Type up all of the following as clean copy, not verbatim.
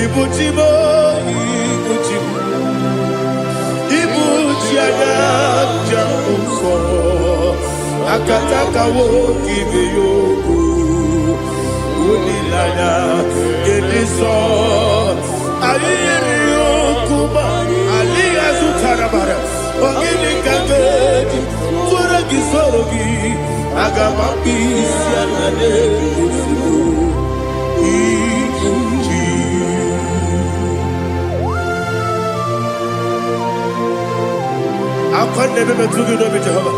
Ibu chi m, ibu chi m, ibu chi anya njem nsọ, akataka nwoke ibe ya okwu, olileanya nke ndị nsọ. Anyị yiri okwu ma adịghị azụtara mara. Ọ gịnị ka m ga-eji tụọrọ gị, soro gị? Aga m akpụ isi ala n'ezigbo ibu chi. Akwa na-ebe metụ gị n'obi, Jehova.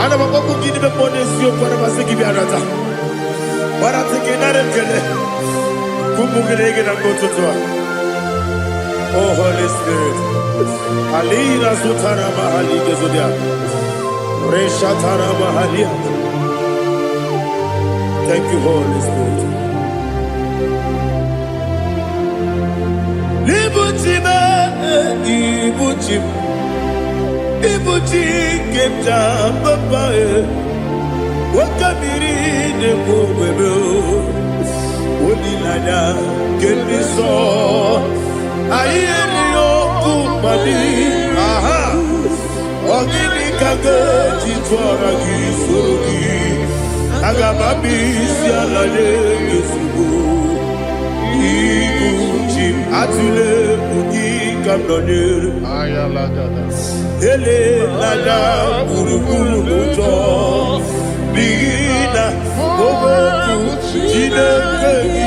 Ana m akpọkpụ gị n'ime mmụọ n'eziokwu. Ana m asị gị bịa nata gbarata gị, nara ekele ụmụ gị na gị na mgbe ụtụtụ a. Oh Holy Spirit, alina zutara mahali gezodia reshatara mahalia. Thank you, Holy Spirit. Ibu chi m, ibu chi m, ibu chi nke m ji papa e, nwoke mmiri na-ekwu ogbebe, olileanya nke ndị nsọ. Anyị erighị ọkụ mmadụ aha. Ọ gịnị ka ga-eji tụọra gị, soro gị? Aga m abịa isi ala nye ezigbo ibu chi m. Atụle egwu, gị ka m nọnyere. Elela gburugburu n'ụjọ, n'ihi na okwu Chineke gị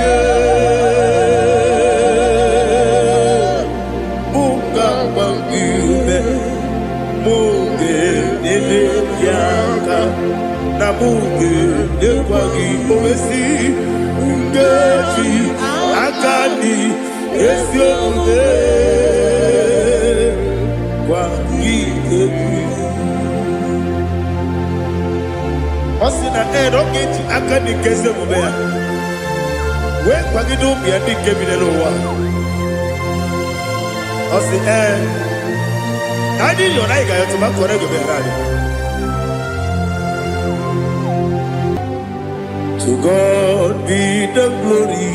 mụ ga-agba gị ume, mụ ga-enyere gị aka, na mụ ga-enyekwa gị owesi nkeji aka dị ezi omume gwa gị egwu. Ọ sị na ee, na ọ ga-eji aka dị nke ezi omume ya wee kwagide ụmụ ya ndị nke bi n'elu ụwa. Ọ sị ee, na anyị yọrọ, anyị ga-ayọtụ ma kọrọ ego meghere anyị. To God be the glory,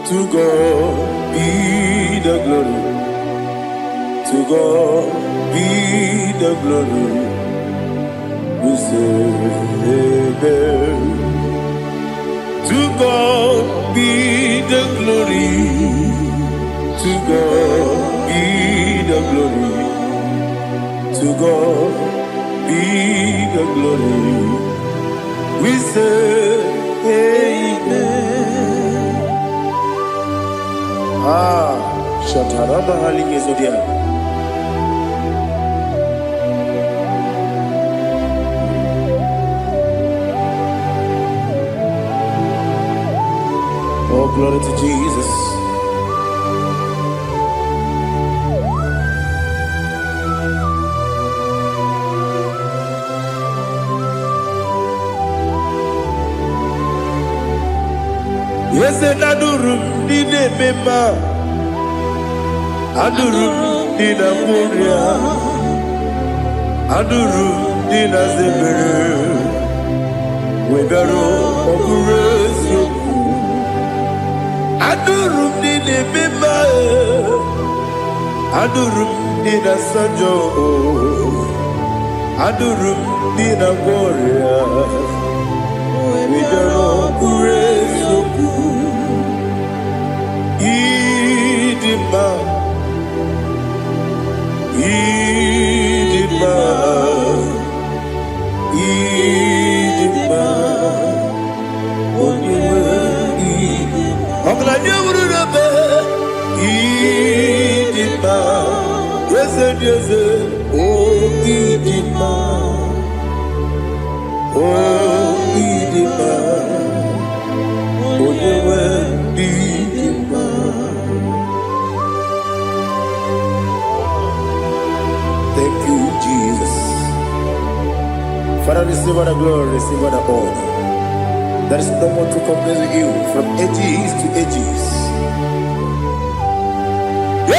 to God be the glory, to God be the glory. We say amen. To God be the glory, to God be the glory, to God be the glory. We say amen. Ah, Shataraba Hali Gezodia. Oh, glory to Jesus. Eze na anụrụ m ndị na-eme mma, anụrụ m ndị na-agwọ ọrịa, anụrụ m ndị na-aza ekpere, wee bịaruo, ọ bụrụ eziokwu. Anụrụ m ndị na-eme mma, anụrụ m ndị na-asa njọ, anụrụ m ndị na-agwọ ọrịa, wee bịaruo, ọ bụrụ eziokwu. Ịdị mma, ịdị mma, ịdị mma, onye nwe ọgaranya wuru n'ebe. Ịdị mma, eze dị eze, o ịdị mma, o ịdị mma, onye nwe ịdị mma. Thank you, Jesus. Father, receive all the glory, receive all the honor. There is no one to compare with you from ages to ages.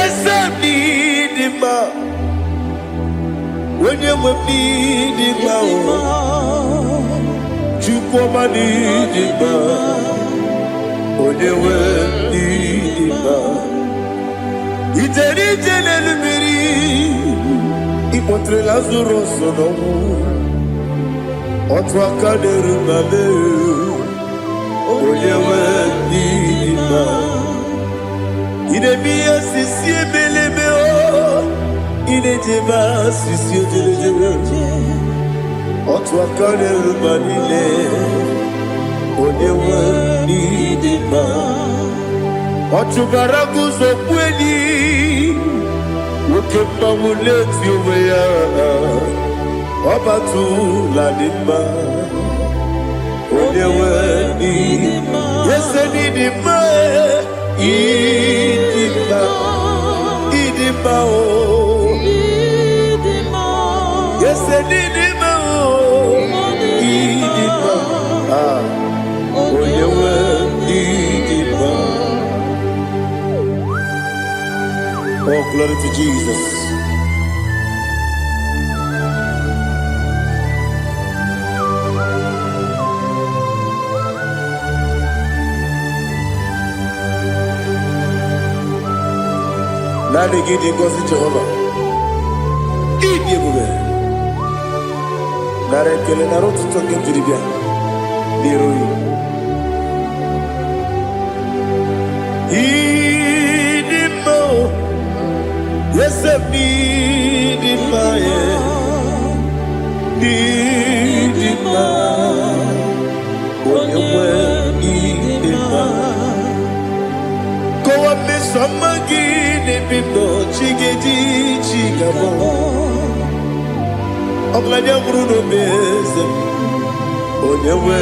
Eze m dị mma, onye nwe m dị mma o, Chukwu ọma dị mma, onye nwe Ịkpọtere Lazarus n'ọnwụ. Otu aka na-eru mba mee, onye nwe n'ịdị mma. Ị na-eme ihe sisi ebelebe o, ị na-ejebe asịsị ojelejebe. Otu aka na-eru mba niile, onye nwe n'ịdị mma. Ọ chụbara guzo kweli, nwoke mmanwụ na-eti onwe ya. Ọ batụla dị mma, onye nwe n'ịdị mma. Ese n'ịdị mma, ịdị mma, ịdị mma o. Ese n'ịdị mma o, ịdị mma. Ah, onye nwe n'ịdị mma. Oh, glory to Jesus. Naanị gị dị ngọzi, Jehova. Ịdị ebube. Nara ekele, nara otuto nke m jiri bịa n'iru gị. Ịdị mma o, eze m, ịdị mma e, ịdị mma, onye nwe, ịdị mma. Kọwa mmeso ọma gị n'ebe m nọ, chi ga-eji chi ga-abọ. Ọgaranya nwụrụ n'obe, eze m, onye nwe,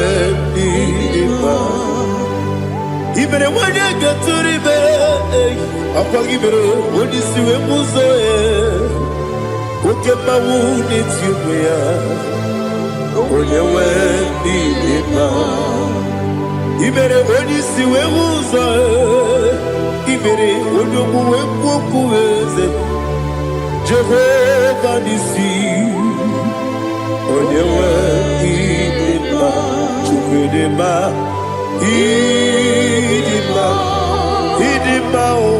ịdị mma. I mere nwanyị ga-atụrụ ime, ọkwa gị mere onye isi wee mụ ụzọ ya. Oke mmanwụ na-eti onwe ya, onye nwe, ịdị mma. I mere onye isi wee hụ ụzọ, i mere onye ogbu wee kwuo okwu, eze Jehova n'isi, onye nwe, ịdị mma. Chukwu, ịdị mma, ịdị mma, ịdị mma o.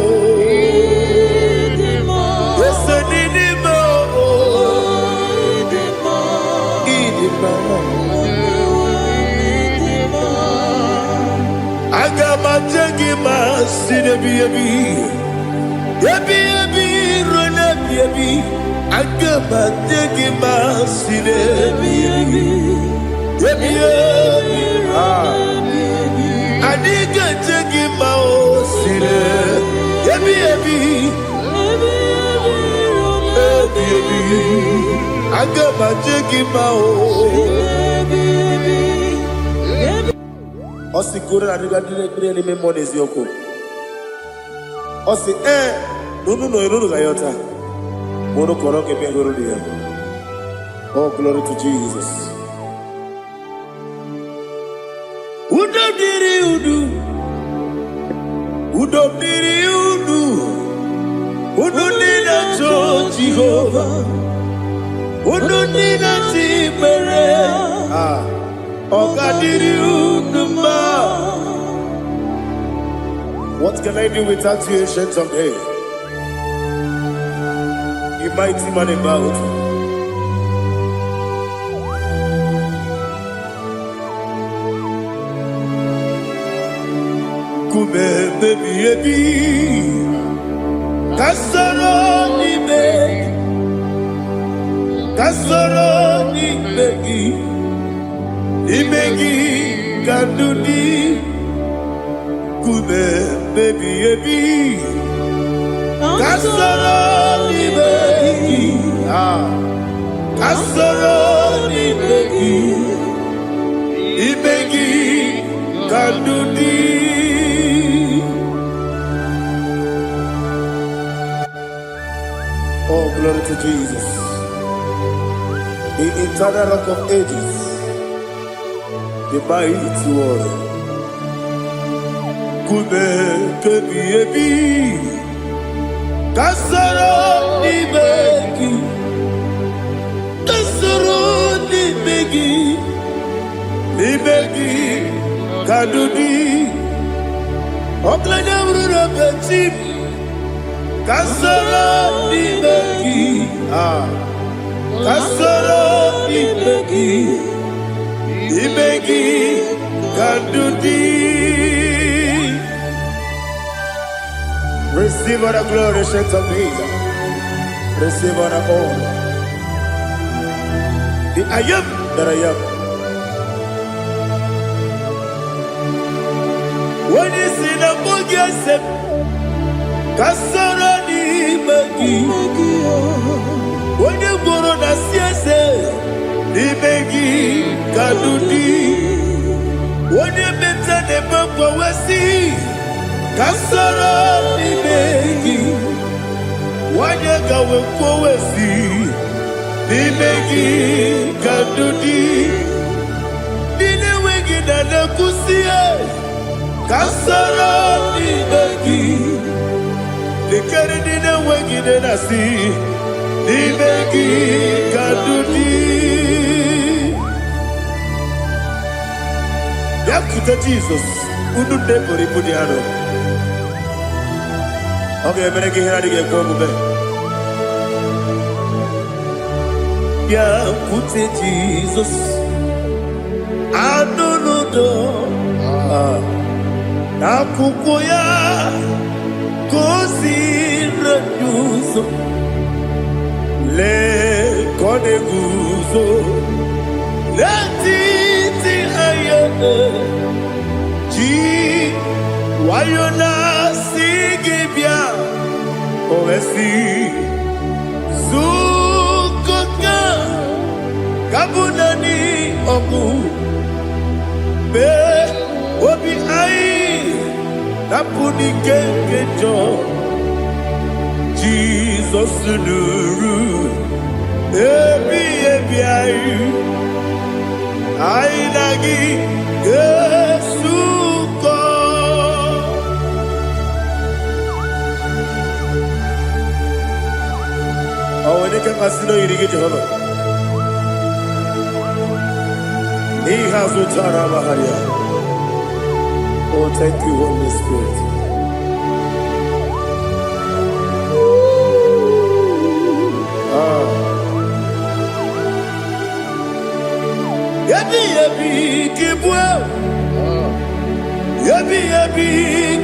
Ese n'ịdị mma o, ịdị mma. Aga m aje gị ma si n'ebi ebi ebi ebi ruo n'ebi ebi. Aga m aje gị ma si n'ebi ebi ebi ebi. Ah. Anyị ga-eje gị ma o si n'ebi ebi ebi ebi. Aga m aje gị ma o. Ọ sị koro na adịga ndị na-ekpere n'ime mmụọ n'eziokwu. Ọ sị ee na unu nọ unu ga-ayọta ma unu kọrọ ka ebe hụrụ ya. Oh, glory to Jesus. Udo dịrị unu, udo dịrị unu, unu ndị na-achọ Jehova, unu ndị na-achọ ikpere. Ah, ọ ga-adịrị unu mma. What can I do without you, Ancient of Days? You mighty man in battle. Nkume ebi ebi, ka soro n'ime, ka soro n'ime gị, n'ime gị ka ndụ dị. Nkume ebi ebi, ka soro n'ime gị, ah, ka soro n'ime gị, n'ime gị ka ndụ dị. Oh, glory to Jesus. The eternal Rock of Ages, the mighty warrior. Nkume kebi ebi, ka soro n'ime gị, ka soro n'ime gị, n'ime gị ka ndụ dị. Ọgaranya bụrụ na chi m, ka soro n'ime gị, ah. Ka soro n'ime gị, n'ime gị ka ndụ dị. Receive all the glory, Saint of Days. Receive all the honor. The I am that I am. Onye si na mbụ gị ese m, ka soro n'ime gị. Onye gwụrụ na si eze, n'ime gị ka ndụ dị. Onye meta na-eme mgbanwe si, ka soro n'ime gị. Nwanyị gawe kwuo si, n'ime gị ka ndụ dị. Ndị na-enweghị na na-ekwusi, ka soro n'ime gị. Lekere ndị na-enweghị nne na-asị, n'ime gị ka ndụ dị. Bịakwute Jizọs, unu nne buru ibu dị arọ. Ọ ga-emere gị ihe na-adịghị ekwe omume. Bịakwute Jizọs, anụ n'udo n'akwụkwọ ya ka o ziri ndị ụzọ. Lee ka ọ na-eguzo n'etiti anya, ji nwayọ na-asị gị bịa. O wee sị, zukọta ka bụ naanị ọgụ mee obi anyị napụ n'ike nke njọ. Jizọs nụrụ ebi ebi anyị, anyị na gị ga-esukọ. Ọ nwere ike mmasị na oyiri gị, Jehova, n'ihe azụ tara ya. Oh, thank you, Holy Spirit. Ah. Ebi ebi kibue, ebi ebi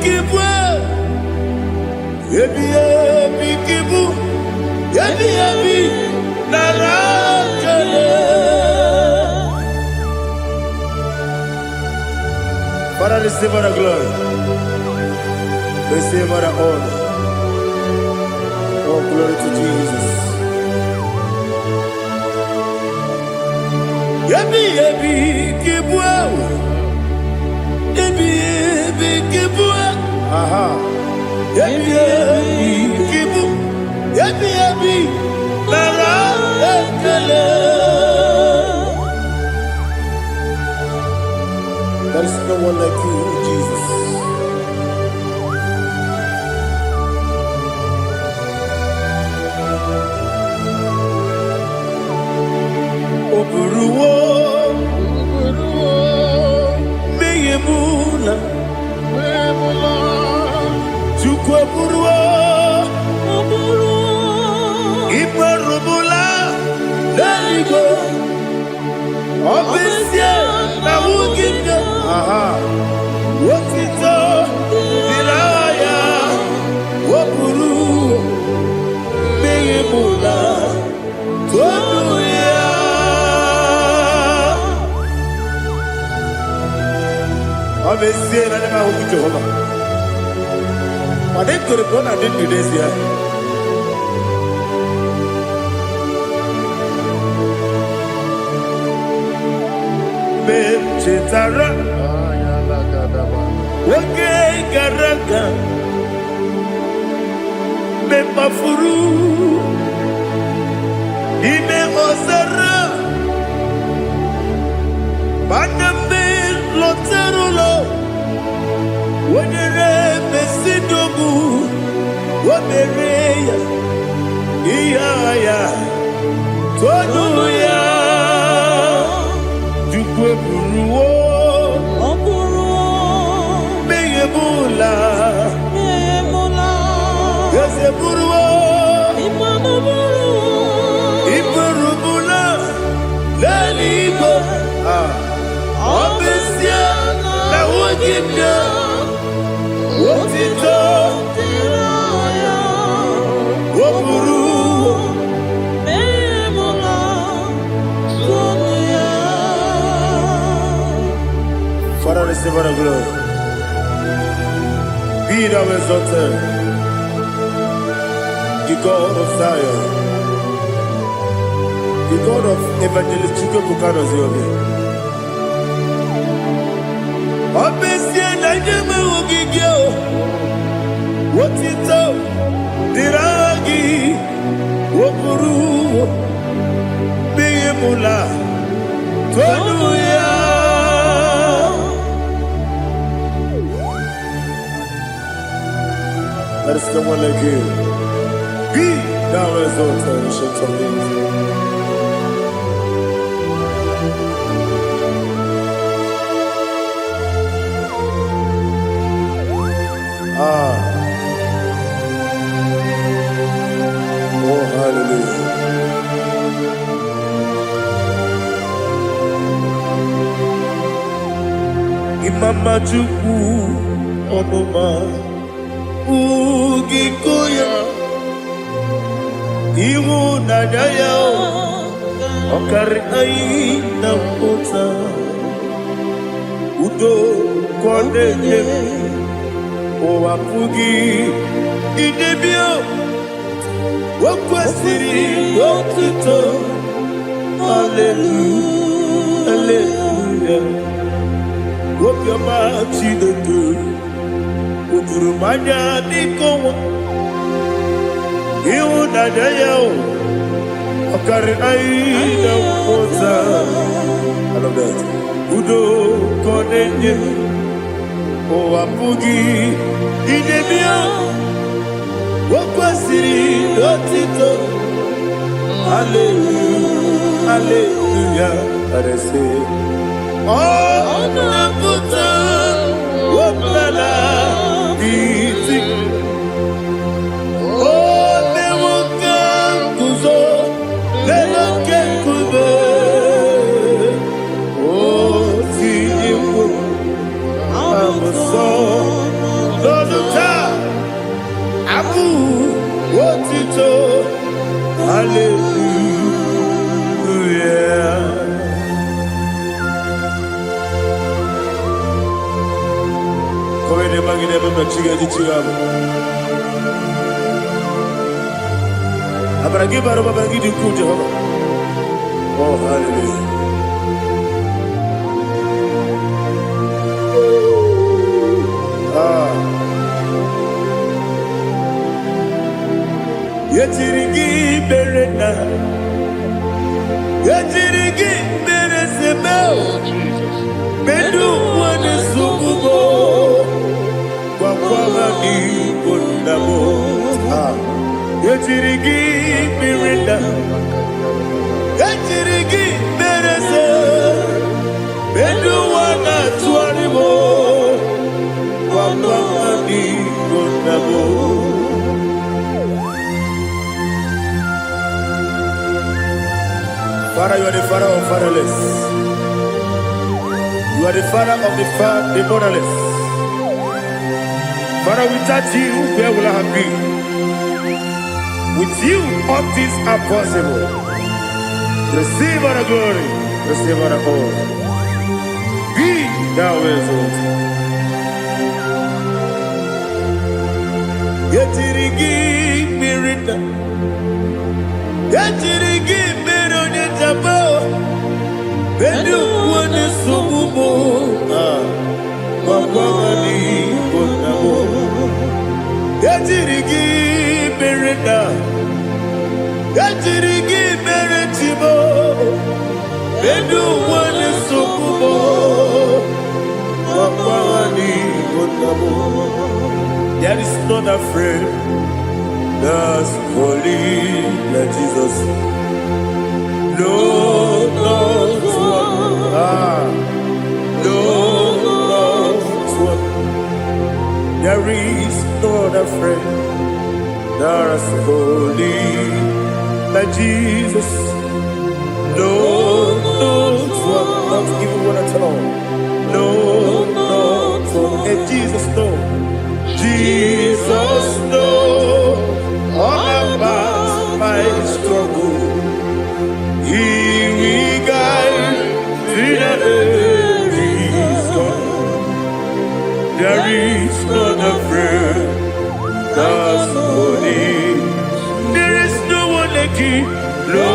kibue, ebi ebi kibu, ebi ebi nara kele. Father, receive all the glory. Receive all the honor. Oh, glory to Jesus. Ebi ebi kibue, ebi ebi kibue, aha. Ebi ebi kibu, ebi ebi nara ekele. There is no one like you, Jesus. O buruwo mmehie mụ na Chukwu eburuwo ikperubula n'eluigwe. Ọ bụ ezie na nwugide, aha, otito dịrị aha ya. O buru mmehie mụ na tonu ya. Ọ bụ ezie na ndị m ahụghị Jehova, ma dị kwere ka ọ na-adị ndụ n'ezie. Mgbe m chetara oge gara aga, mgbe m kpafuru n'ime ọzara, mana mgbe lọtara ụlọ, wenyere mesidogbu, o mere ya ihe agha ya tonu ya. Chukwu eburuwo Ọ bụrụ mmehie bụla emụla eze buruwo ịmanụ bụrụ iburubula. gị bịa, otito o buru. Memula tonu ya. Father, receive all the glory. Be thou exalted, the God of Zion, the God of Evangelist Chukwuebuka Obi. Ọ bụ ezie na ndị enweghị gị o, otito dịrị aha gị, o buru mụla tonu ya. Let us come on like you. Be thou exalted, Ancient of Days. Ah, oh, hallelujah. Imama Chukwu ọnụma ugiko ya, ịhụnanya ya ọkarị anyị na mpụta, udo ka ọ na-enye, ụwa pụghị idebe. O kwesịrị otuto, haleluya, haleluya. Obiọma Chineke o juru m anya dịka ọnwa, ịhụnanya ya o ọkarị anyị na mpụta. I love that. Udo ka ọ na-enye, ụwa pụghị idebe. O kwesịrị otito, haleluya, haleluya. Arese ọ na-apụta ọbụla n'isi, o mewo ka nguzo n'elu oke nkume, o tinyewo abụsọ n'ọnụ taa abụ otito, haleluya. Kowene magine ebe chiga ji chiga bụ. Amara gị bara ụba, amara gị dị ukwuu, Jehova. Oh, hallelujah. Ah. Ejiri gị mere na ejiri gị mere seme. Oh, Jesus. Medu nwane sugubo gwakwara n'igbo nna m. Ah. Ejiri gị mere na ejiri gị mere se medu nwa na-atụgharị m gwakwara n'igbo nna m. Father, you are the father of fatherless. You are the father of the motherless. Father, without you, where will I have been? With you, all things are possible. Receive all the glory, receive all the honor. Be thou exalted. Ejiri gị mmiri nna, ejiri gị mmiri onye njaba, elu onye nsogbu m, ah, gwagwa n'igbo nna m. Ejiri gị mere nna, ejiri gị mere chimo, elu onye nsogbu m, gwagwa n'igbo nna m. There is not a friend that's holy like Jesus. No, not one. Ah, no, not one. There is no other friend that's holy like Jesus. No, not one. Not even one at all. No, not one. And Jesus know. Jesus know all about my struggle. He will guide till the day is gone. There is none afraid that's holy. There is no one like you. No,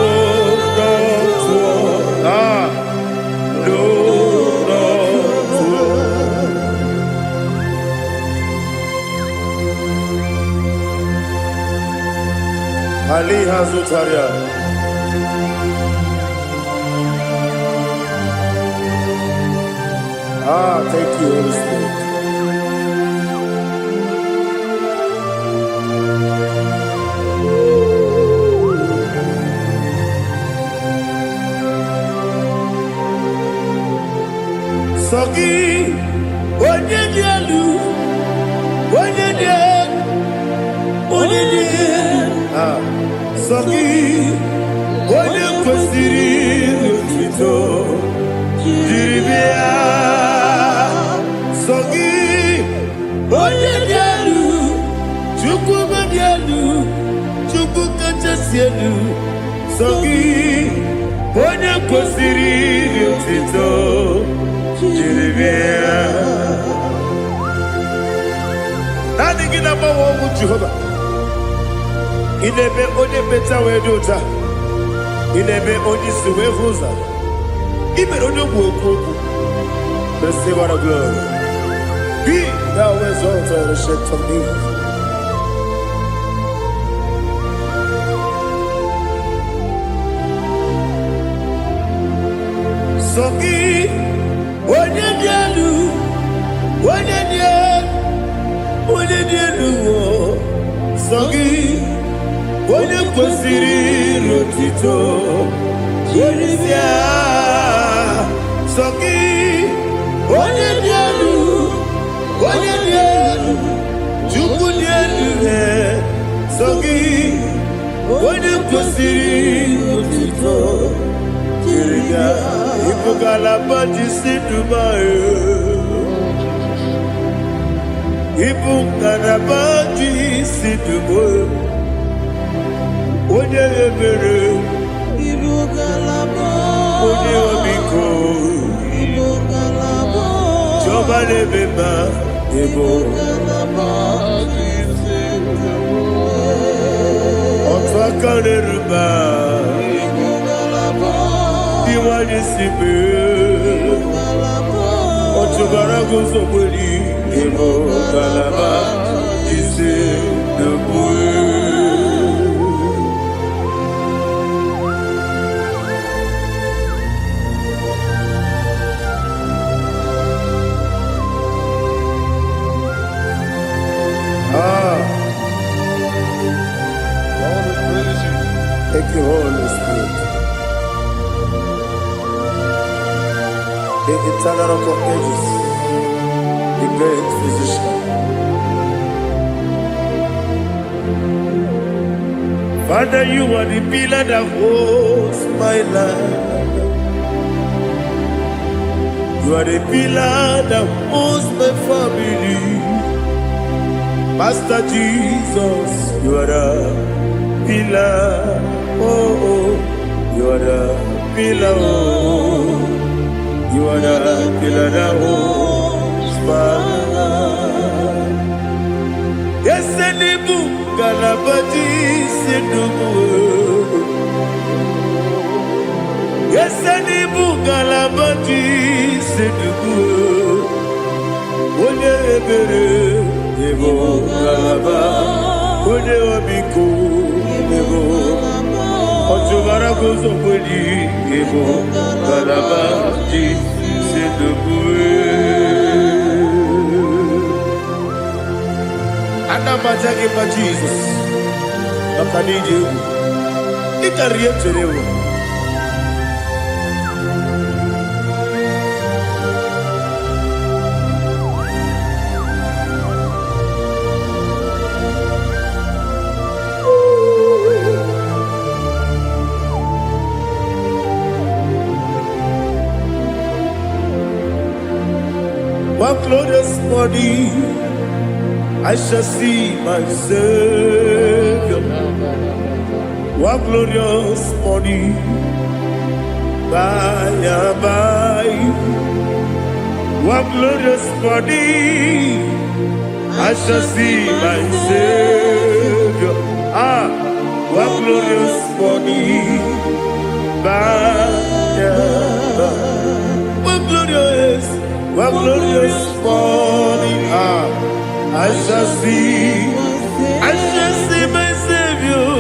not one. Ah, no, not one. Ali Hazutaria. Ah, thank you, Holy Spirit. Sọ gị, onye dị elu, onye dị elu, onye dị elu. Ah, sọ gị, onye kwesịrị otuto jiri bịa. Sọ gị, onye dị elu, Chukwu dị elu, Chukwu kachasị elu. Sọ gị, onye kwesịrị otuto jiri bịa. Naanị gị na-agbanwe ọnwụ Jehova. Ị na-eme onye mmecha wee dị ụcha. Ị na-eme onye isi wee hụ ụzọ. Ị mere onye ogbu okwu okwu. Receive all the glory. Be thou exalted, Ancient of Days. Sọ gị, onye dị elu, onye dị elu, onye dị elu, o. Sọ gị, onye kwesịrị otito jiri bịa. Sọ gị, onye dị elu, onye dị elu, Chukwu dị elu, e. Sọ gị, onye kwesịrị otito jiri bịa. Ịbụ ngalaba ji si Dubai. Ịbụ ngalaba ji si Dubai. Onye ebere, Ibu ngalaba. Onye ọmịiko, Ibu ngalaba. Jehova na-eme mma, ịbụ Ngalaba. Otu aka na-eru mba, Ibu ngalaba. Dị nwanyị si mee. Ngalaba. Ọ chụbara gị ụzọ gbeli, ịbụ ngalaba isi n'okpuru. Ah, Lord, we praise you. Thank you, Holy Spirit. The eternal rock of ages, the great physician. Father, you are the pillar that holds my life. You are the pillar that holds my family. Master Jesus, you are the pillar. Oh, you are the pillar. Oh, you are the pillar that holds my life. Yes, Ị bụ ngalaba ji isi ndụ m. Yes, ị bụ ngalaba ji isi ndụ m. Onye ebere, ịbụ ngalaba. Onye ọmịiko, ịbụ ọchụbara gị ụzọ kweli, ịbụ ngalaba ji isi ndụ m. Ana m aja gị mma, Jizọs, maka na iji egwu ị karịrị ihe m chere ewu. What glorious morning I shall see my Savior. What glorious morning by and by. What glorious morning I shall see my Savior. Ah, what glorious morning by and by. What glorious morning. Ah, I shall see my Savior.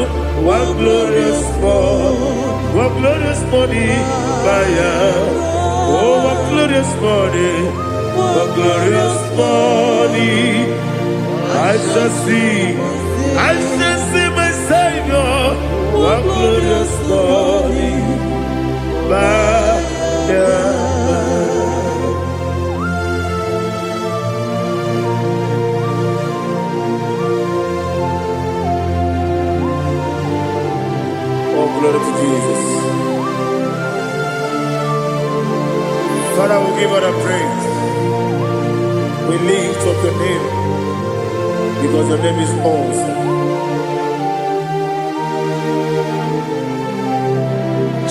What glorious morning, what glorious morning by and. Oh, what glorious morning, what glorious morning. I shall see my Savior. What glorious morning by and by. Oh, glory to Jesus. Father, we give all the praise. We lift up your name because your name is awesome.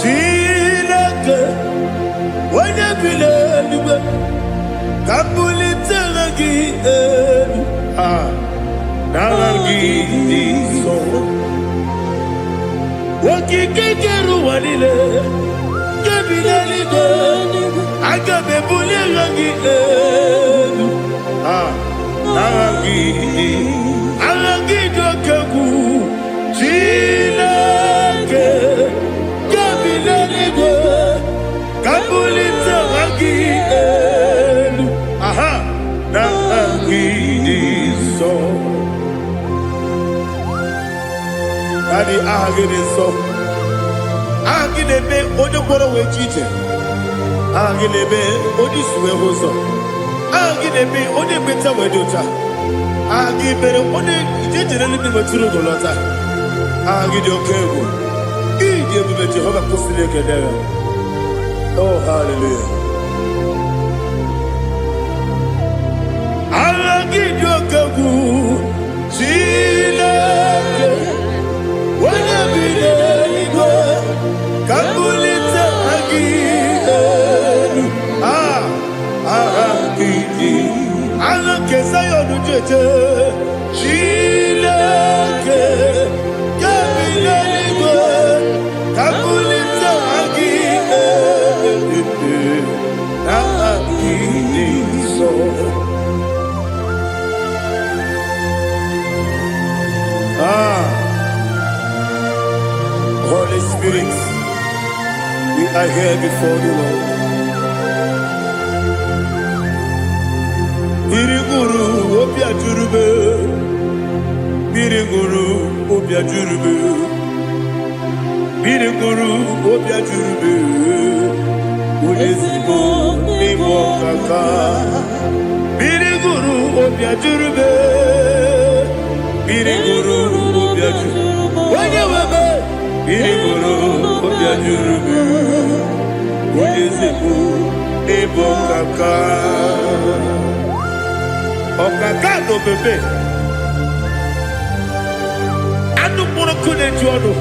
Chineke, onye bi n'eluigwe, ka m bulite gị elu. Ah, n'aha gị dị nsọ. Okike kere ụwa niile, nke bi n'eluigwe, aga m ebuli aha gị elu. Ah, n'aha gị dị, aha gị dị oke egwu. Chineke, nke bi n'eluigwe, ka m bulite aha gị elu. Aha, n'aha gị dị nsọ. Daddy, aha gị dị nsọ. Aha gị na-eme onye ngwọrọ wee ji ije. Aha gị na-eme onye isi wee hụ ụzọ. Aha gị na-eme onye ekpenta wee dị ụcha. Aha gị mere onye ije jere eluigwe wetụrụ ugo lọta. Aha gị dị oke egwu. Gị dị ebube. Jehova, kwụsịrị ekele ya. Oh, hallelujah. Aha gị dị oke egwu. Chineke, onye bi n'eluigwe, ka m bulite aha gị elu. Ah, aha gị dị aha nke Zayọn jeje. Chineke nke bi n'eluigwe, ka m bulite aha gị elu. Aha gị dị nsọ. Ah, Holy Spirit, we are here before you, Lord. Mmiri gụrụ obi ajụrụbe, mmiri gụrụ obi ajụrụbe, mmiri gụrụ obi ajụrụbe, onye ezigbo n'ịbụ ọkaka. Mmiri gụrụ obi ajụrụbe, mmiri gụrụ obi ajụrụbe, onye webe. Mmiri gụrụ obi ajụrụbe, onye ezigbo n'ịbụ ọkaka. Ọkaka na obebe anụ mkpụrụ nkụ na-eju ọnụ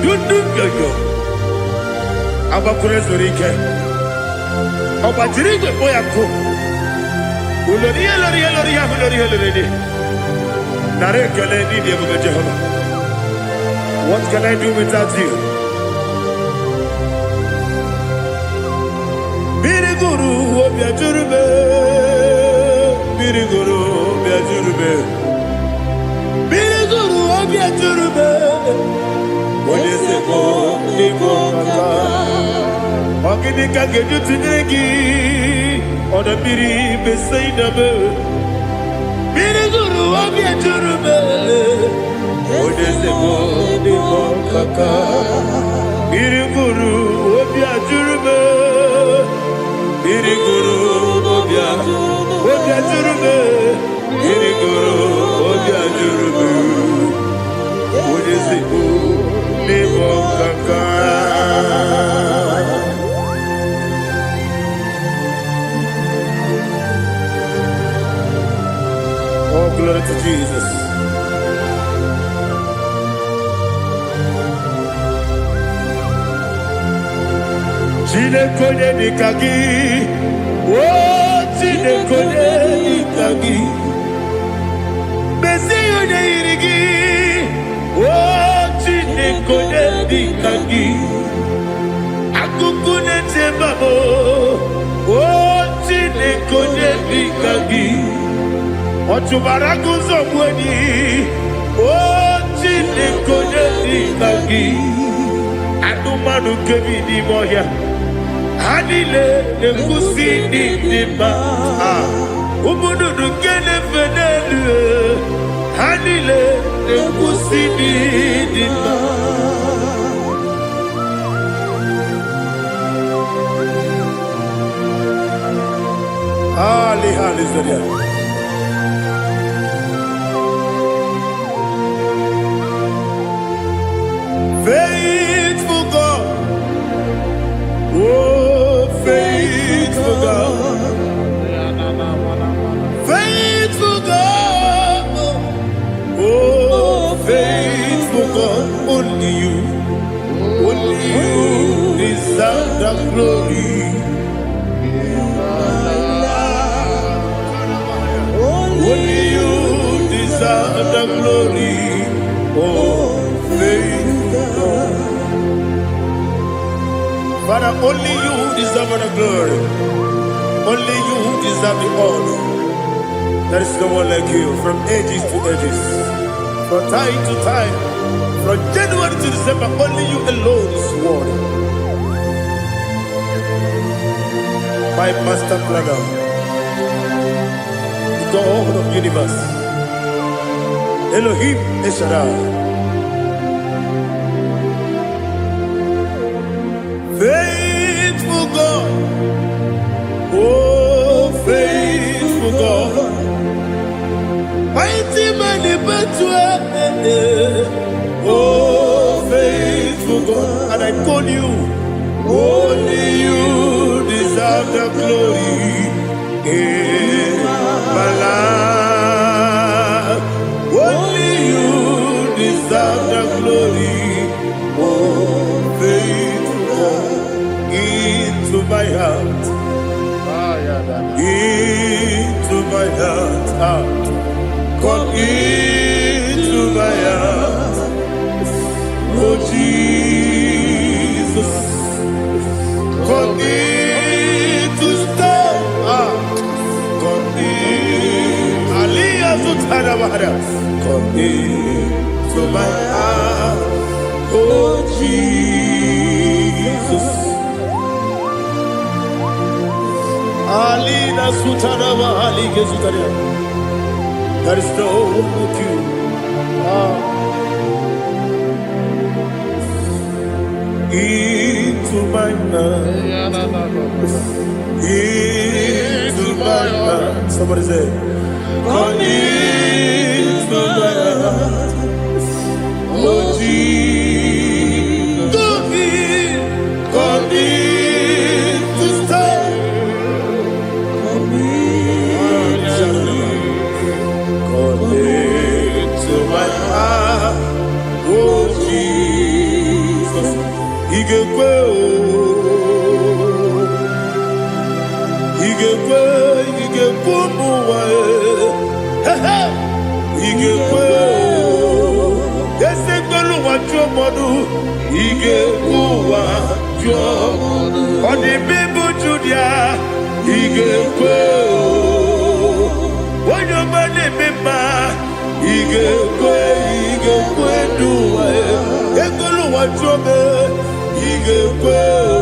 dudu nyoyo agbakwuru ezuru ike ọ gbajiri igwe kpọ ya nkụ ulori ihe lori ihe lori ihe ahụ lori ihe lori dị. Nara ekele n'ịdị ebube Jehova. What can I do without you? Mmiri gụrụ obi ajụrụ m, mmiri gụrụ obi ajụrụ m, mmiri gụrụ obi ajụrụ m, onye ezigbo n'ịbụ ọkaka. Ọ gịnị ka ga-eji tụnyere gị, ọdọ mmiri Besaida m? Mmiri gụrụ obi ajụrụ m, onye ezigbo n'ịbụ ọkaka. Mmiri gụrụ obi ajụrụ m, mmiri gụrụ obi ajụrụ m, mmiri gụrụ obi ajụrụ m, onye ezigbo n'ịbụ ọkaka. Glory to Jesus. Chineke onye dịka gị, o Chineke onye dịka gị, mezie onye yiri gị, o Chineke onye dịka gị, akụkụ na-eche mba m, o Chineke onye dịka gị, ọ chụbara gị ụzọ gbuo enyi, o Chineke onye dịka gị, anụmanụ nke bi n'ime ọhịa, ha niile na-ekwusi ndị dị mma. Ah, ụmụ nnụnụ nke na-efe n'elu, ha niile na-ekwusi ndị dị mma. Ali, hallelujah. Faithful God, oh faithful God, faithful God, oh faithful God, only you deserve the glory. Only you deserve the glory. Oh, faithful God. Father, only you deserve the glory. Only you deserve the honor. There is no one like you from ages to ages, from time to time, from January to December. Only you alone is worthy. My master planner, the God of universe, Elohim El Shaddai. Faithful God, oh faithful God, mighty man in battle, oh faithful God, and I call you, only you deserve the glory in my life. Only you deserve the glory, oh faithful God, into my heart, into my heart, ah, come into my heart, oh Jesus, come in to stay, ah, come in, Aliyah Zutanabara, come into my heart, oh Jesus. Alina Sutanaba Ali Gezutaria. There is no one like you. Ah. Into my heart. Into my heart. Somebody say, come into my heart. Oh Jesus. Come in. Come in to stay. Come into my heart. Oh Jesus. Ị ga-ekwe o. Ị ga-ekwe, ị ga-ekwe ụmụ ụwa e. He he. Ị ga-ekwe o. Eze kwelu ụwa jụọ mmadụ. Ị ga-ekwe ụwa jụọ. Ọ dị mbe bụ Judia. Ị ga-ekwe o. Onye ọma na-eme mma. Ị ga-ekwe, ị ga-ekwe ndụ ụwa e. Ekwelu ụwa jụọ m. Ị ga-ekwe o.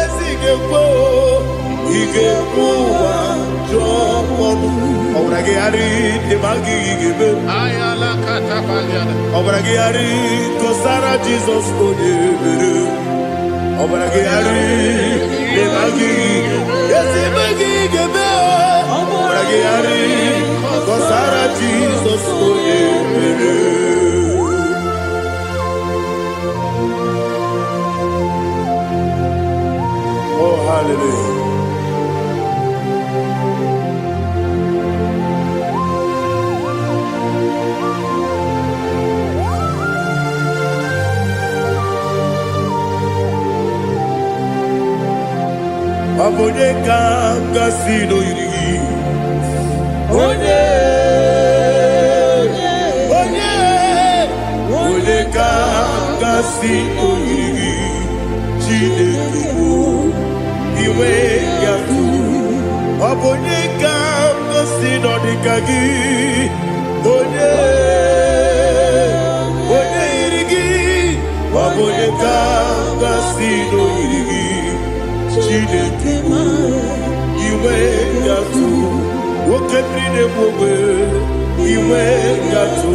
Ezi ga-ekwe o, ị ga-ekwe ụwa jụọ ọnụ. Ọbara gị gharị ndị ma gị ga-eme. Ọbara gị gharị kọsara Jizọs onye mere. Ọbara gị gharị ndị ma gị. Ezi ma gị ga-eme o. Ọbara gị gharị kọsara Jizọs onye mere. Oh, hallelujah. Ọ bụ onye ka m gasị n'oyiri gị? Onye, onye, onye ka m gasị n'oyiri gị? Chineke bụ iwe ya tụ. Ọ bụ onye ka m gasị n'ọdịka gị? Onye, onye yiri gị? Ọ bụ onye ka m gasị n'oyiri gị? Chineke bụ iwe gatụ. Oke mmiri na-egbu ogbe, iwe gatụ.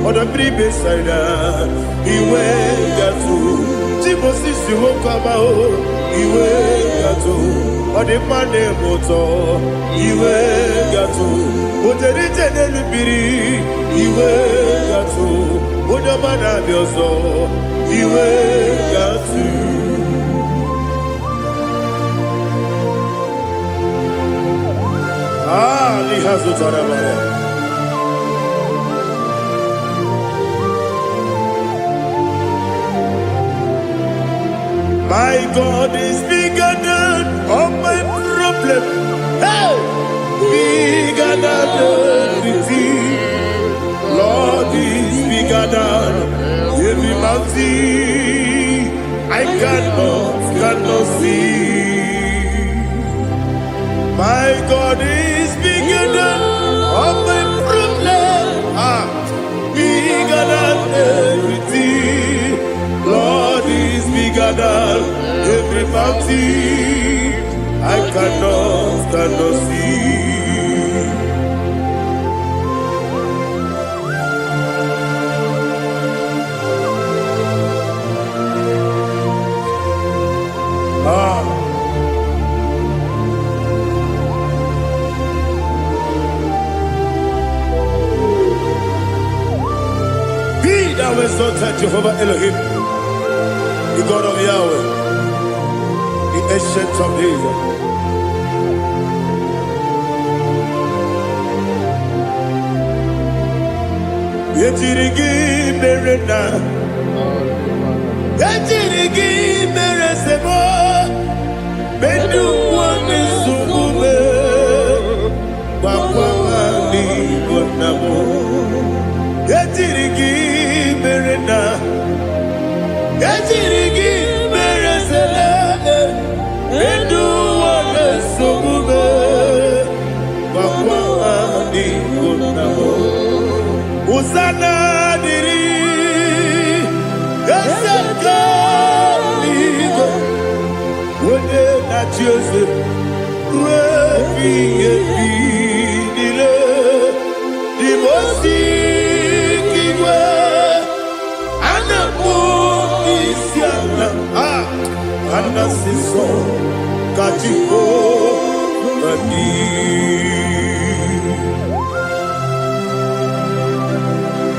Ọdọ mmiri Besaida, iwe gatụ. Chimosisi nwoke ọma o, iwe gatụ. Ọ dị mma na-eme ụtọ, iwe gatụ. O jere ije n'elu mmiri, iwe gatụ. Onye ọma na-abịa ọzọ, iwe gatụ. Ah, liha zụtara mara. My God is bigger than all my problem. Hey! Bigger than everything. Lord is bigger than every mountain. I cannot see. My God is bigger than all my problem. Ah, bigger than everything. Lord is bigger than every mountain. I cannot see. Ah. Be thou exalted, Jehovah Elohim, the God of Yahweh, the Ancient of Days. Ejiri gị mere na ejiri gị mere sebo medu nwanne nsogbu me gbakwa n'igbo nna m. Ejiri gị mere na ejiri gị mere sele medu nwanne nsogbu me gbakwa n'igbo nna m. Hosanna dịrị eze nke eluigwe, onye na-achị eze ruo ebighị ebi niile. Dimosi igwe a na-akpọ isi ala, a anasị nsọ ka Jehova dị.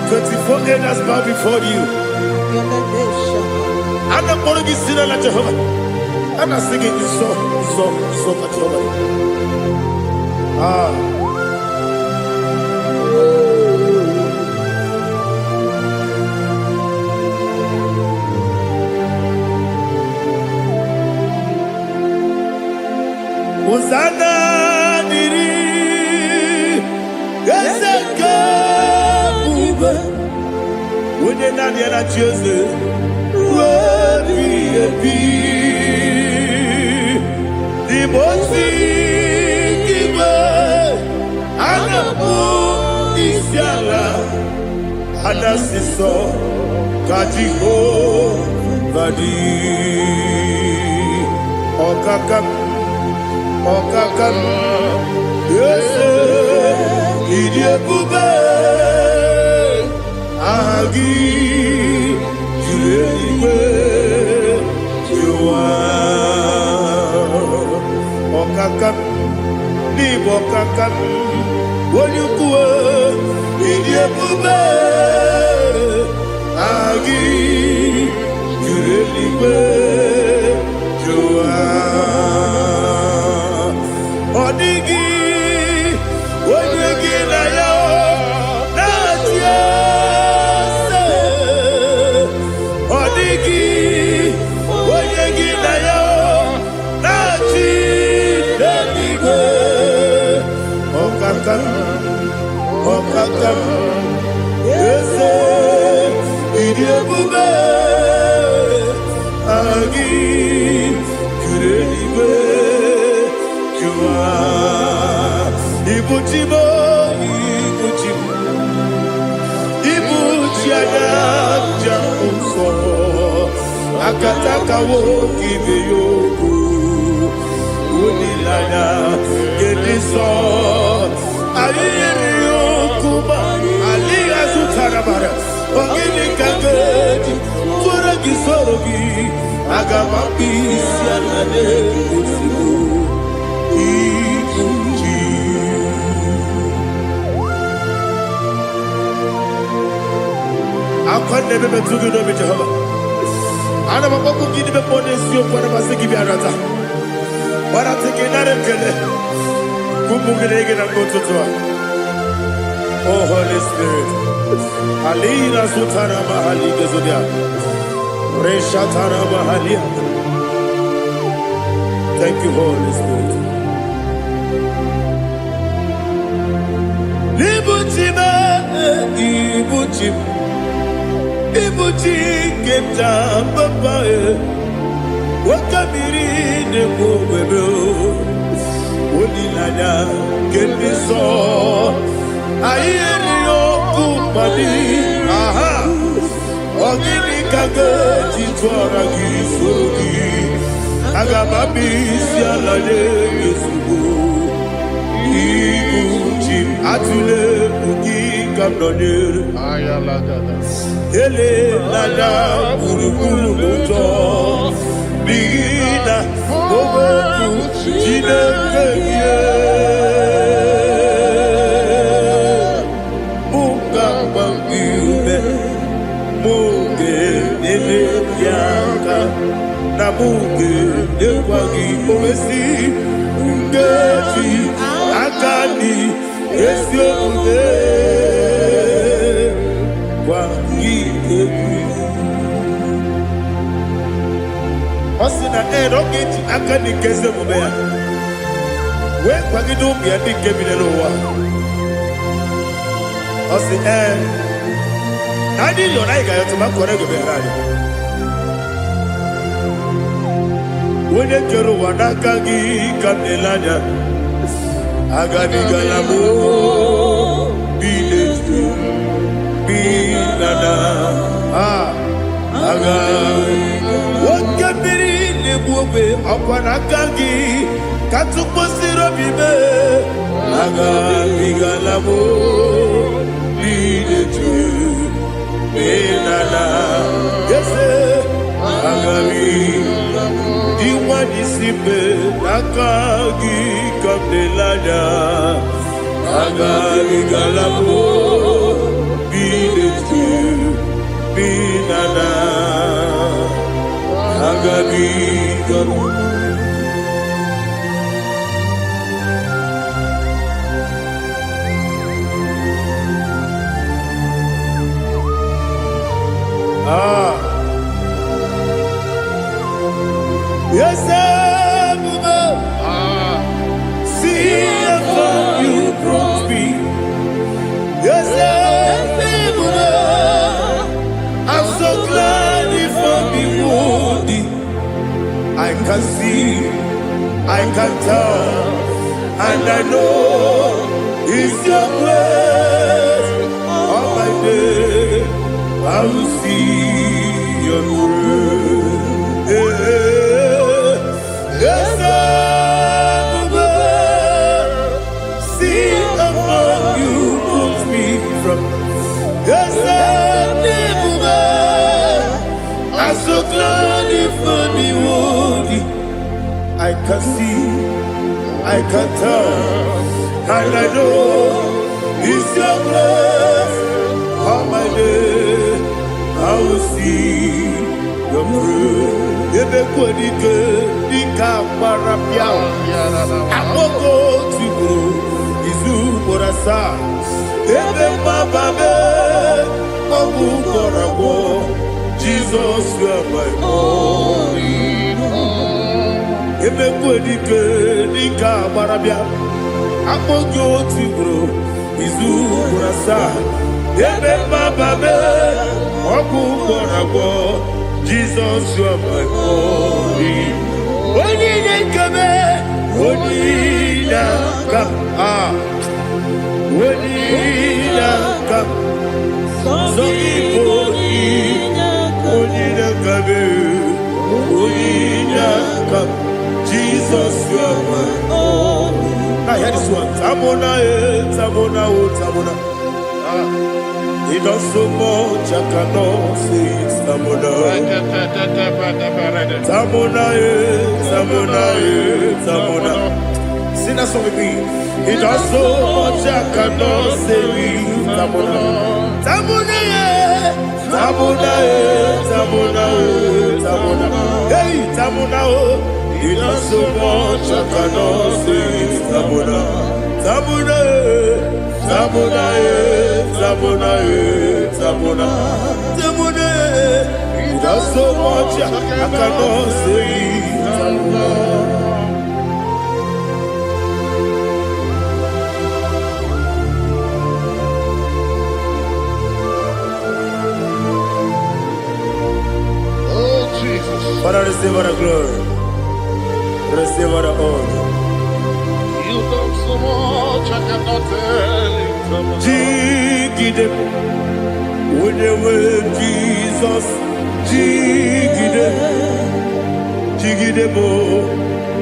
24 elders bow before you. A na-akpọrọ gị si n'ala Jehova. A na-asị gị nsọ, nsọ, nsọ ka Jehova dị. Ah. Hosanna dịrị eze nke ebube, onye naanị ya na-achị eze ruo ebighị ebi. Dimosi igwe a na-akpọ isi ala, a na-asị nsọ ka Jehova dị. Ọkaka m, ọkaka m, eze, ịdị ebube, aha gị juru eluigwe jụwa. Ọkaka m, n'ịbụ ọkaka m, onye ukwu, ịdị ebube, aha gị juru eluigwe jụwa. Ọ dịghị onye gị na ya na-achị eze. Ọ dịghị onye gị na ya na-achị. Ọkaka m, eze, ịdị ebube gị juru eluigwe jụwa. Ibuchi m, ibuchi m, ibuchi anya njem nsọ, akatakawo ibe ya okwu, olileanya nke ndị nsọ. Anyị yiri okwu ma alịghị azụtara mara. Ọ gịnị ka m ga-eji tụọrọ gị soro gị? Aga m akpụ isi ala na-ezigbo ibu ji. Akwa na-ebe metụ gị n'obi, Jehova. Ana m akpọkwu gị n'ime mmụọ n'eziokwu. Ana m asị gị bịa nata gbarata gị nara ekele ka ụmụ gị na-ege na mgbe ụtụtụ a. Oh, Holy Spirit. Alina sutara mahali gezodia. Reshatara mahalia. Thank you, Holy Spirit. Ibuchi me, ibuchi, ibuchi keta papa e. Wakamiri ne kwebe o. Olileanya nke ndị nsọ. Anyị eri okwu mmadụ. Aha. Ọ gịnị ka m ga-eji tụọrọ gị soro gị? Aga m abụ isi ala nye gị ozugbo. Ibu chi m, atụla egwu, gị ka m nọnyere. Elela gburugburu n'ụjọ, n'ihi na okwu Chineke gị mụ ga-agba gị ume, mụ ga-enyere gị aka, na mụ ga-enyekwa gị owesi nkeji aka dị ezi omume gwa gị egwu. Ọ sị na ee, na ọ ga-eji aka dị nke ezi omume ya wee kwagide ụmụ ya ndị nke bi n'ụwa. Ọ sị ee, na ndị ilo na anyị ga-ayọtụ ma kọrọ ego meghara anyị. Onye kere ụwa, n'aka gị ka m na-ele anya. Agabigala m bi na-eju bi na na a aga oke mmiri na-egbu ogbe, ọkwa n'aka gị ka tụkwasịrị obi mee. Agabigala m bi na-eju bi na na eze agabi Iwa n'isi mbe, n'aka gị ka m na-ele anya. Agabigala m bi na-eju bi na na agabigala. Ah. Yes, ebube, see how far you brought me. Yes, ebube, I'm so glad you found me worthy. I can see, I can tell, and I know it's your grace. All my day, I will see your grace. Yes, ebube, see how far you brought me from. Yes, ebube, I'm so glad you found me worthy. I can see, I can tell, and I know it's your grace. All my day, I will see your grace. Ebe kwenike dịka agbara bịa, akpọgo tigburu izu ugboro asaa. Ebe mgbaba mee, ọgwụ gwọrọ agwọ. Jizọs, you are my all. Emekwe dike dịka agbara bịa, akpọ gị otu ugboro. taa, ebe mgbaba m, ọgwụ gwọrọ agwọ. Jizọs, you are my only. Onye na-ekeme, onye na-aka, ah, onye na-aka, sọ gị bụ onye na-aka m, onye na-aka m. Jesus, you are my. Now hear this one. Tamona, eh, Tamona, oh, Tamona. Ah, he does so much, I cannot say it. Tamona. Tamona, eh, Tamona, eh, Tamona. Sing that song with me. He does so much, I cannot say it. Tamona. Tamona, eh, Tamona, eh, Tamona, eh, Tamona. Hey, Tamona, oh. He does so much, I cannot say it. Tamona. Tamona, eh, Tamona, eh, Tamona, eh, Tamona. Tamona, eh. He does so much, I cannot say it. Tamona. Oh, Jesus. Father, receive all the glory. Receive all the honor. You done so much, I cannot tell it. Jigide, onye Jesus, jigide, jigide mo,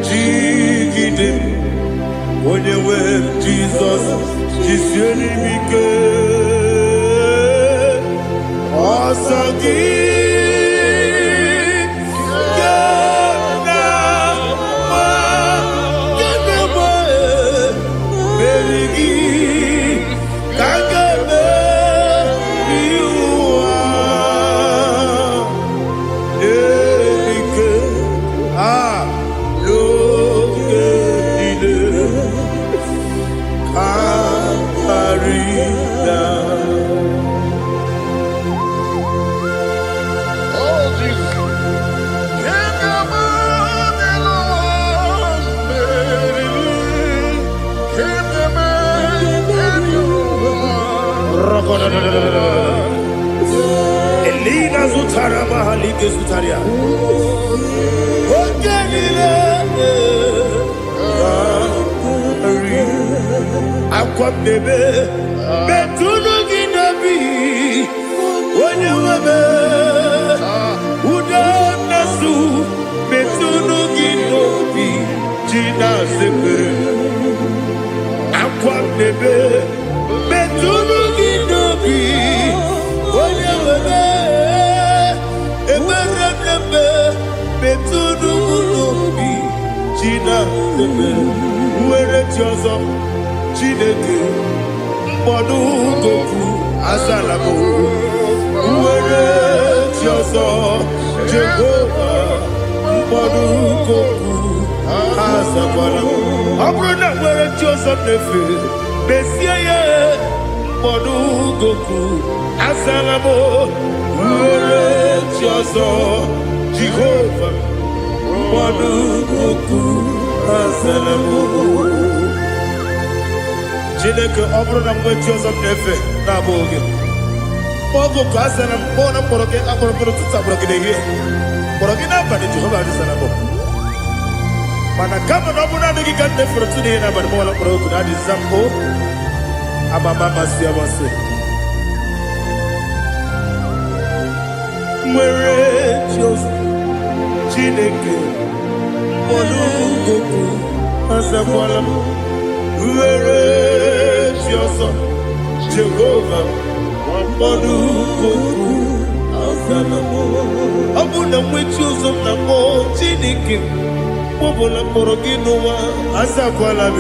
jigide, onye nwe Jizọs, jisie m ike. Ọsọ gị ga na-agba, ga na-agba, meri gị ka a ga-emeri ụwa. Ike a n'oge niile ka karịa. Oh, Jesus. King of all the King of all. Elina zutara mahalike zutaria. Oge niile karị. Akwa m na-ebe metụnụ gị n'obi, onye nwe m. Udo na-asụ, metụnụ gị n'obi ji na-asịpụrụ. Akwa m na-ebe metụnụ gị n'obi, onye nwe m. Ekpere m na-eme, metụnụ m n'obi ji na-asịpụrụ. Nwere chi ọzọ, Chineke, mkpọdụ goku azala m. Nwere chi ọzọ, Jehova, mkpọdụ goku azakwala m. Ọ bụrụ na nwere chi ọzọ m na-efe, mezie ya. Mkpọdụ goku azala m. Nwere chi ọzọ, Jehova, mkpọdụ goku azala m. Chineke, ọ bụrụ na mgbe chi ọzọ m na-efe na-abụghị gị, oge oku asara m, kpọọ na mkpọrọ gị, akpọrọ mkpọrọ ụtụtụ, akpọrọ gị n'ehihie, kpọrọ gị n'abalị, Jehova adịsara m. Mana kama na ọ bụ naanị gị ka m na-efere ụtụtụ n'ihe n'abalị, mọbụla mkpọrọ oku na adịza m o amama amasị amasị. Nwere chi ọzọ, Chineke, mkpọrọ goku azakwala m. Nwere chi ọzọ, Jehova, mkpọrọ goku azala m. Ọ bụ na nwe chi ọzọ m na-akpọ, Chineke, mkpọbụla mkpọrọ gị n'ụwa, azakwala m.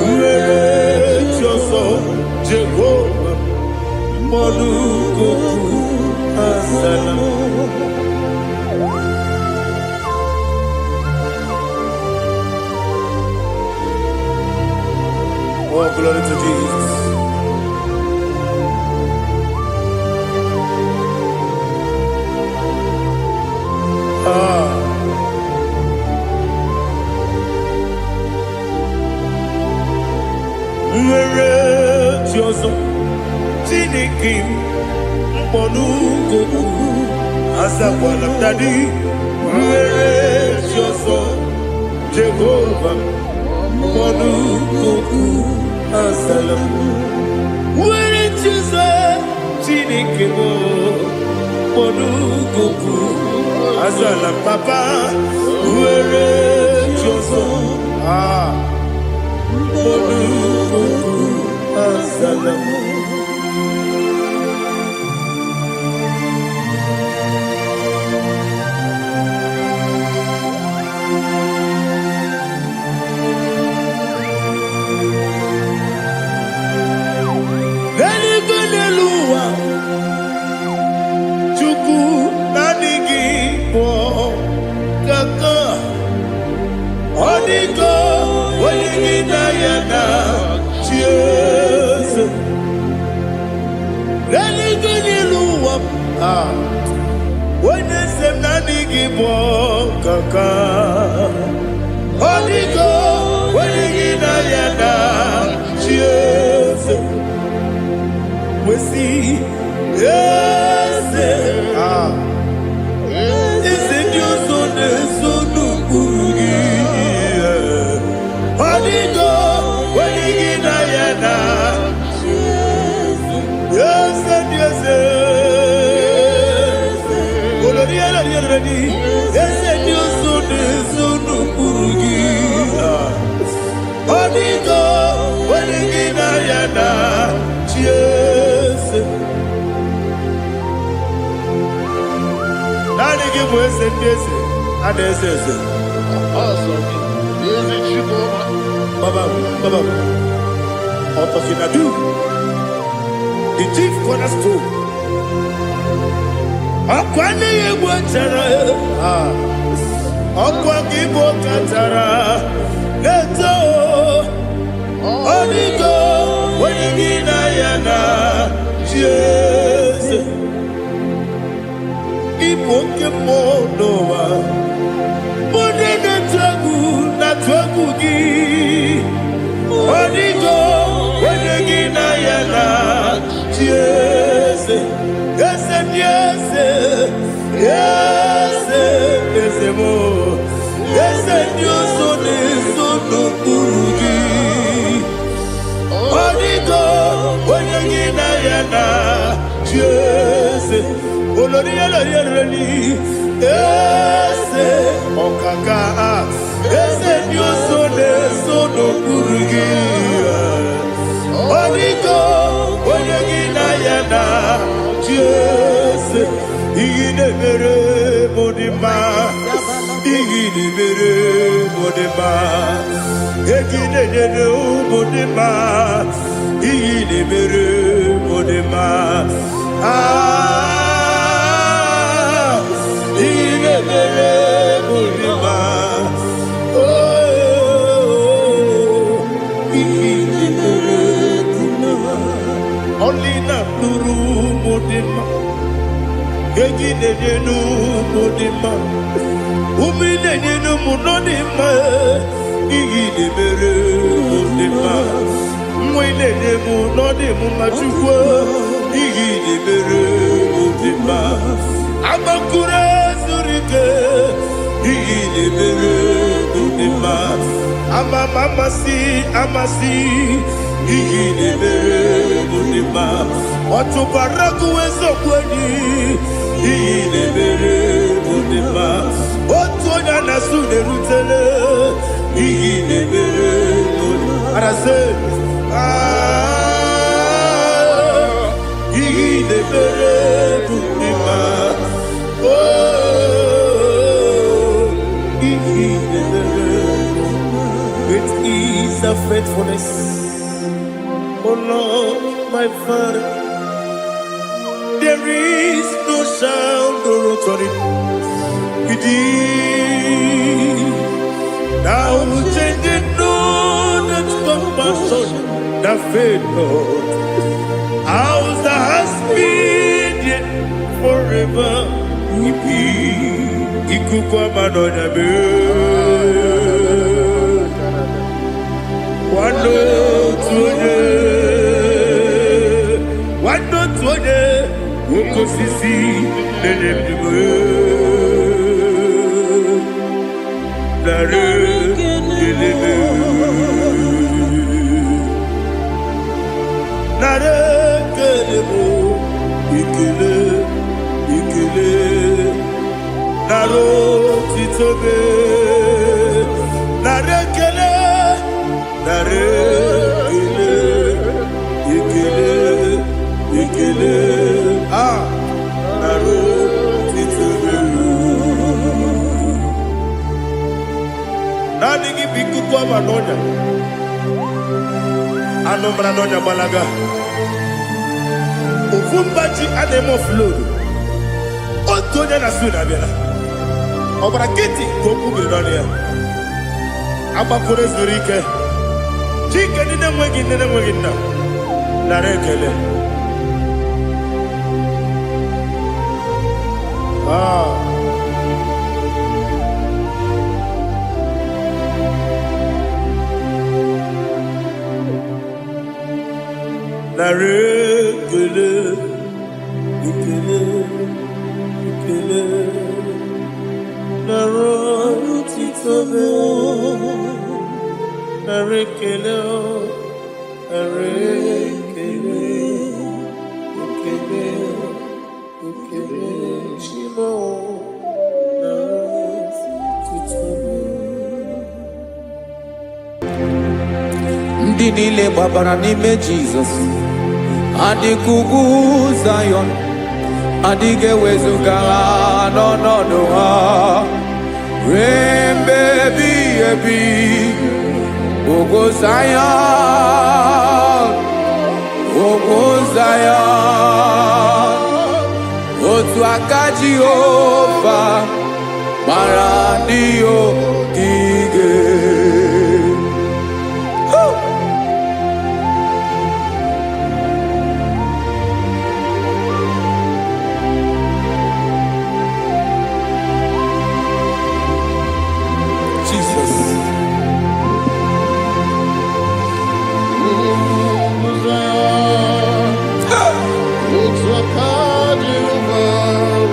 Nwere chi ọzọ, Jehova, mkpọrọ goku azala m. Oh, glory to Jesus. Ah, nwere chi ọzọ. Chineke m, mkpọnugokwu azakwala m. Daddy, were chi ọzọ. Jehova, mkpọnugokwu azala m. Were Jizọs, Chineke m, mkpọnugokwu azala m. Papa, were chi ọzọ. Ah, mkpọnugokwu azala m. N'eluigwe, n'elu ụwa, Chukwu, naanị gị bụ kaka. Ọ dịgo onye gị na ya na chi eze. N'eluigwe, n'elu ụwa, ah, onye eze m, naanị gị bụ kaka. Ọ dịgo onye gị na ya na chi eze. Wesi eze, ah, eze ndị ọzọ na-eso n'ụkpụrụ gị. Ọ dịgo onye gị na ya na eze ndị eze. Olori elori elori, eze ndị ọzọ na-eso n'ụkpụrụ gị. Ọ dịgo onye gị na ya na chi eze. Naanị gị bụ eze ndị eze, a na-eze eze. Ọsọ gị, ezi Chukwu. Baba, Baba, Otokinadu, the chief cornerstone. Ọkwa nne ya egwu chara, ah, ọkwa gị bụ kachara na-eto. Ọ dịgo onye gị na ya na chi eze. Ịbụ oke mmụọ n'ụwa, onye na-atụ egwu na-atụ egwu gị. Ọ dịgo onye gị na ya na chi eze. Eze ndị eze, eze, eze m, eze ndị ọzọ na-eso n'okpuru gị. Ọ dịgo onye gị na ya na chi eze. Olori elori elori, eze ọkaka, eze ndị ọzọ na-eso n'okpuru gị. Ọ dịgo onye gị na ya na chi eze. Ihe na-emere mụ dị mma, ihe na-emere mụ dị mma, egi na-enyere ụmụ dị mma, ihe na-emere mụ dị mma. Ah, ihe na-emere mụ dị mma. Oh, ihe na-emere dị mma. Ọlị na-atụrụ ụmụ dị mma, egi na-enye n'ụmụ dị mma, ume na-enye n'ụmụ nọ dị mma. Ihe na-emere mụ dị mma, nwa ị na-enye m nọ dị m mma. Chukwu, ihe na-emere mụ dị mma. Agbakụrụ zuru ike, ihe na-emere mụ dị mma. Ama m amasị amasị, ihe na-emere mụ dị mma. Ọtụbara gụwa eziokwu enyi, ihe na-emere mụ dị mma. Otu onye a na-asụ na-erutele, ihe na-emere mụ dị mma. Arasị, ah, ihe na-emere mụ dị mma. Oh, ihe na-emere. Great is the faithfulness, oh Lord, my Father. There is no sound or authority within. Now changing no that compassion that fail not. House that has been there forever. Ibi ikuku ama n'ọnya mee. Nwanne otu onye, nwanne. Oke osisi na-enye ndụ nara ekele. Nara ekele bụ ekele, ekele, nara otito gị. Nara ekele, nara ekele, ekele, ekele, ah, nara otito gị. Naanị gị bụ ikuku ọma n'ọnya, anụ mara n'ọnya gbalaga. Ofu mba ji a na-eme offload. Otu onye na su na-abịala ọbara nkịtị ka okwu biri n'ọnụ ya. Agbakọrọ zuru ike. Chike ndị na-enweghị nne, na-enweghị nna, nara ekele. Ah. Nara ekele, ekele, ekele, nara otito gị. Nara ekele, nara ekele, ekele, ekele, Chimo, nara otito gị. Ndị niile gbabara n'ime Jizọs adịka ugwu Zayọn, adịghị ewezuga ha n'ọnọdụ ha ruo mgbe ebighị ebi. Ugwu Zayọn, ugwu Zayọn, otu aka Jehova gbara ndị ogige. Woo! Jesus. Ugwu Zayọn, otu aka Jehova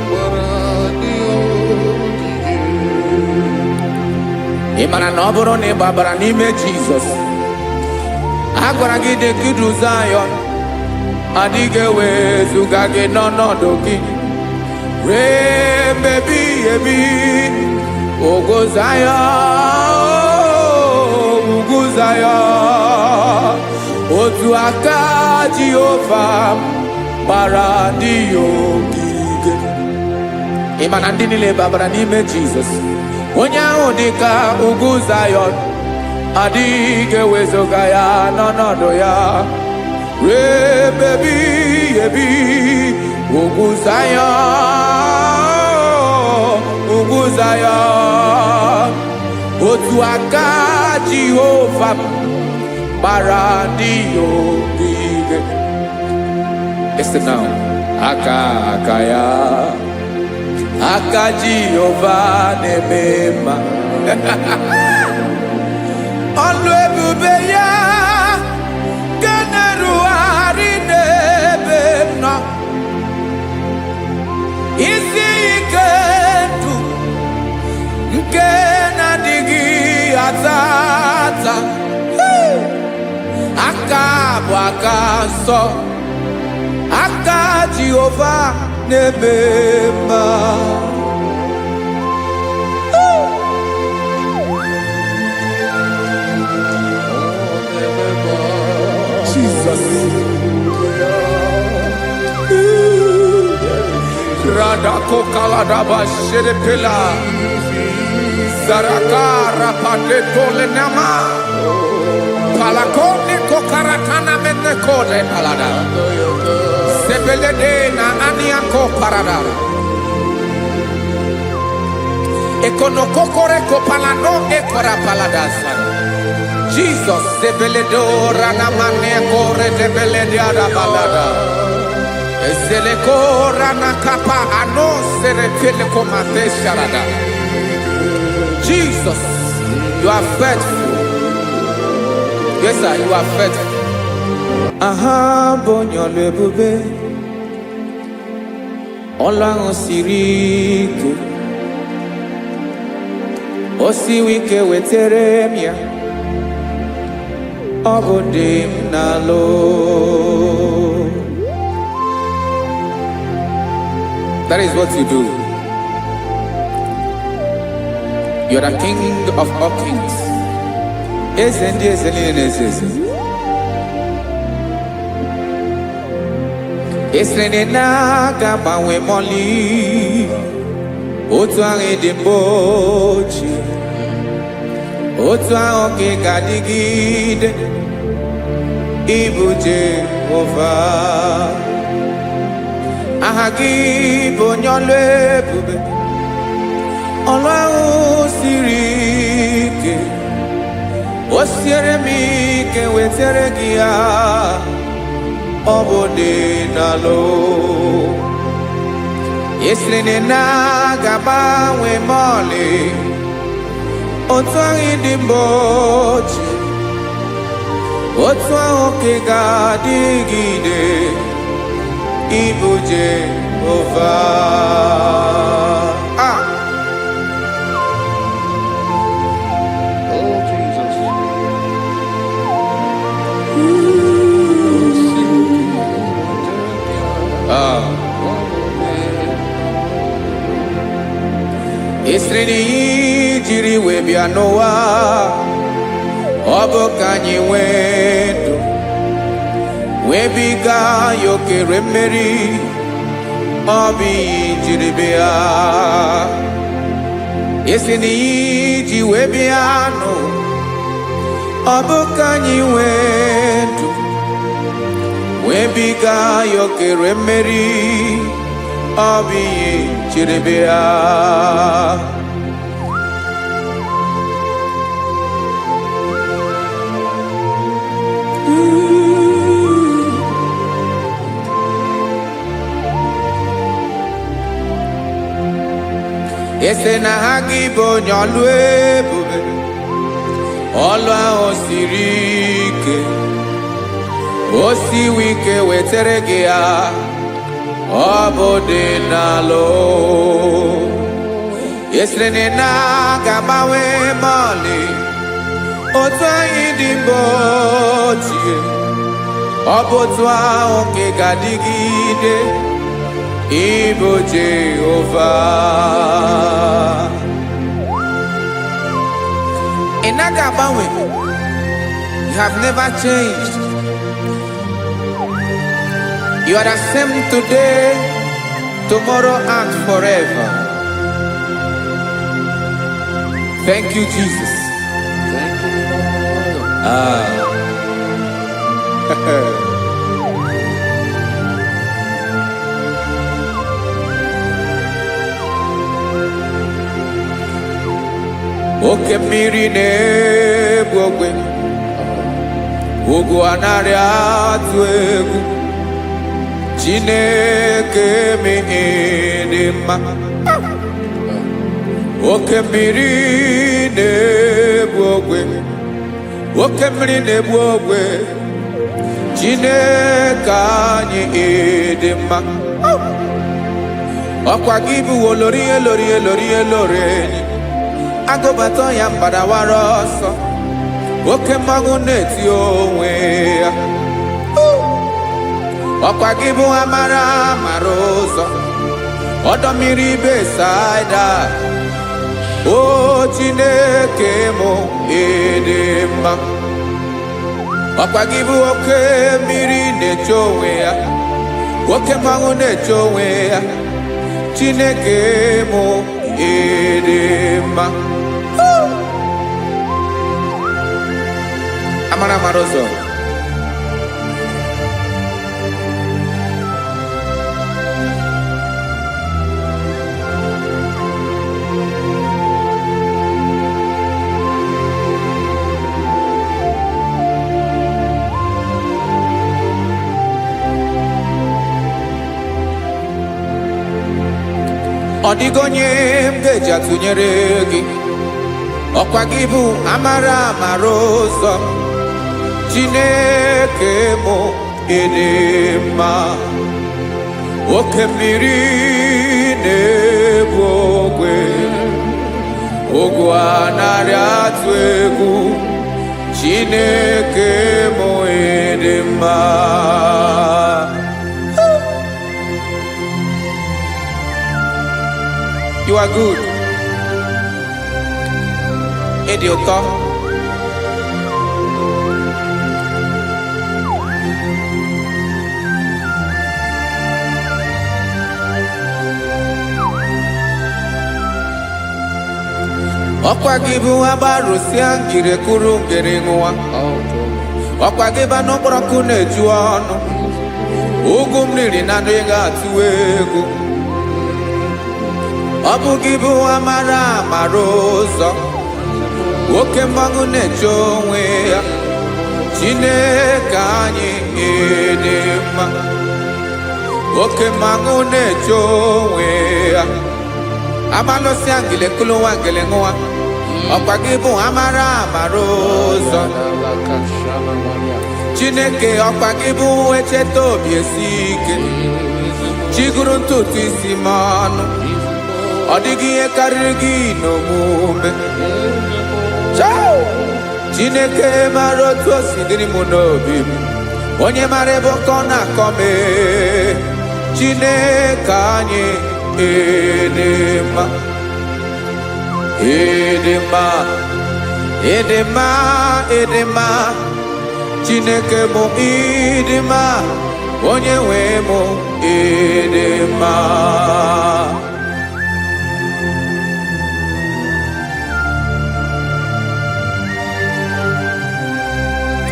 gbara ndị ogige. Ị mara na ọ bụrụ na ị gbabara n'ime Jizọs, a gwara gị dị ka idu Zayọn, adịghị ewezuga gị n'ọnọdụ gị ruo mgbe ebighị ebi. Ugwu Zayọn, ugwu Zayọn, otu aka Jehova gbara ndị ya ogige. Ị ma na ndị niile babara n'ime Jizọs, onye ahụ dị ka ugwu Zayọn, adịghị ewezuga ya n'ọnọdụ ya ruo ebe ebighị ebi. Ugwu Zayọn, ugwu Zayọn, otu aka Jehova gbara ndị ya ogige. Listen now. Aka aka ya, aka Jehova na-eme mma. Ọlụ ebube ya nke na-erugharị n'ebe m nọ, isi ike ndụ nke na-adịghị ata ata. Aka bụ aka nsọ, aka Jehova na-eme mma. Jesus. Radako kaladaba shedepela. Zaraka rapate tolenama. Palakone kokaratana menekode palada. Sebelede na aniako parada. Ekonokokore kopalano ekora paladasa. Jesus, sebeledo ranamane kore debelede balada. Ezeleko rana kapa ano serefele komate sharada. Jesus, you are faithful. Yes, sir, you are faithful. Aha bụ onye ọlụ ebube. Ọlụ ahụ siri ike, o siwi ike, wetere m ya. Ọ bụ dị m n'alụ. That is what you do. You're the King of all kings. Eze ndị eze niile na-eze eze. Esiri na na-aga gbanwe mọlị otu ahụ dị mbụ ochie, otu ahụ ka ị ga-adịgide. Ịbụ Jehova, aha gị bụ onye ọlụ ebube. Ọlụ ahụ siri ike, o siere m ike, wetere gị ya. Ọ bụ dị n'alụ. Esiri na ga-agbanwe ma ọlị otu ahụ dị mbụ ochie, otu ahụ ka ị ga-adịgide. Ịbụ Jehova. Ah! Oh, Jesus. Oh, sing. Ah. Esiri na ihe jiri wee bịa n'ụwa, ọ bụ ka anyị nwee ndụ, wee biga ya okere mmeri. Ọ bụ ihe jiri bịa. Esi na ihe ji wee bịa nụ, ọ bụ ka anyị nwee ndụ, wee biga ya okere mmeri. Ọ bụ ihe jiri bịa. Ese na ha gị bụ onye ọlụ ebube. Ọlụ ahụ siri ike, o siwi ike, wetere gị ya. Ọ bụ dị n'alụ. Esiri na ị na-aga-agbanwe ma ọlị otu anyị dị mbụ ochie, ọ bụ otu ahụ ka ị ga-adịgide. Ịbụ Jehova, ị naghị agbanwe. You have never changed. You are the same today, tomorrow and forever. Thank you, Jesus. Thank you, Lord. Ah. Oke mmiri na-egbu ogwe, ugwu anaghị atụ egwu. Chineke m, dị mma. Oke mmiri na-egbu ogwe, oke mmiri na-egbu ogwe, Chineke anyị, dị mma. Ọkwa gị bụ olori elori elori elori enyi agụbata ya mgbadawara ọsọ. Oke mmanwụ na-eti onwe ya. Ọkwa gị bụ amara mara ụzọ, ọdọ mmiri Besaida. O Chineke mụ, ịdị mma. Ọkwa gị bụ oke mmiri na-eche onwe ya, oke mmanwụ na-eche onwe ya. Chineke mụ, ịdị mma. Amara mara ụzọ. Ọ dịghị onye m ga-eji atụnyere gị. Ọkwa gị bụ amara amara ụzọ. Chineke mụ, ịdị mma. Oke mmiri na-egbu ogwe, ogwu anaghị atụ egwu. Chineke m, ịdị mma. You are good. Ịdị ụtọ. Ọkwa gị bụ agbarụsịa ngire kuru ngere ṅụwa. Ọkwa gị bụ anụ mkpọrọ ọkụ na-eju ọnụ. Ugwu m riri na adịghị atụ egwu. Ọ bụ gị bụ amara amara ụzọ. Oke mmanwụ na-eche onwe ya. Chineke anyị, ịdị mma. Oke mmanwụ na-eche onwe ya. Amalụsịa ngele kulu nwa ngele ṅụwa. Ọkwa gị bụ amara amara ụzọ. Chineke, ọkwa gị bụ echeta obi esi ike. Chiguru ntutu isi m ọnụ. Ọ dịghị ihe karịrị gị n'omume. Chao! Chineke mara otu o si dịrị m n'obi m, onye mara ebe ọkọ na-akọ m ee. Chineke anyị, ịdị mma, ịdị mma, ịdị mma, ịdị mma. Chineke mụ, ịdị mma. Onye nwe mụ, ịdị mma.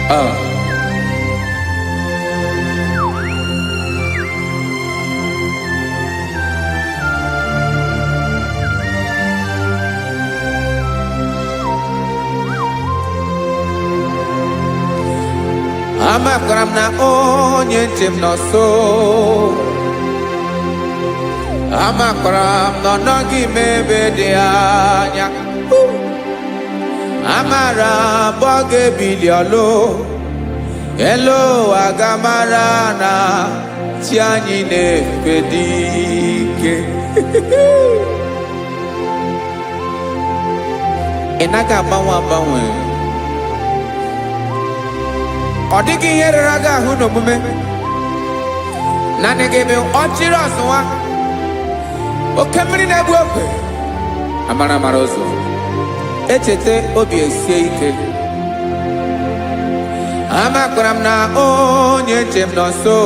Ah. Amakwara m na onye nche m nọ nso. Amakwara m na ọ nọghị m ebe dị anya. Amara m ọ ga-ebili ọlụ elu ụwa, mara na chi anyị na-efe dị ike. Ị naghị agbanwe agbanwe. Ọ dịghị ihe rere gị ahụ n'omume. Naanị gị bụ ọchịrị ọzụwa, oke mmiri na-egbu ogwe, amara amara ụzọ, echeta obi esie ike. Amakwara m na onye nche m nọ nso.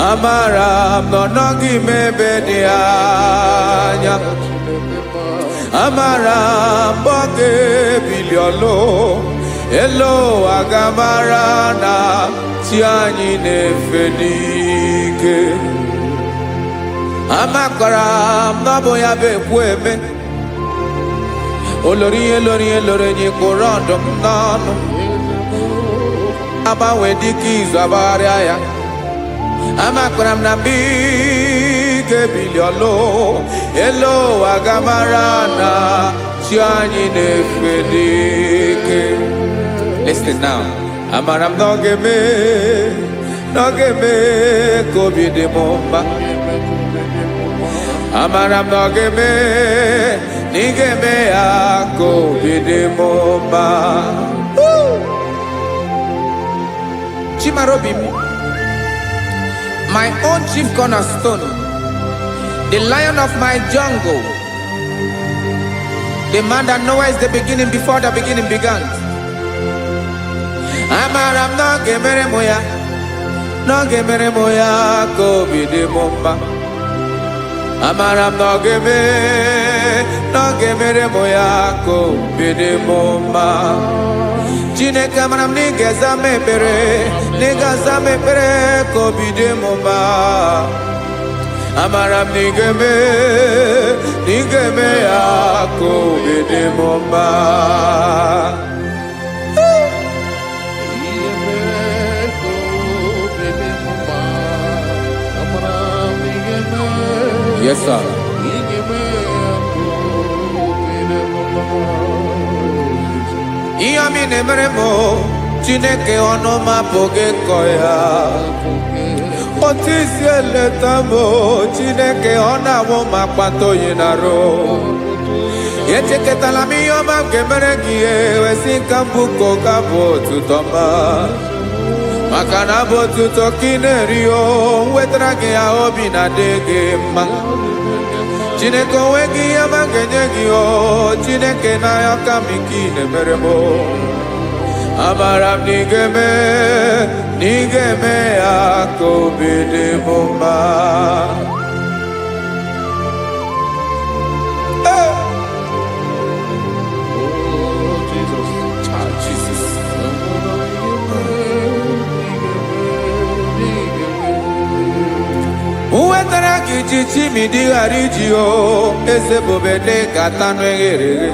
Amara m na ọ nọghị m ebe dị anya. Amara m ọ ga-ebili ọlụ elu ụwa, ga-amara na chi anyị na-efe n'ike. Amakwara m na ọ bụ ya bụ ekwu eme olori ihe lori ihe lori enyi kpụrụ ọdụm n'ọnụ, agbanwe dịka izu agbagharịa ya. Amakwara m na mgbe ị ga-ebili ọlụ elu ụwa, ga-amara na chi anyị na-efe n'ike. Listen now. Amara m na ọ ga-eme, na ọ ga-eme ka obi dị m mma. Amara m na ọ ga-eme, na ị ga-eme ya ka obi dị m mma. Chimarobi m, my own chief cornerstone, the lion of my jungle, the man that knows the beginning before the beginning began. Amara m na ọ ga-emere m ya, na ọ ga-emere m ya ka obi dị m mma. Amara m na ọ ga-eme, na ọ ga-emere m ya ka obi dị m mma. Chineke, amara m na ị ga-aza m ekpere, na ị ga-aza m ekpere ka obi dị m mma. Amara m na ị ga-eme, na ị ga-eme ya ka obi dị m mma. Ihe mee ka obi dị m mma. Amara m ị ga-eme. Yes, sir. Ị ga-eme ya ka obi dị m mma. Ihe ọma ị na-emere m, Chineke, ọnụ m apụghị ịkọ ya. Otu isi eleta m o, Chineke, ọ na-awụ m akpata oyi na-arụ. Echekọtala m ihe ọma m ga-emere gị, wesị ka m bụ ka ụka bụ otuto ọma, maka na abụ otuto ka ị na-eri. O nwetara gị ya, obi na-adị gị mma. Chineke, onwe gị ihe ọma m ga-enye gị. O Chineke, n'anya ka m ike ị na-emere m o. Amara m na ị ga-eme, na ị ga-eme ya ka obi dị m mma. Hey! Oh, Jesus. Ah, Jesus. Nwetara gị ji chimidi ghara iji o eze bube dị ka tanụ eghere eghe.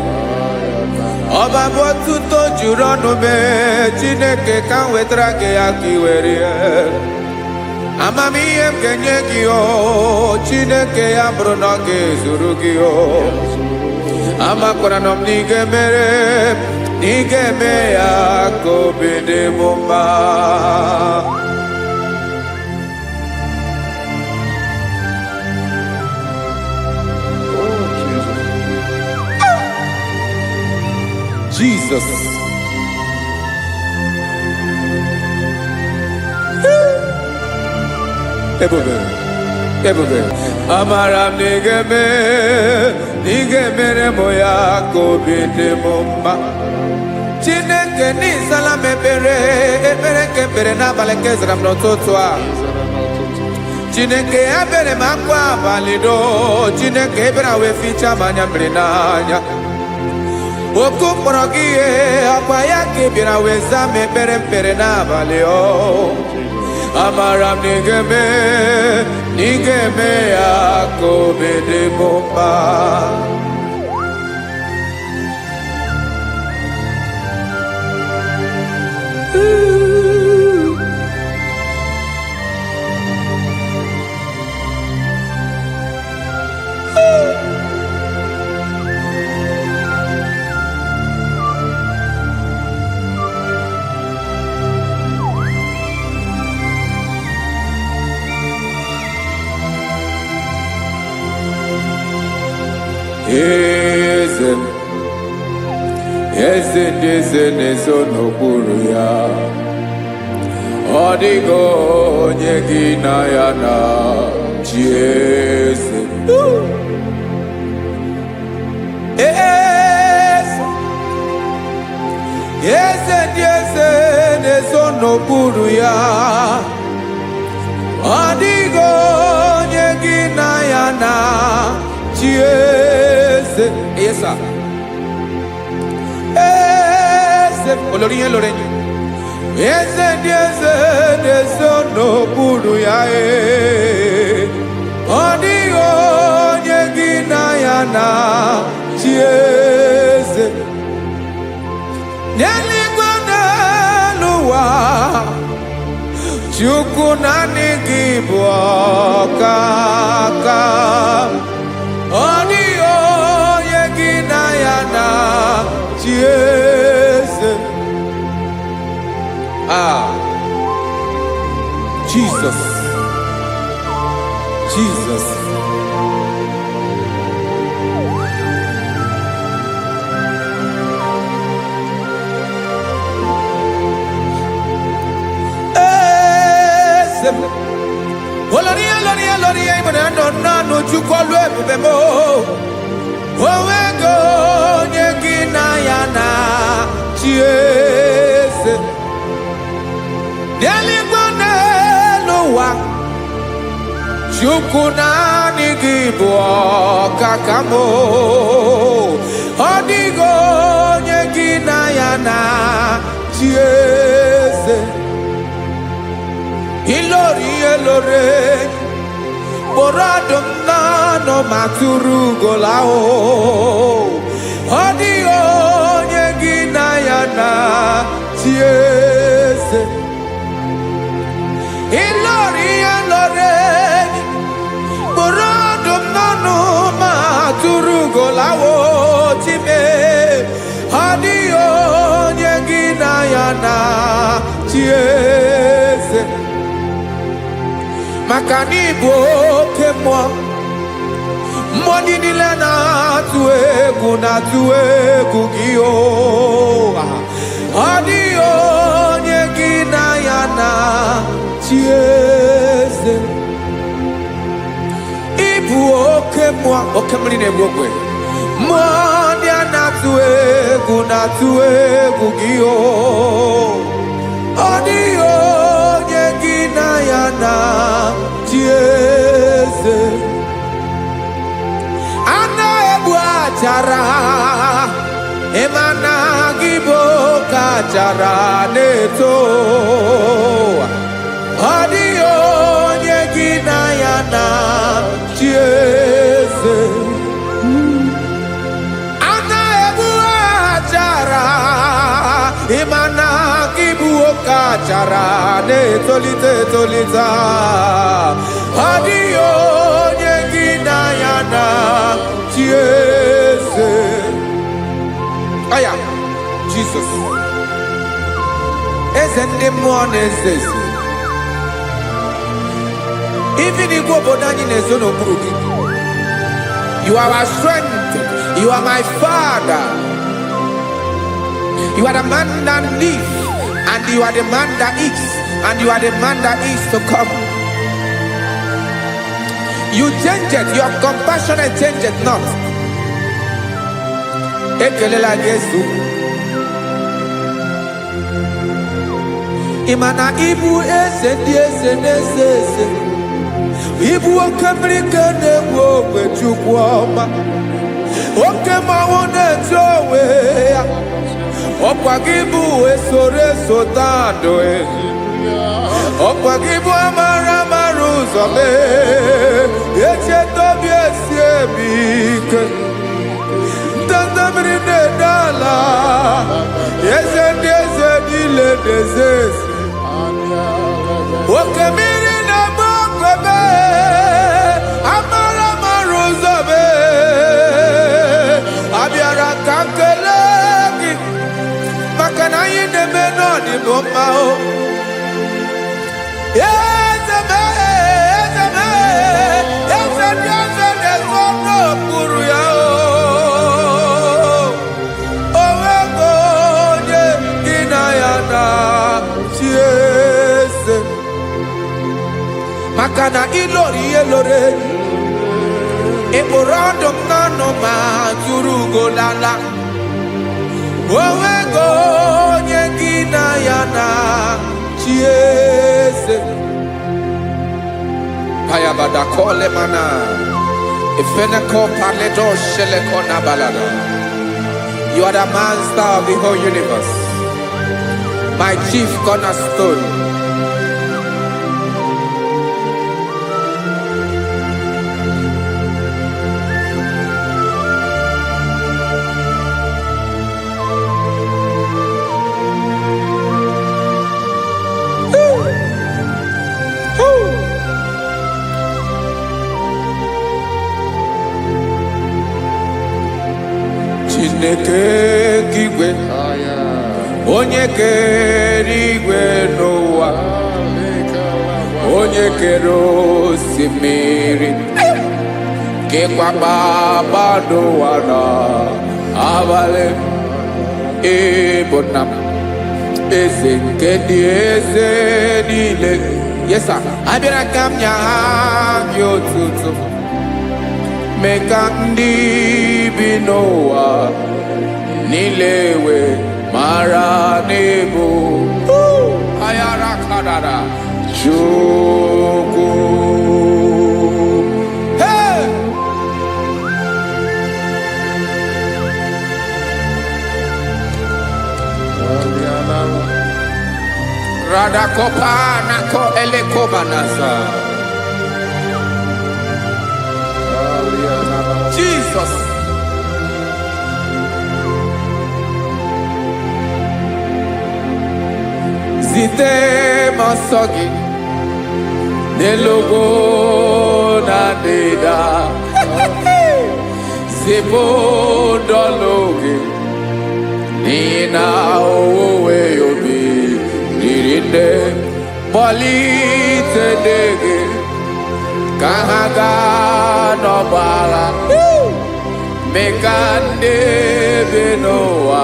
Ọba bụ ọtụtụ juru ọnụ mee. Chineke, ka m wetara gị ya ka ị were ya. Amamihe m ga-enye gị, o Chineke, ya bụrụ na ọ ga-ezuru gị o. Amakwara na m na ị ga-emere, na ị ga-eme ya ka obi dị m mma. Oh, Jesus. Jesus. Ebube, ebube. Amara m na ị ga-eme, na ị ga-emere m ya ka obi dị m mma. Chineke, n'ịzala m ekpere, ekpere nke ekpere n'abalị nke zara m n'ụtụtụ a. Chineke, ebere m akwa abalị do. Chineke, ebere wee fichaa m anya mmiri n'anya. Oku mkpọrọ gị, ihe ọkwa ya ka ị bịara wee zaa m ekpere mkpere n'abalị o. Amara m na ị ga-eme, na ị ga-eme ya ka obi dị m mma. Eze m, eze ndị eze na-ezo n'okpuru ya. Ọ dịghị onye gị na ya na chi. Eze, eze, eze ndị eze na-ezo n'okpuru ya. Ọ dịghị onye gị na ya na chi. Eze, yes sir. Eze olórí ihe lórí enyi, eze ndị eze na-ezo n'okpuru ya. Ee, ọ dịghị onye gị na ya na chi. Eze n'eluigwe, n'elu ụwa, Chukwu, naanị gị bụ ọkaka. Ọ dịghị onye gị na ya na chi. Eze. Ah, Jesus, Jesus. Eze m, olórí, olórí, olórí ịbụrụ ya nọ naanụ. Chukwu, ọlụ ebube m, onwego onye gị na ya na chi. Eze n'eluigwe, n'elu ụwa, Chukwu, naanị gị bụ ọkaka m. Ọ dịghị onye gị na ya na chi. Eze, ilori ihe lore kpụrụ ọdụm n'ọnụ ma tụrụ ugola o. Ọ dịghị onye gị na ya na chi. Eze, ilori ihe lore kpụrụ ọdụm n'ọnụ ma tụrụ ugolawo chime. Ọ dịghị onye gị na ya na chi. Eze. Maka na ịbụ oke mmụọ. Mmụọ ndị niile na-atụ egwu na-atụ egwu gị o. Ọ dịghị onye gị na ya na chi eze. Ịbụ oke mmụọ, oke mmiri na-egbu ogwe. Mmụọ ndị a na-atụ egwu na-atụ egwu gị o. Ọ dịghị onye gị na ya na chi eze. A na-egbu achara, ịma na gị bụ oke achara na-eto. Ọ dịghị onye gị na ya na chi eze. A na-egbu achara, ịma na gị bụ oke achara na-etolite etolite. Ọ dịghị onye gị na ya na chi eze. Aya, Jizọs, eze ndị mmụọ na-eze eze. Even igwe obodo anyị na-ezo n'okpuru gị. You are our strength. You are my father. You are the man that lives, and you are the man that is, and you are the man that is to come. You change it, your compassion change it not. Ekelela gị Yesu. Ị ma na ịbụ eze ndị eze na-eze eze. Ịbụ oke mmiri ka na-egbu ogbe, Chukwu ọma. Oke mmanwụ na-eto onwe ya. Ọkwa gị bụ esoro eso tandụ. Ọkwa gị bụ amara amara ụzọ mee. Echeta obi esi emi ike. Ndanda mmiri na-ede ala. Eze ndị eze niile na-eze eze. Oke mmiri na-agba okwebe, amara amara ụzọ mee. Abịara ka m kelee gị maka na anyị na-eme n'ọdịbụ mma o. Eze m, eze m, eze ndị eze na-ezo n'okpuru ya o. O nwego onye gị na ya na chi eze. Maka na ịlọrọ ihe lọrọ enyi. Ị kpụrụ ọdụm n'ọnụ ma tụrụ ugo lala. O nwego onye gị na ya na chi eze. Payabada kole mana. Ifeneko paledo sheleko na balada. You are the master of the whole universe. My chief cornerstone. Woo. Chineke nke igwe, onye kere igwe n'ụwa, onye kere osimiri, kekwa kpakpando ụwa na abalị, ịbụ nna m, eze nke ndị eze niile. Yes sir. Abịara ka m nye gị otuto, mee ka ndị bi n'ụwa niile wee mara n'ịbụ ayara karara Chukwu. Hey! Radakopa nako elekobanasa. Jesus. Zite m ọsọ gị n'elu ugwu na ndịda. Zipụ ndọlụ gị n'ihi na owuwe obi riri nne. Kpọlite ndị gị. Ka ha gaa n'ọgbọ agha, mee ka ndị bi n'ụwa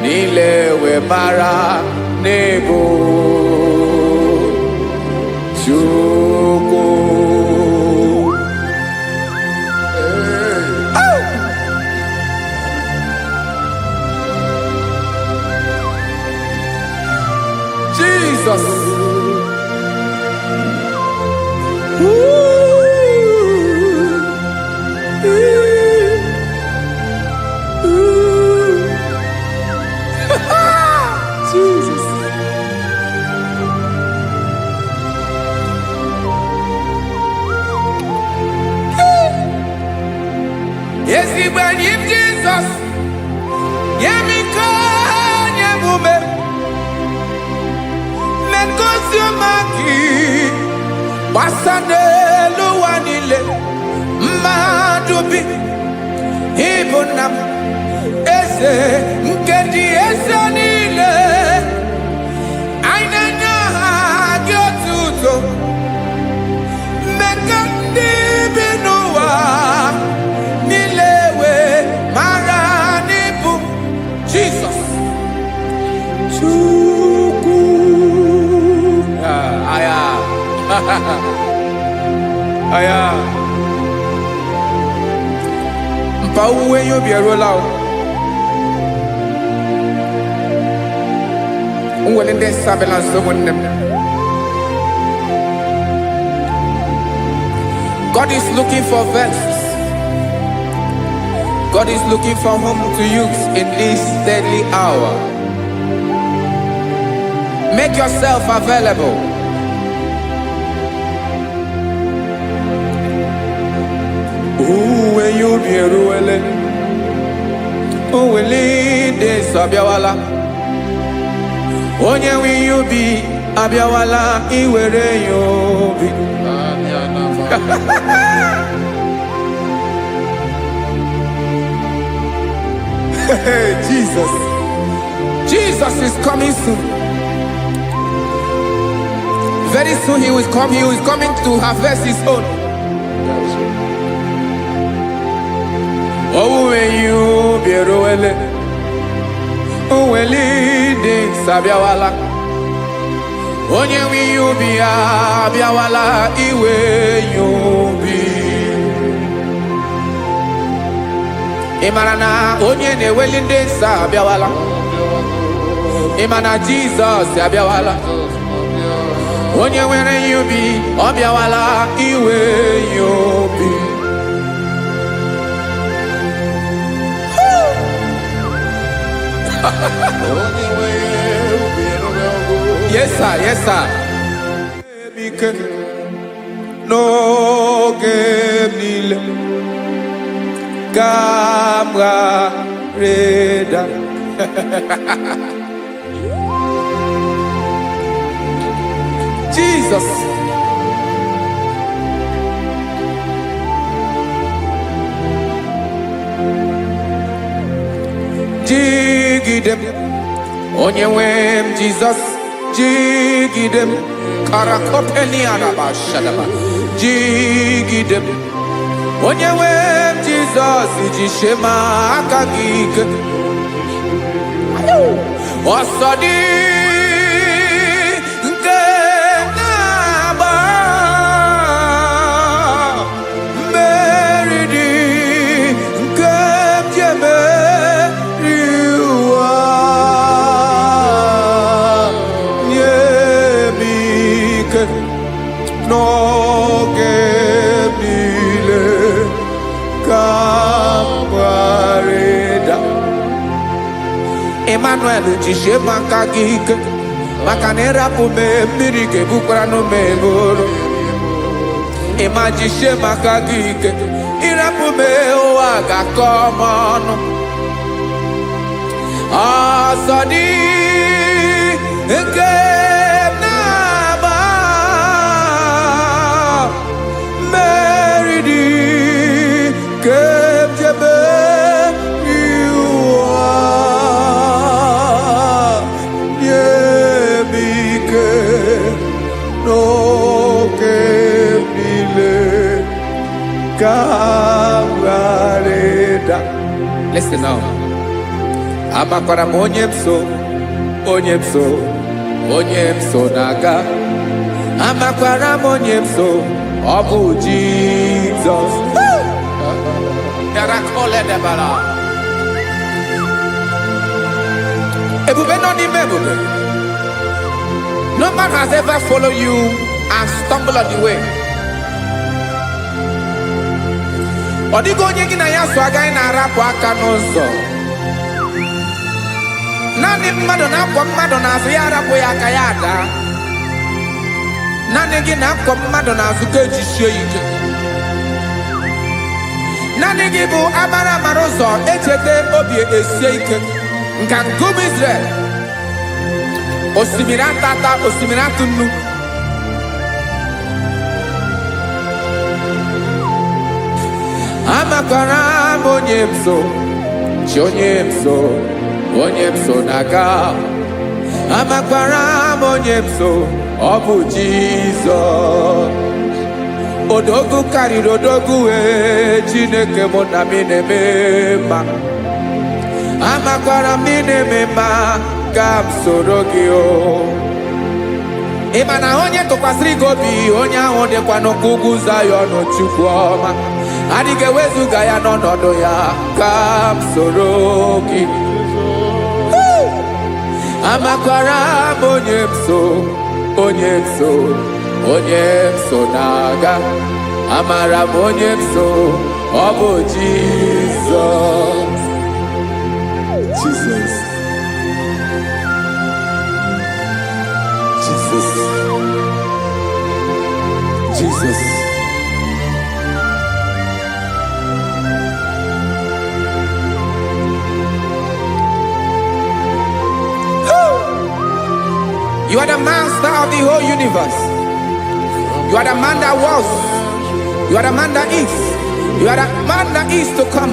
niile wee mara n'ịbụ Chukwu. Jesus. Ooh. Ooh. Ooh. Jesus. Ezigbo enyi m Jizọs, nye m ike, nye m ume, megosi ọma gị gbasa n'elu ụwa niile, mmadụ bi, ịbụ nna m, eze nke dị eze niile, anyị na-enye aha gị otuto, mmekọ ndị bi n'ụwa niile wee mara n'ịbụ Jizọs Chukwu. Ah, aya. Aya. Mpa owuwe ihe obi eruola o. Nwere ndị nsabela nso ụmụnne m. God is looking for vessels. God is looking for whom to use in this deadly hour. Make yourself available. Uwe ya obi eruwele. Owele ndị nsọ abịawala. Onye nwe ihe ubi abịawala iwere ya obi. Hey, Jesus. Jesus is coming soon. Very soon he will come. He is coming to harvest his own. Owuwe ihe ubi eruwele. Owele ndị nsọ abịawala. Onye nwe ihe ubi ya abịawala iwe ya obi. Ị mara na onye na-eweli ndị nsọ abịawala. Ị ma na Jizọs abịawala. Onye nwere ihe ubi ọ bịawala iwe ya obi. Yes sir, yes sir. Ike n'oge m niile ka m ghara ịda. Jesus. Jigide m, onye nwe m Jizọs, jigide m, karakopelianabashadaba, jigide m, onye nwe m Jizọs, jisie m aka gị ike. Ọsọ dị nke na-agba, mmeri dị nke m ji emeri ụwa, nye m ike n'oge m niile ka m ghara ịda. Emmanuel, jisie m aka gị ike, maka na ịrapụ m mmiri ga-ebukwara n'ume eburu. Ịma jisie m aka gị ike, ịrapụ m ụwa ga-akọ m ọnụ. Ọsọ dị nke m na-agba, mmeri dị nke m ji emeri ụwa, nye m ike n'oge m niile Ka m ghara ịda. Listen now. Amakwara m onye m so, onye m so, onye m so na-aga. Amakwara m onye m so, ọ bụ Jizọs. Bịara. Ebube nọ n'ime ebube. No man has ever followed you and stumbled on the way. Ọ dịghị onye gị na ya so agaghị na-arapụ aka n'ụzọ. Naanị mmadụ na-akwọ mmadụ n'azụ ya arapụ ya aka ya ada. Naanị gị na-akwọ mmadụ n'azụ ka ejisie ya ike. Naanị gị bụ amara amara ụzọ echeta obi esie ike. Nka nkume Israel. Osimiri atata, osimiri atụ nnu. Amakwara m onye m so, chi onye m so, onye m so na-aga. Amakwara m onye m so, ọ bụ Jizọs. Odogwu karịrị odogwu wee, Chineke mụ na m na-eme mma. Amakwara m ị na-eme mma, ka m soro gị o. Ị ma na onye tụkwasịrị gị obi, onye ahụ dịkwa n'ụkwụ ugwu Zayọn. Chukwu ọma adịghị ewezuga ya n'ọnọdụ ya. Ka m soro gị. Amakwara m onye m so, onye m so, onye m so na-aga. Amara m onye m so, ọ bụ Jizọs. Jesus. Jesus. Jesus. You are the master of the whole universe. You are the man that was. You are the man that is. You are the man that is to come.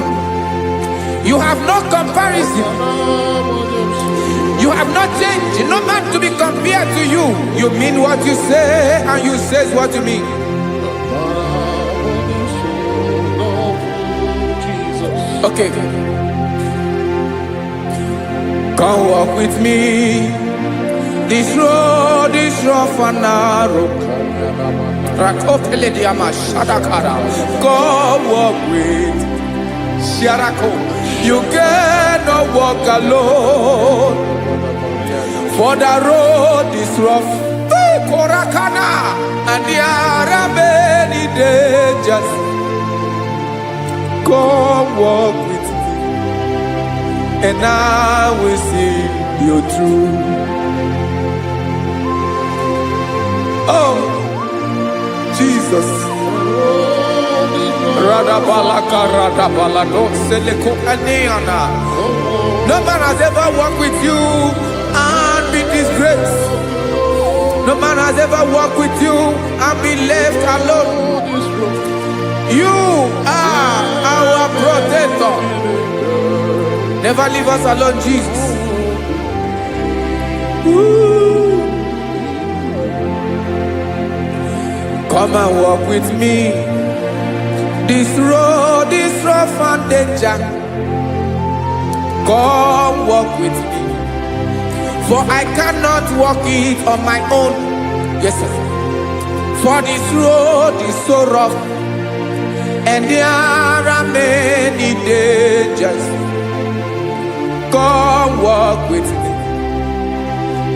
You have no comparison. You have not changed. No man to be compared to you. You mean what you say, and you say what you mean. Jesus. Okay. Come walk with me. This road is rough and narrow. Rakopelediama shadakara. Come walk with Sharako. You cannot walk alone. For the road is rough. Korakana. And there are many dangers. Come walk with me, and I will see you through. Oh, Jesus. Radabalaka radabalado seleko aneana. No man has ever walked with you and be disgraced. No man has ever walked with you and be left alone. You are our protector. Never leave us alone, Jesus. Ooh. Come and walk with me. This road is rough and danger. Come walk with me. For I cannot walk it on my own. Yes, sir. For this road is so rough, and there are many dangers. Come walk with me,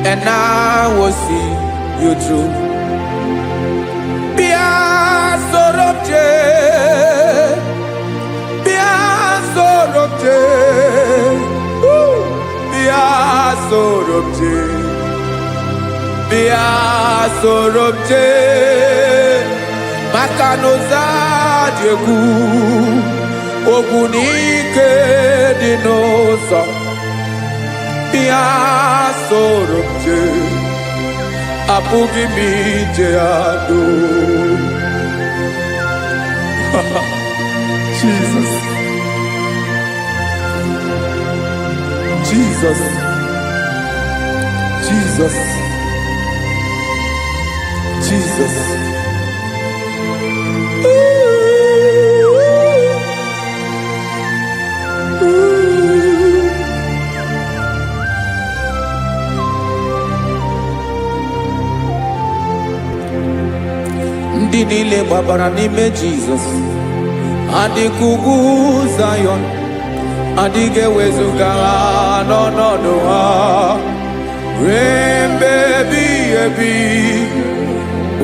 and I will see you through. Bịa soro m jee, bịa soro m jee, Woo! Bịa soro m jee, bịa soro m jee, maka na ụzọ dị egwu, ogwu na ike dị n'ụzọ. Bịa soro m jee, apụghị m ije alone. Jesus. Jesus. Jesus. Jesus. Ooh. Ndị niile gbabara n'ime Jizọs adịka ugwu Zayọn, adịghị ewezuga ha n'ọnọdụ ha ruo mgbe ebighị ebi.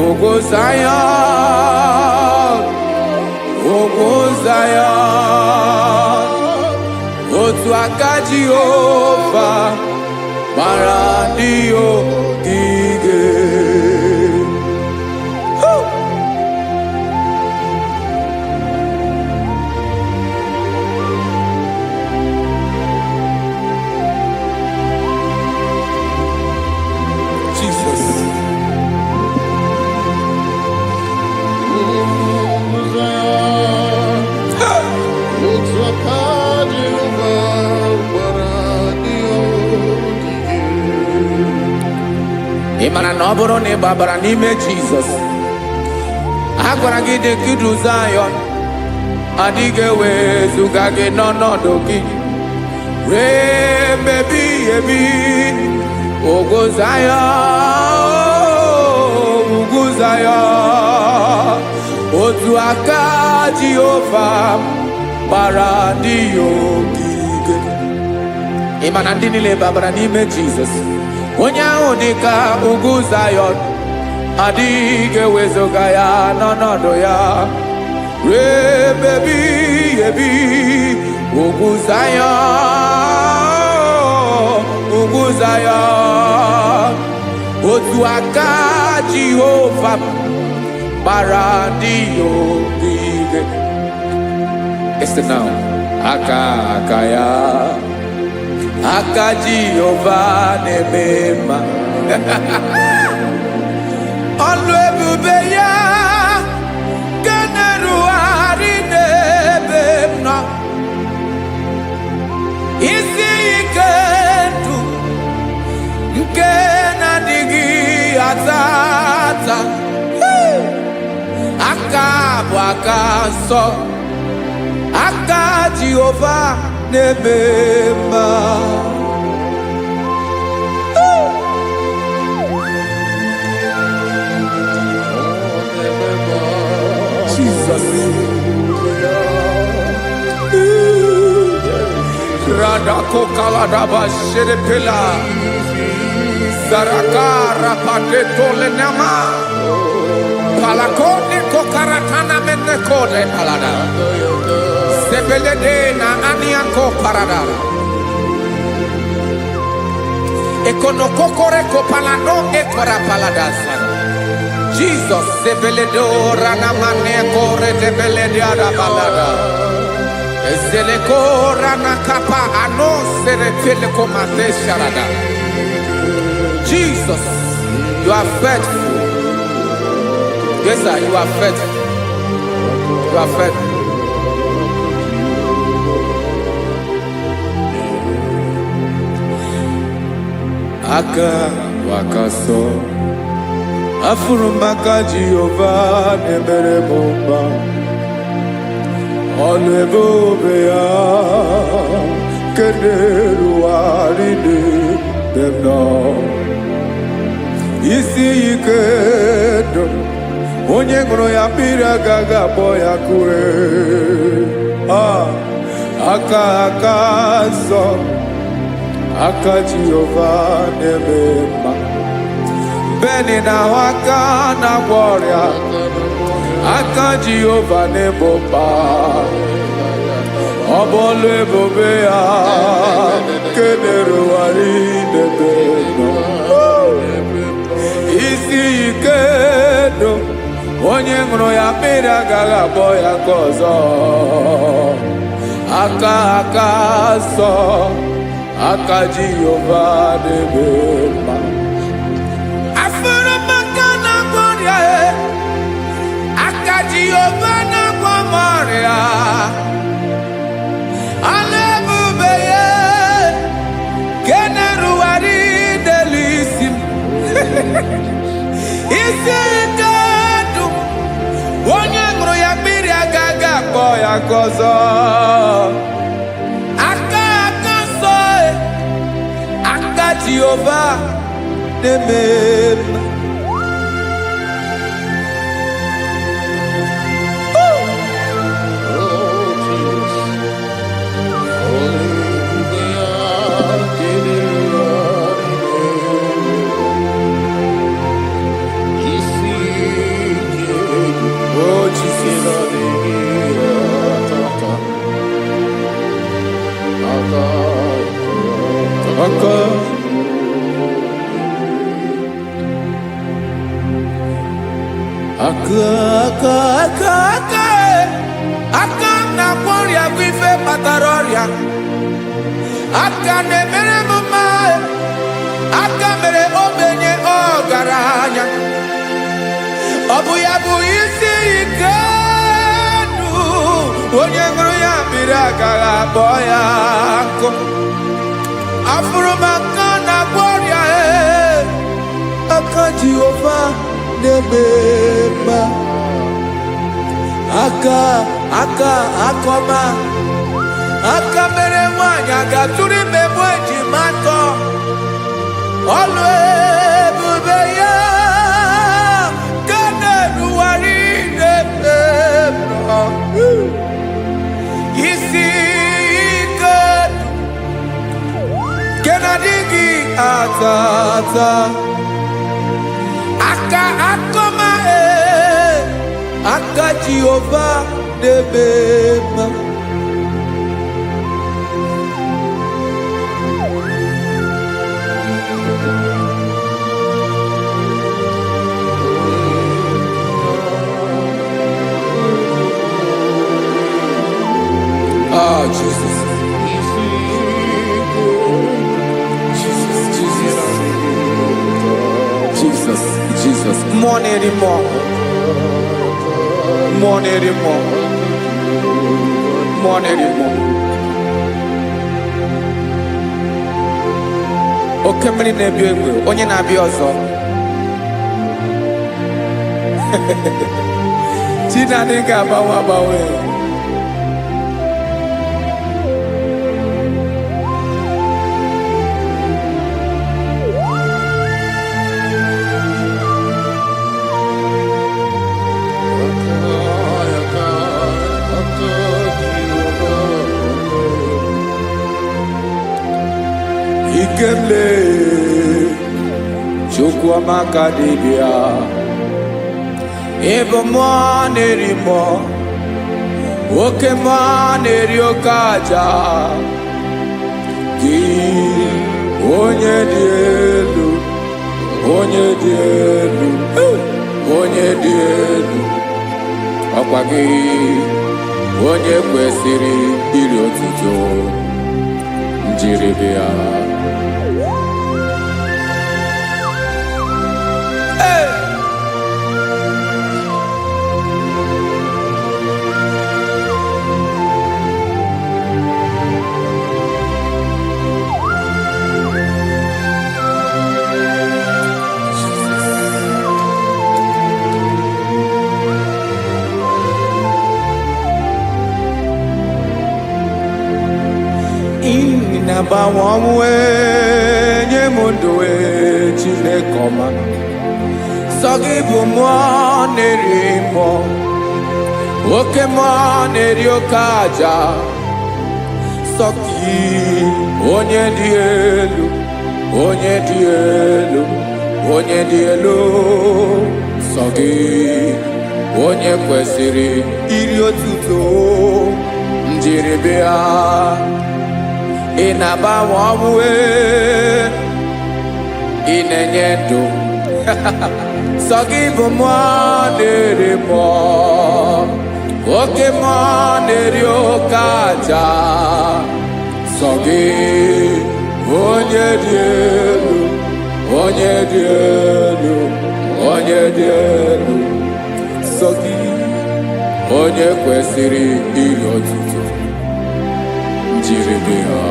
Ugwu Zayọn, ugwu Zayọn, otu aka Jehova gbara ndị ogige. Jesus. Otu aka Jehova gbara ndị ogige. Ị mara na ọ bụrụ na ị gbabara n'ime Jizọs, a gwara gị dị ka idu Zayọn, adịghị ewezuga gị n'ọnọdụ gị ruo mgbe ebighị ebi. Ugwu Zayọn, ugwu Zayọn, otu aka Jehova gbara ndị ya ogige. Ị ma na ndị niile babara n'ime Jizọs, onye ahụ dị ka ugwu Zayọn, adịghị ewezuga ya n'ọnọdụ ya ruo ebe ebighị ebi. Ugwu Zayọn, ugwu Zayọn, otu aka Jehova gbara ndị ya ogige. Listen now. Aka aka ya, aka Jehova na-eme mma. Ọlụ ebube ya nke na-erugharị n'ebe m nọ. Isi ike ndụ nke na-adịghị ata ata. Hey! Aka bụ aka nsọ, aka Jehova na-eme mma. Jesus. Radakokaladaba sherepela. Zaraka rapateto lenama. Palakone kokaratana menekode palada. Sebelede na aniako parada. Ekonokokore kopalano ekora paladasa. Jesus sebeledo ranamane kore debelede balada. Ezeleko ranakapa ano seretele komate sharada. Jesus, you are faithful. Yes, sir, you are faithful. You are faithful. Aka wakaso afụrụ m aka Jehova na-emere m mma. Ọlụ ebube ya kederuwarị n'ebe m nọ. Isi ike ndụ, onye ṅụrụ ya mmiri agaghị akpọ ya kue. Ah, aka aka nsọ, aka Jehova na-eme mma. Beni na-ahụ aka na-agwọ ọrịa, aka Jehova na-ebo mkpa. Ọ bụ ọlụ ebube ya kederuwarị n'ebe nọ. Isi ike ndụ, onye ṅụrụ ya mmiri agaghị akpọ ya ka ọzọ. Aka aka nsọ, aka Jehova na-eme mma. Afụrụ m aka na-agwọ ọrịa e, aka Jehova na-agwọ m ọrịa. Ala ebube ya ke na-erugharị n'elu isi m. Isi ike ndụ, onye ṅụrụ ya mmiri agaghị akpọ ya ka ọzọ. Aka aka nsọ e, aka Jehova na-eme mma. Aka, aka, aka, aka, aka na-agwọ ọrịa bụ ife kpatara ọrịa. Aka na-emere m mma, aka mere ogbenye ọgaranya. Ọ bụ ya bụ isi ike ndụ, onye ṅụrụ ya mmiri agaghị akpọ ya nkụ. Afụrụ m aka na-agwọ ọrịa, ee, aka Jehova na-eme mma. Aka, aka, akọma, aka mere nwaanyị a ga-atụrụ ime mụ ejima atọ. Ọlụ ebube ya ka na-erugharị n'ebe m nọ. Isi ike nke na-adịghị ata ata. Aka akọma, ee, aka Jehova na-eme mma. Ah, Jesus, Jesus, Jesus, Jesus, Jesus. Mmụọ na-eri mmụọ, mmụọ na-eri mmụọ, mmụọ na-eri mmụọ. Oke mmiri na-ebi egbe, onye na-abịa ọzọ. Chi na-adịghị agbanwe agbanwe. Ikemle Chukwuamaka dibịa, ịbụ mmụọ na-eri mmụọ, oke mmụọ na-eri oke aja. Gị onye dị elu, onye dị elu, onye dị elu, ọkwa gị onye kwesịrị iri otuto njiribịa. Hey! Na-agbanwe ọnwụ, nye m ndụ, ee, Chineke ọma. Sọ gị bụ mmụọ na-eri mmụọ, oke mmụọ na-eri oke aja. Sọ gị onye dị elu, onye dị elu, onye dị elu. Sọ gị onye kwesịrị iri otuto njiribịa. Ị na-agbanwe ọnwụ, ee, ị na-enye ndụ. Sọ gị bụ mmụọ na-eri mmụọ, oke mmụọ na-eri oke aja. Sọ gị onye dị elu, onye dị elu, onye dị elu. Sọ gị onye kwesịrị iri otuto njiribịa.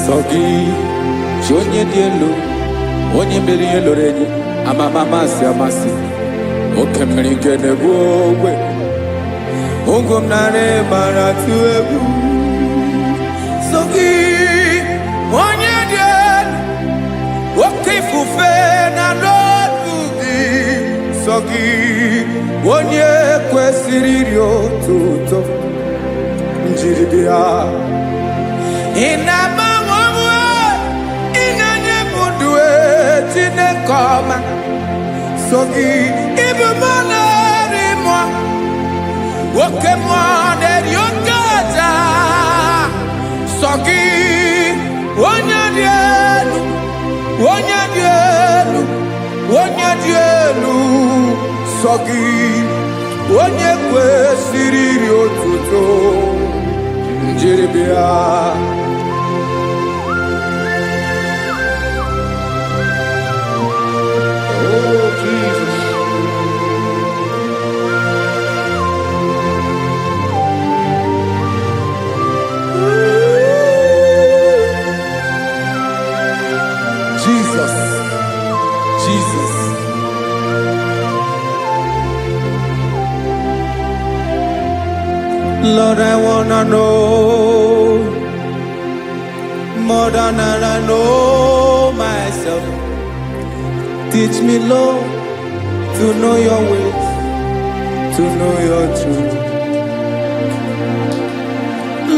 Sọ gị chi onye dị elu, onye mere ihe loro enyi, amama amasị amasị, oke mmiri nke na-ebu ogwe, ogo m narị mara tụ egwu. Sọ gị onye dị elu, oke ifufe na n'olu gị. Sọ Sọ gị onye kwesịrị iri otuto njiri bịa. Ị na-agbanwe onwe, ị na-enye m ndụ e, Chineke ọma. Sọ gị ịbụ mmụọ na-eri mmụọ, oke mmụọ na-eri oke aja. Sọ gị onye dị elu, onye dị elu, onye dị elu. Sọ gị onye kwesịrị iri otuto njiribịa. Oh, Jesus. Jesus, Jesus. Lord, I wanna know more than I know myself. Teach me, Lord, to know your ways, to know your truth.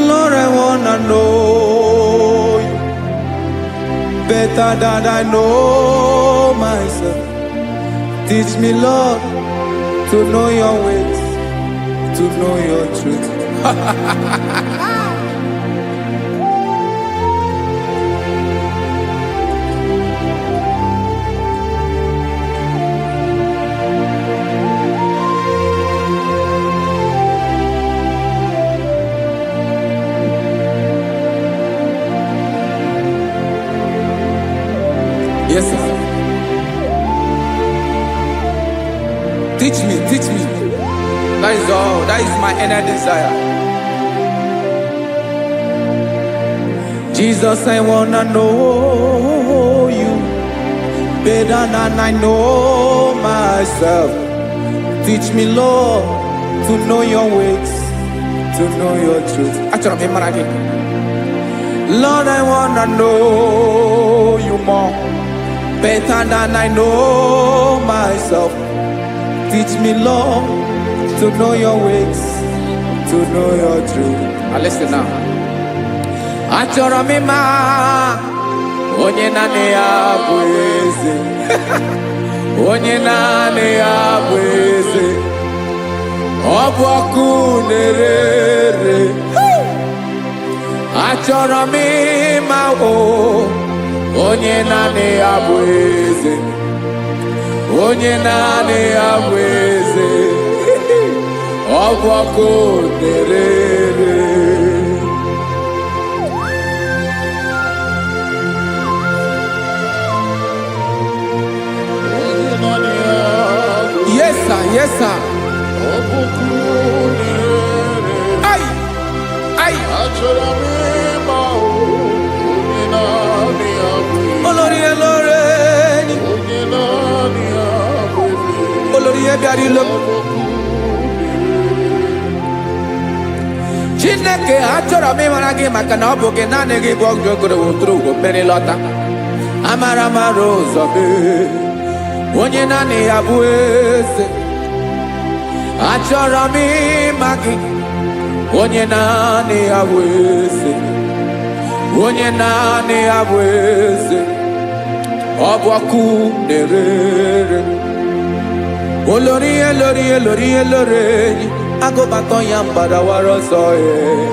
Lord, I wanna know you better than I know myself. Teach me, Lord, to know your ways, to know your truth. Yes, sir. Teach me, teach me. That is all. That is my inner desire. Jesus, I wanna know you better than I know myself. Teach me, Lord, to know your ways, to know your truth. Achọrọ m ịmara gị. Lord, I wanna know you more, better than I know myself. Teach me, Lord, to know your ways, to know your truth. Now listen now. Achọrọ m ịma onye naanị ya bụ eze, onye naanị ya bụ eze, ọ bụ ọkụ na-ere ere. Achọrọ m ịma o onye naanị ya bụ eze, onye naanị ya bụ eze, ọ bụ ọkụ na-ere ere. Onye naanị ya bụ Yes sir, yes sir. ọkpụkpụ na-ere. Ai, ai, Achọrọ m ịma o, onye naanị ya bụ eze. olórí elóore ni, Onye naanị ya bụ eze. olórí bịara ilo m. Ọkpụkpụ Chineke, achọrọ m ịmara gị maka na ọ bụ gị naanị gị bụ ọgụ ogoro woturu ugo mmeri lọta. Amara mara ụzọ mee, onye naanị ya bụ eze. Achọrọ m ịma gị, onye naanị ya bụ eze, onye naanị ya bụ eze, ọ bụ ọkụ na-ere ere. Olórí elórí elórí elórí enyi agụbatọ ya mgbadawara ọsọ ee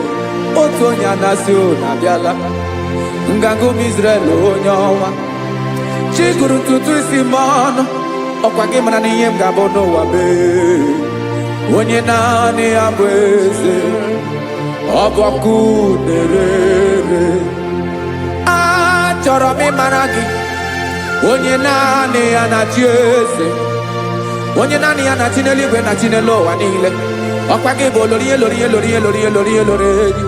otu onye anasị unu abịala ngangụ m Israel onye ọnwa chi gụrụ ntutu isi m ọnụ ọkwa gị mara na ihe m ga-abụ n'ụwa mee onye naanị ya bụ eze ọ bụ ọkụ na-ere ere. Achọrọ m ịmara gị onye naanị ya na-achị eze, onye naanị ya na-achị n'eluigwe na chi n'elu ụwa niile. Ọkwa gị bụ olori elori elori elori elori elori enyi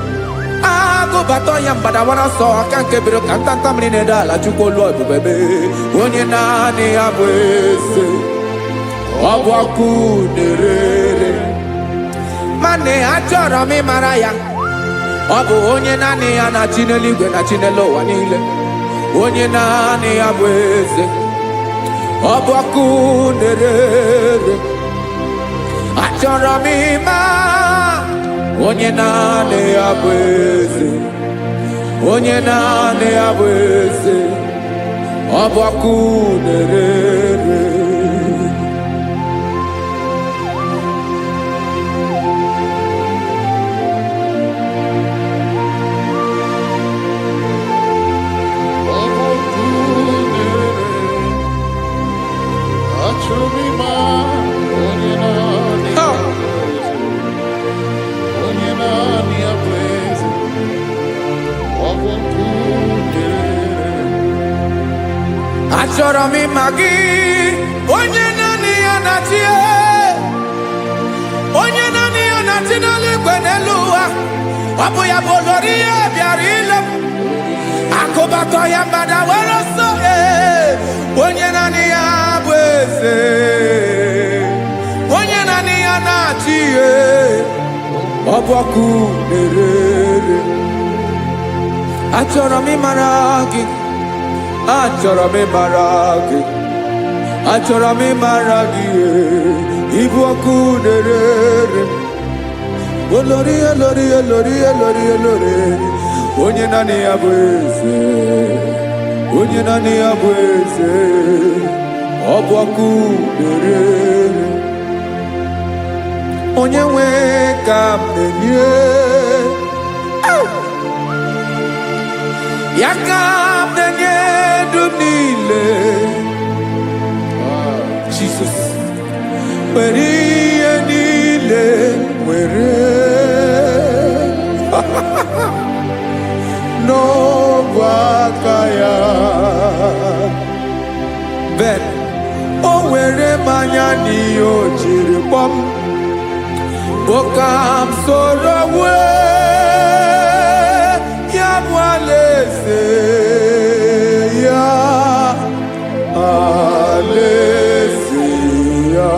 agụbata ya mgbadawara ọsọ aka nke biro ka ntanta mmiri na-ede ala chukwu olu ebube mee onye naanị ya bụ eze ọ bụ ọkụ na-ere ere. Mana achọrọ m ịmara ya, ọ bụ onye naanị ya na-achị n'eluigwe na chi n'elu ụwa niile, onye naanị ya bụ eze, Ọ bụ ọkụ na-ere. Achọrọ m ịma onye naanị ya bụ eze, onye naanị ya bụ eze. Ọ bụ ọkụ na-ere. Ọ bụ ọkụ na-ere. Achọrọ m ịma onye naanị ya bụ eze. Onye naanị ya bụ eze. Ọ bụ ọkụ na-ere. Achọrọ m ịma gị, onye naanị ya na-achị, onye naanị ya na-achị n'eluigwe n'elu ụwa. Ọ bụ ya bụ olori ihe bịara ile m akụbatọ ya mgbada were ọsọ. Ee, onye naanị ya bụ eze, onye naanị ya na-achị. Ee, ọ bụ ọkụ na-ere. Achọrọ m ịmara gị, achọrọ m ịmara gị, achọrọ m ịmara gị. Ee, ịbụ ọkụ na-ere. Olori, olori, olori, olori, olori, onye naanị ya bụ eze, onye naanị ya bụ eze. Ọ bụ ọkụ na-ere. Onye nwe ka m na-enye ya, ka m na-enye ndụ m niile. Jesus, were ihe niile, were n'ọbụ aka ya. Ben o were mmanya n'ihe o jiri kpọm bụ ka m soro wee ya bụ alaeze ya, alaeze ya,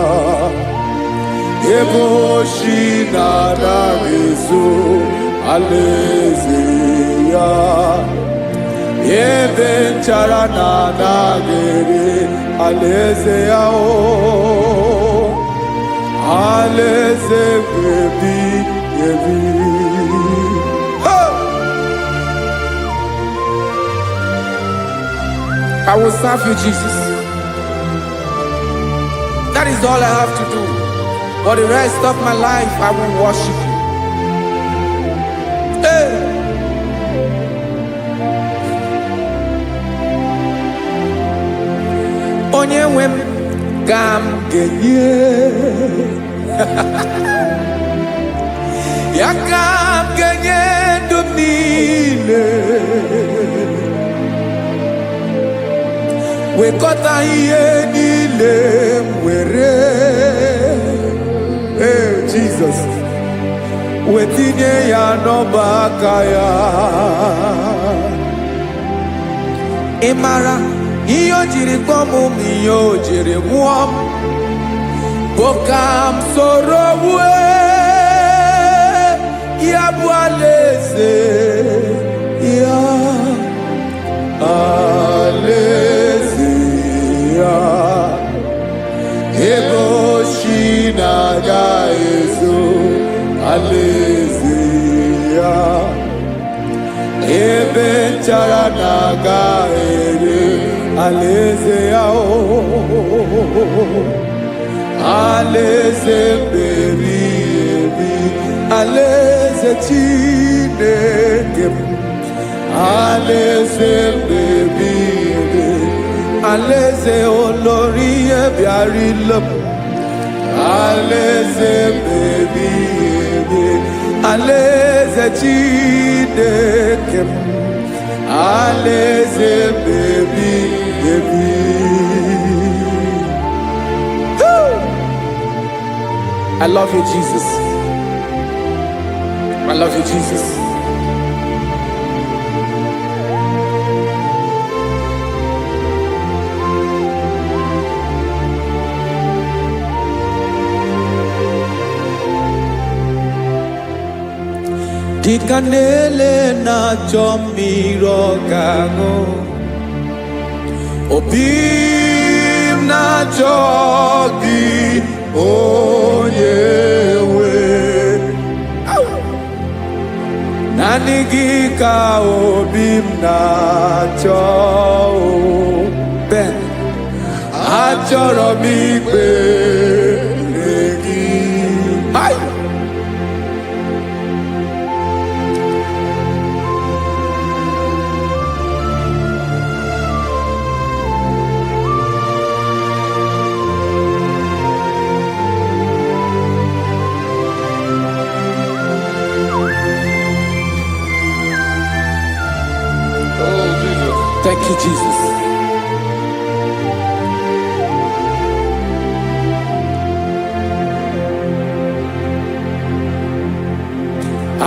ebe oshi na-anaghị ezo, alaeze ya, ebe nchara na-anaghị ere, alaeze ya o, alaeze ebi ebi. Hey! I will serve you, Jesus. That is all I have to do. For the rest of my life, I will worship you. Hey! Onye nwe m ka m ga-enye ya, ka m ga-enye ndụ m niile. Wekọta ihe niile m were. Ee, Jizọs, wetinye ya n'ọba aka ya. Ị mara ihe o jiri kpọọ m ma ihe o jiri nwụọ m bụ ka m soro wue ya bụ alaeze ya, alaeze ya, ebe oshi na-aga ezo, alaeze ya, ebe nchara na-aga ere, alaeze ya o, alaeze meri ebi, alaeze Chineke m, alaeze mmebi ebi, alaeze olori ihe bịara ile m, alaeze mmebi ebi, alaeze Chineke m, alaeze mmebi ebi. Woo! I love you, Jesus. I love you, Jesus. Dịka na-ele na-achọ mmiri ọ ga-aṅụ, obi m na-achọ gị, onye nwe. Naanị gị ka obi m na-achọ o. Ben, achọrọ m ikpere gị. Hai! Oh, Jesus. Thank you, Jesus.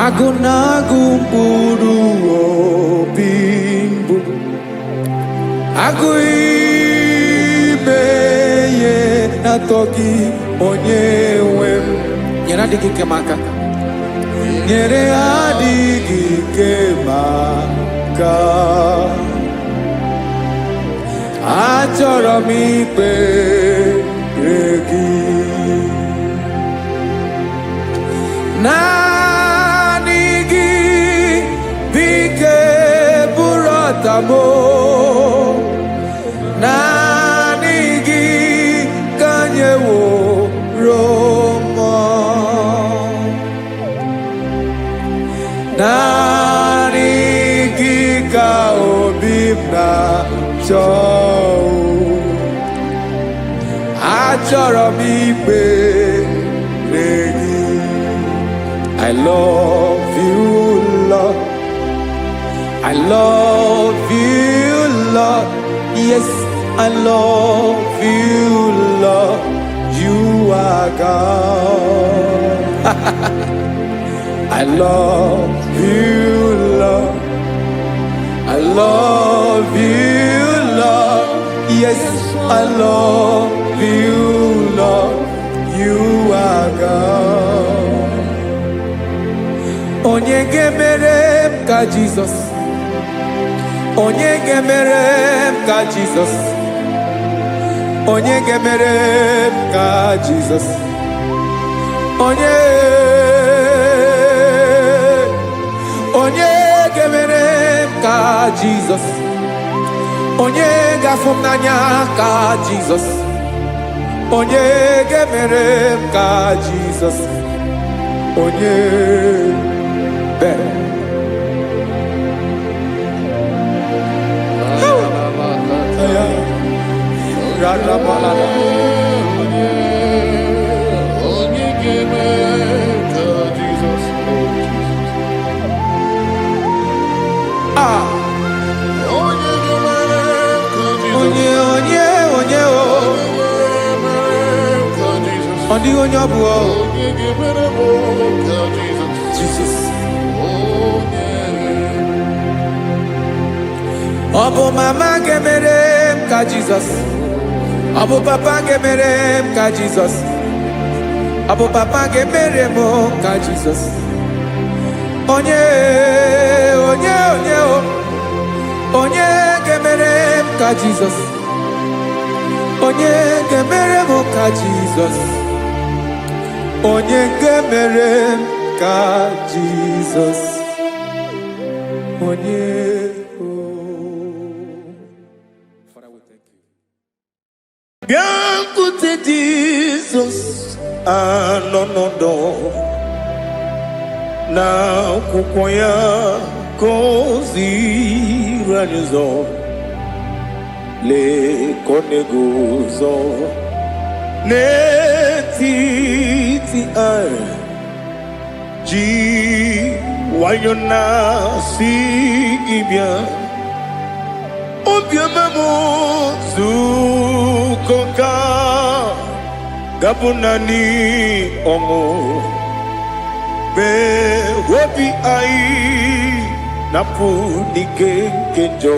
Agụ na-agụ mkpụrụ obi mbụ, agụ ime ihe na-atọ gị, onye nwe m. Nyere adịghị ike m aka. Nyere adịghị ike m aka. Achọrọ m ikpere gị. Naanị gị bụ ike bụrụ ọtamo. Naanị gị ka nyeworo mmụọ. Naanị gị ka obi m na-achọ. Achọrọ m ikpere gị. I love you, Lord. I love you, Lord. Yes, I love you, Lord. You are God. I love you, Lord. I love you, Lord. Yes, I love you, Lord. You are God. Onye ga-emere m ka Jizọs? Onye ga-emere m ka Jizọs? Onye ga-emere m ka Jizọs? Onye, onye ga-emere m ka Jizọs? Onye ga-afụ m n'anya ka Jizọs? Onye ga-emere m ka Jizọs? Onye bere. Ya. Radabalada. Onye ga-eme ka Jizọs, oh Jesus. Ah, Onye ga-emere ka Jizọs. Onye, onye, onye o. Onye ga-emere ka Jizọs. Ọ dịghị onye ọ bụ o. Onye ga-emere m ka Jizọs. Jizọs. Onye. Ọ bụ mama ga-emere m ka Jizọs? Ọ bụ papa ga-emere m ka Jizọs? Ọ bụ papa ga-emere m ka Jizọs? Onye, onye, onye o. Onye ga-emere m ka Jizọs? Onye ga-emere m ka Jizọs? Onye ga-emere m ka Jizọs? Onye o. Father, we thank you. Bịakwute Jizọs, anọ n'ọdọ na akwụkwọ ya ka o ziri anyị ụzọ. Lee ka ọ na-eguzo n'etiti anyị, ji nwayọ na-asị gị bịa. Obiọma m zukọ ka gabụ naanị ọṅụ mee obi anyị napụ n'ike nke njọ.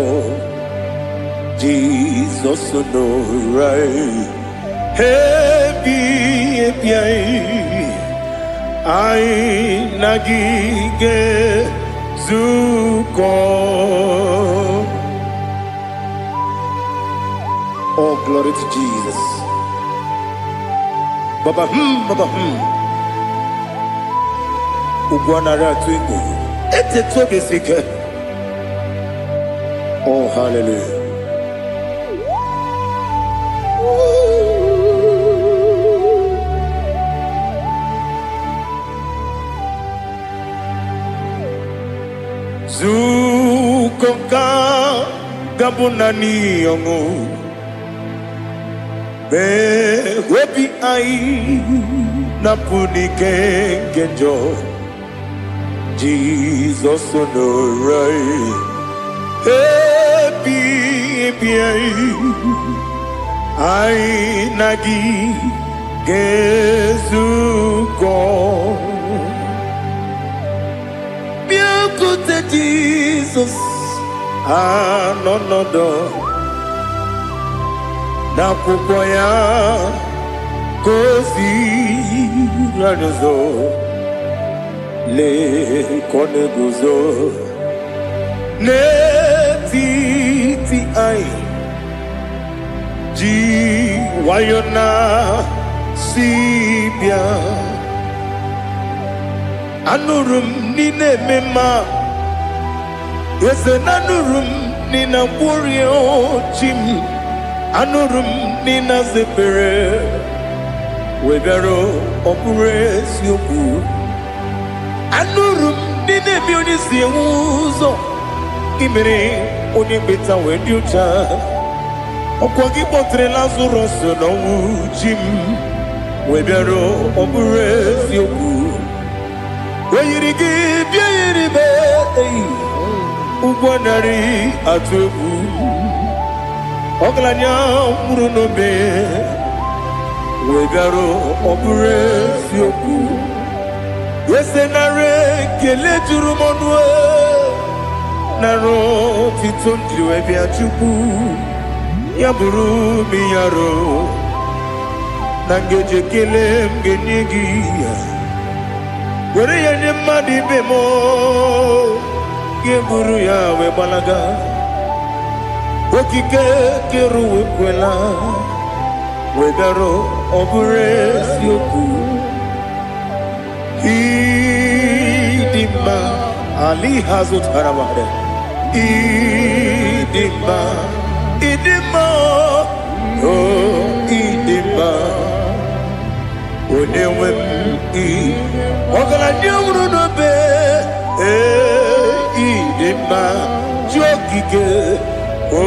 Jizọs nọrọ anyị ebi ebi, anyị anyị na gị ga-ezukọ. All glory to Jesus. Baba baba. Ugwu anara atụ egwu. Etetu obi si ike. Oh, hallelujah. Nzukọ nka ga-abụ naanị ọṅụ. Mee obi anyị na-apụ n'ike nke njọ. Jizọs nọrọ anyị. Ebi ebi anyị. Anyị na gị ga-ezukọ. Bịakwute Jizọs anọ nọdụ n'akwụkwọ ya ka o ziri anyị ụzọ. Lee ka ọ na-eguzo n'etiti anyị ji nwayọ na si bịa. Anụrụ m n'ị na-eme mma, eze na anụrụ m n'ị na-agwọrị chi m. Anụrụ m n'ị na-aza ekpere wee bịara, ọ bụrụ eziokwu. Anụrụ m n'ị na-eme onye si enwe ụzọ gị mere onye mkpeta wee dị ụcha. Ọkwa gị kpọtere Lazarọs n'ọnwụ, chi m, wee bịara, ọ bụrụ eziokwu. O yiri gị bịa yiri m eyi ụgwọ narị atụ egwu. Ọgaranya nwụrụ n'obe wee bịara, ọ bụrụ eziokwu. Ese nara ekele juru m ọnụ, nara otito m jiri wee bịa. Chukwu ya bụrụ m yaro na ngeji ekele m ga-enye gị ya were ya nye mmadụ ibe m ga-eburu ya wee gbalaga. Okike kere ụwa ekwela wee bịara, ọ bụrụ eziokwu. Ịdị mma ali ha zụtara mmadụ. Ịdị mma, ịdị mma, o ịdị mma, onye nwe m. Ị ọgaranya nwụrụ n'obe, ee, ịdị mma, chi okike, o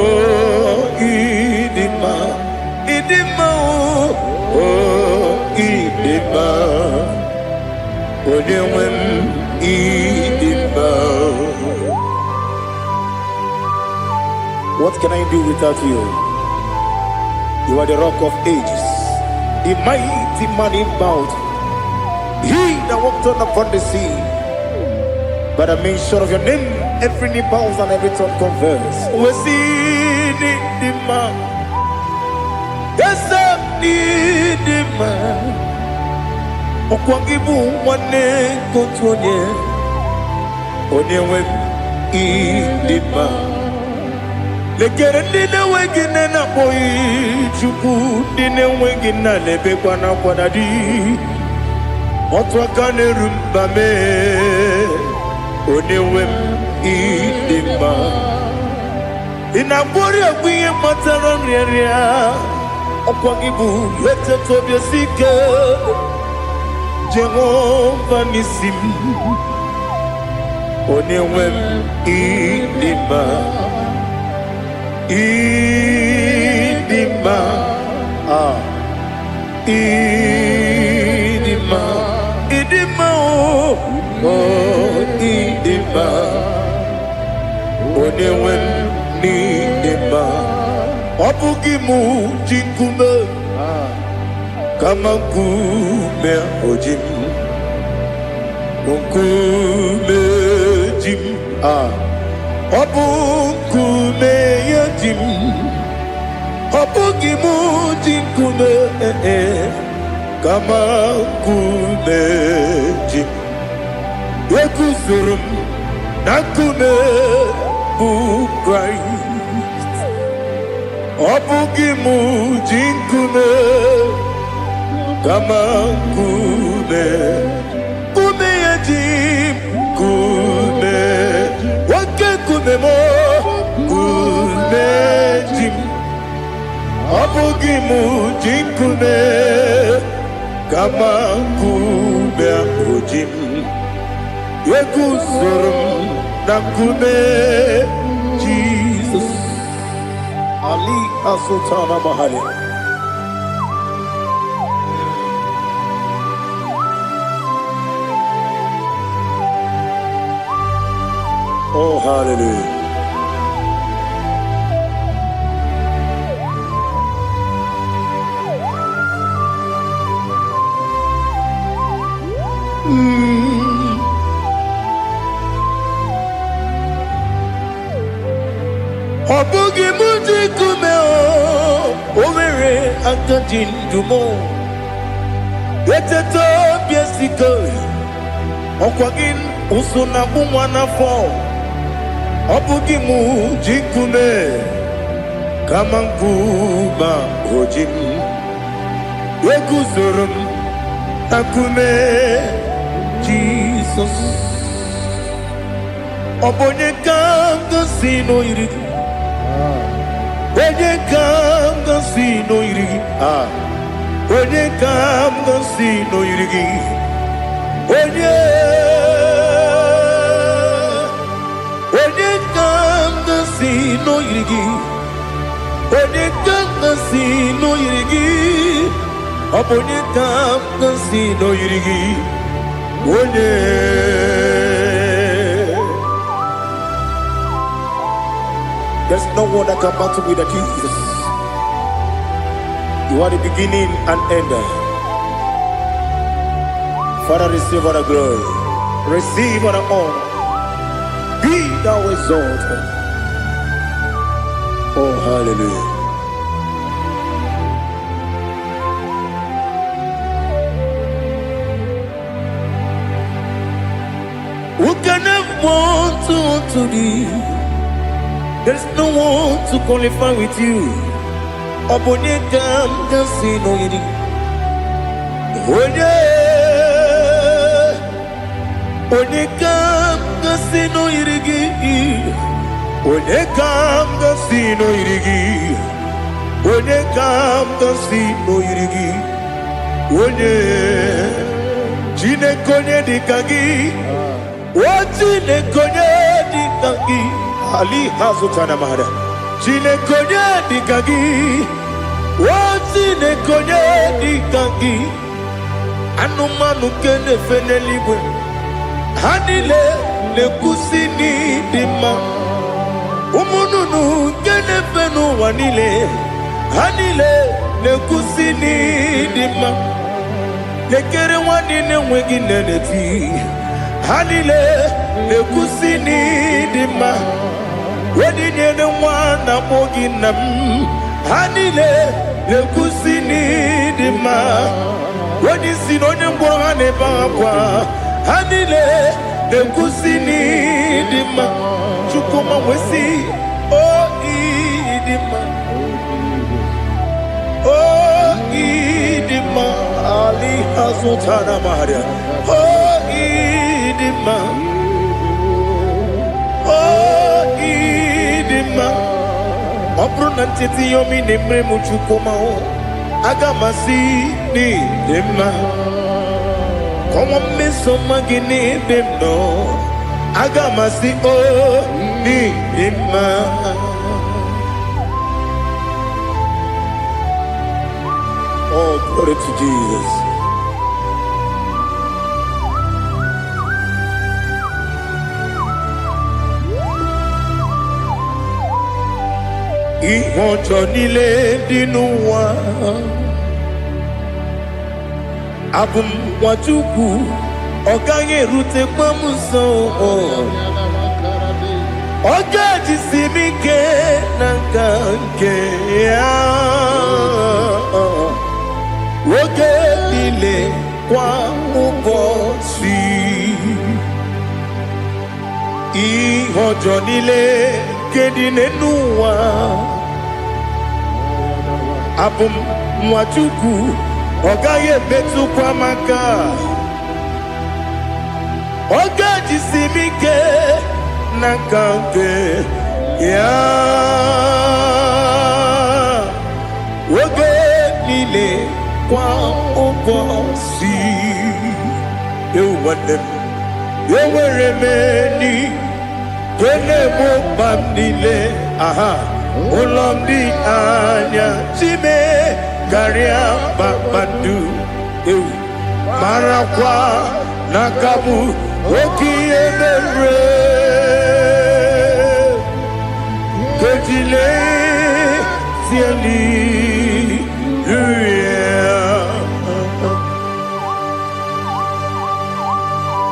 ịdị mma, ịdị mma, o ịdị mma, onye nwe m, ịdị mma. What can I do without you? You are the Rock of Ages, the mighty man in battle, he that walked on upon the sea. By the mention of your name, every knee bows and every tongue confess. We see the man. Yes, the man. Ọkwa gị bụ nwanne nke otu onye, onye nwe m, ịdị mma. Lekere ndị na-enweghị nne na-akpọghị Chukwu, ndị na-enweghị nna na-ebekwa na akwada dị otu aka na-eru mba mee. Onye nwe m, ịdị mma. Ị na-agbọrị egwu ihe kpatara nrịanrịa. Ọkwa gị bụ eteta obi esi ike, Jehova n'isi m. Onye nwe m, ịdị mma, ịdị mma, ah, ịdị mma, ịdị mma, o oh, ịdị mma, onye nwe m, n'ịdị mma. Ọ bụghị mụ ji nkume, kama nkume oji m, nkume ji m, ah, ọ bụ nkume ya ji m. Ọ bụghị mụ ji nkume, eh, kama nkume ji m. Eguzoro m na nkume bụ Kraịst. Ọ bụghị m ji nkume, kama nkume, nkume ya ji m, nkume, oke nkume m, nkume ji m. Ọ bụghị m ji nkume, kama nkume ahụ ji m. Eguzoro m na nkume Jizọs. Ali Azutana Mahali. Oh, hallelujah. Ọ bụghị m ji nkume o, o nwere aka ji ndụ m. Eteta obi esike, ọkwa gị ụsụ na-akpụ nwa n'afọ. Ọ bụghị m ji nkume, kama nkume o ji m. Eguzoro m na nkume Jizọs. Ọ bụ onye ka m gosi n'oyiri gị? Onye ka m gosi n'oyiri gị? Ah. Onye ka m gosi n'oyiri gị? Onye? Onye ka m gosi n'oyiri gị? Onye ka m gosi n'oyiri gị? Ọ bụ onye ka m gosi n'oyiri gị? Onye? There's no one that can battle with the Jesus. You are the beginning and end. Father, receive all the glory. Receive all the honor. Be thou exalted. Oh, hallelujah. Who can have one to thee? There's no one to qualify with you. Ọ bụ onye ka m ga-asị n'oyiri? Onye? Onye ka m ga-asị n'oyiri gị? Onye ka m ga-asị n'oyiri gị? Onye ka m ga-asị n'oyiri gị? Onye? Chineke, onye dị ka gị? O Chineke, onye dị ka gị? Ali hazụtana mara. Chineke, onye dị ka gị? O Chineke, onye dị ka gị? Anụmanụ nke na-efe n'eluigwe, ha niile na-ekwusi n'ịdị mma. Ụmụ nnụnụ nke na-efe n'ụwa niile, ha niile na-ekwusi n'ịdị mma. Lekere nwa niile enweghị nne na-eti, ha niile na-ekwusi n'ịdị mma. Onye nyere nwa na-akpọ gị nna m, ha niile na-ekwusi n'ịdị mma. Onye isi na onye ngwọrọ, ha na-ebe akwa, ha niile na-ekwusi n'ịdị mma. Chukwuma wesi o ịdị mma, o ịdị mma. Ali azụtara maria. O ịdị mma, o ịdị mma. Ọ bụrụ na ncheta ihe omi na-emere m, Chukwuma, aga m asị n'ịdị mma. Kọnwa mmeso mma gị n'ebe m nọ, aga m asị o n'ịdị mma. Oh, glory to Jesus. Ihe ọjọọ niile dị n'ụwa, abụ m nwa Chukwu, ọ gaghị erutekwa m nso. Ọ ga-ejisi m ike na nka nke ya oge niile, kwa ụbọchị. Ihe ọjọọ niile nke dị n'ụwa. Abụ m nwa Chukwu, ọ gaghị emetụkwa m aka. Ọ ga-ejisi m ike na nka nke ya oge niile, kwa ụbọchị. Ewu nwanne m, enwere m enyi nke na-egbo mkpa m niile. Aha ụlọ m dị anya chime karịa kpakpando. Ewu, marakwa na aka bụ oke ihe mere kejile tieli.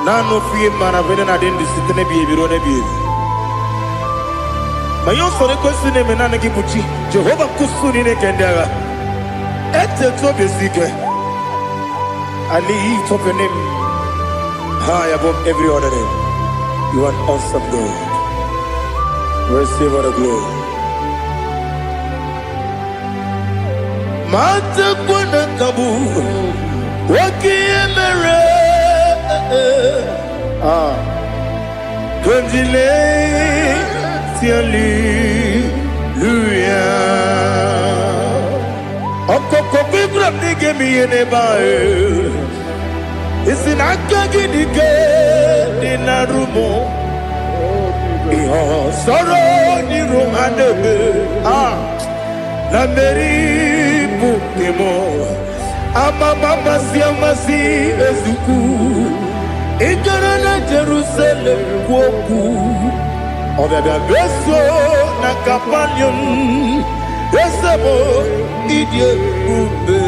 Naanị ofu ihe mara bụ na-adị ndụ site n'ebighị ebi ruo n'ebighị ebi. Ma ihe usoro ekwesị na-eme, naanị gị bụ chi Jehova nkusu niile nke ndị agha. Etetu obi esi ike. I lift up your name high above every other name. You are an awesome God. Receive all the glory. Ma tekwa na nka bụ oke ihe mere. Ah, kondile hallelujah. Ọkọkọ Ibrahim na ị ga-eme ihe n'ebe ahụ. Isi na aka gị dị ike dị na rumo ihe ọsọrọ n'iru ha na-eme. Ah, na mmeri bụ nke m. Amama amasị amasị ezukwu ijere na Jerusalem kwu okwu ọbịabịa meso na Kapanium. Ezebo ịdị ebube.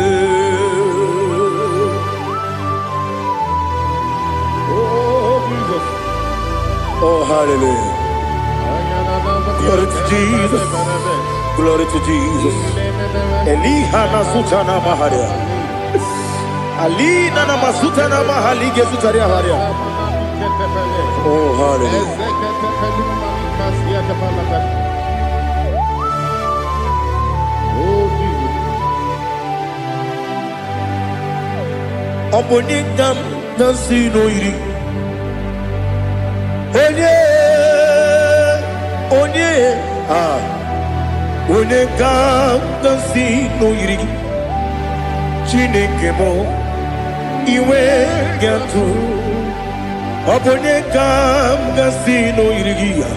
Oh, Jesus. Oh, hallelujah. Glory to Jesus. Glory to Jesus. Eliha na sutana maharia. Alina na masutana mahalige sutaria haria. Oh, hallelujah. Oh, Jesus. Ọ bụ onye ka m na-si n'oyiri? Onye, onye, ah, onye ka m na-si n'oyiri gị? Chineke m, iwe ga-atụ. Ọ bụ onye ka m ga-si n'oyiri gị ya?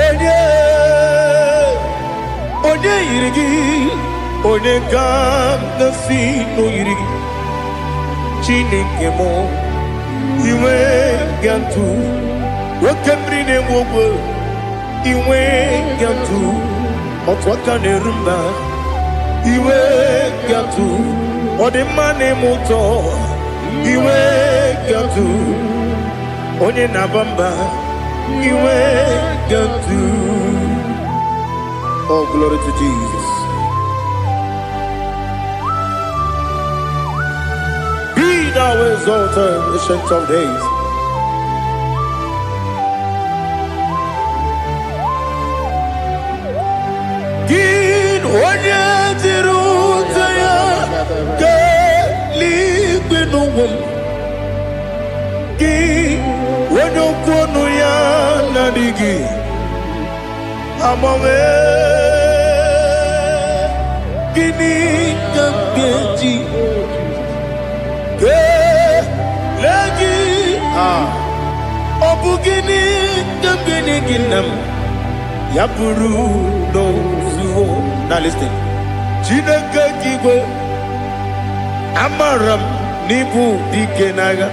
Onye, onye yiri gị? Onye ka m ga-si n'oyiri gị? Chineke m, iwe ga-atụ. Oke mmiri na-egbu ogwe, iwe ga-atụ. Otu aka na-eru mba, iwe ga-atụ. Ọ dị mma na-eme ụtọ, iwe ga-atụ. Onye na-aba mba, iwe ga-atụ. Oh, glory to Jesus. Be thou exalted, Ancient of Days. Gị onye jiri ute ya keeluigwe n'ụwa m, gị onye okwu ọnụ ya na-adịghị agbanwe, gịnị ka m ga-eji kelee gị? Ah, ọ bụ gịnị ka m ga-enye gị, nna m, ya bụrụ n'ozuo na listen? Chineke gị igwe, amara m n'ịbụ dike n'agha.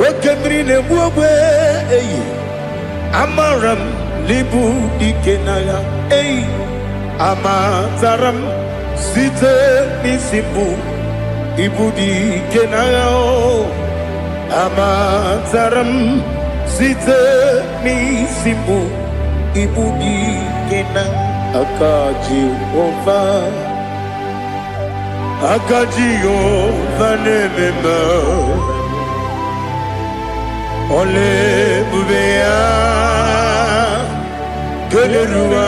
Oke mmiri na-egbu ogbe eyi, amara m n'ịbụ dike n'agha. Eyi, amatara m site n'isi mbụ, ịbụ dike n'agha. O amatara m site n'isi mbụ, ịbụ dike na aka Jehova. Aka Jehova na-eme mma. Ọla ebube ya keneruwa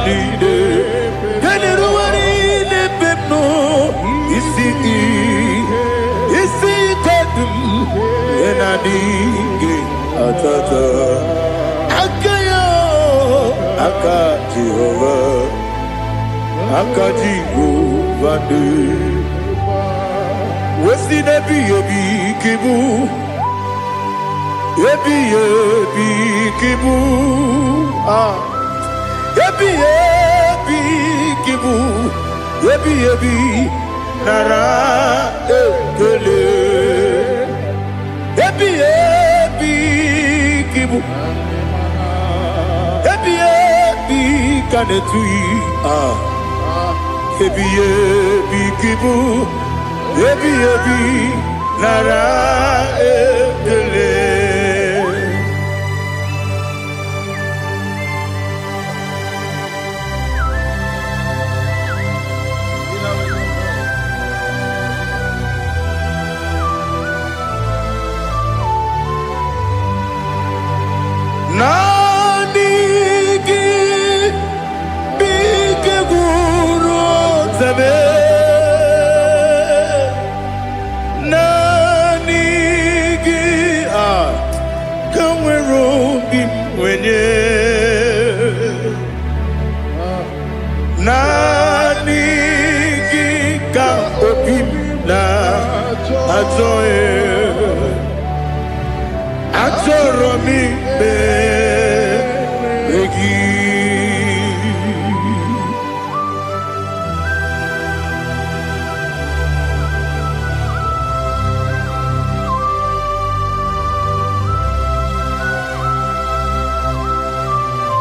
niile. na-adịghị atata. Aka ya, aka Jehova, aka Jehova dị wesi n'ebighị ebi ka ịbụ, ebighị ebi ka ịbụ, ah, ebighị ebi ka ịbụ, ebighị ebi, nara ekele. Ebighị ebi ka ịbụ, ebighị ebi ka na-etughị, ah, ebighị ebi ka ịbụ, ebighị ebi, nara ekele. Naanị gị bụ ike gwụrụ ọtebe. Naanị gị a ka nwere obi m nwenye. Naanị gị ka obi m na-achọ. Achọrọ m ikpere gị.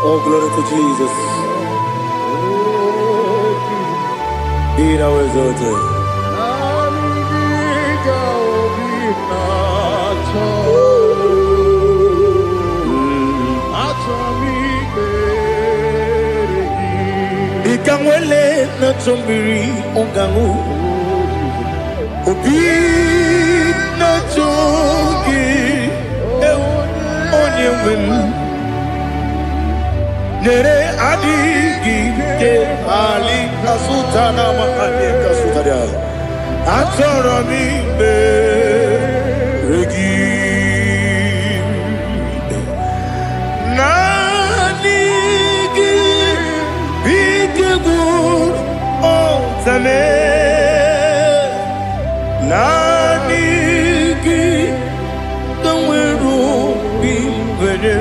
Oh, glory to Jesus. Be thou exalted. Naanị gị ka obi na-achọ. Achọ m ikpere gị. Dịka nwele na-achọ mmiri ọ ga-aṅụ, obi na-achọ gị, ewu, onye nwe m. Nyere adịghị ike ali kasụta na makanye kasụtara. Achọrọ m ikpere gị. Naanị gị bụ ike gwụrụ ọtame. Naanị gị ka nwere obi nwere.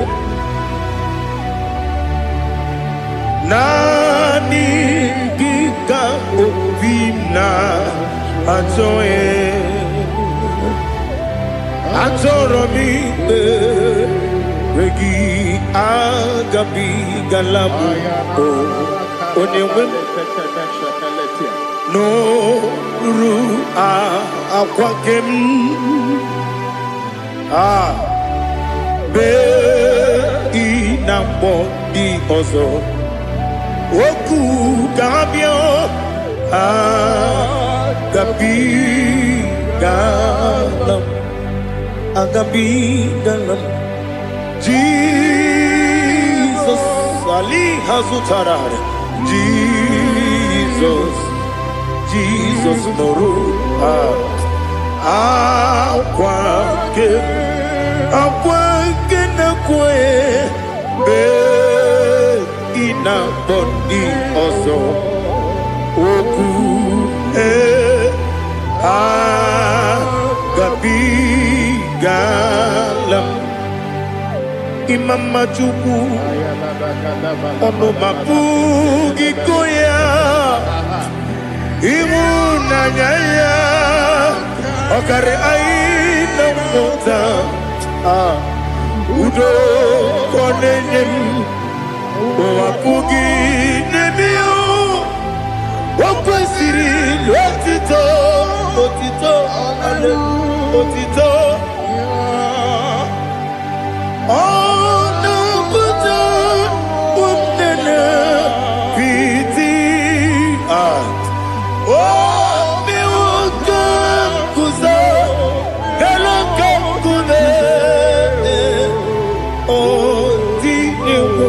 Naanị gị ka obi m na-achọ. Achọrọ m ikpere gị. Agabigala m o, onye nwe m, n'okpuru akwa gị m a bee ị na mgbọ dị ọzọ okwu ga-abịa. Agabigala m, agabigala m. Jizọs ali ha zụtara. Jizọs, Jizọs nụrụ akwa nke akwa nke na-ekwe mgbe ị na-akpọ ndị ọzọ okwu. Ee, agabigala m. Ịma mma Chukwu, ọnụ ma pụghị ịkọ ya. Ịhụnanya ya ọkarị anyị na mmụta. Ah, udo ka ọ na-enye m, ụwa pụghị n'ebe ya. O kwesịrị otito, otito, otito. Ọ na-apụta ụmụnne piti. Ah, o mewo ka m guzo elu ka nkume. O tinyewo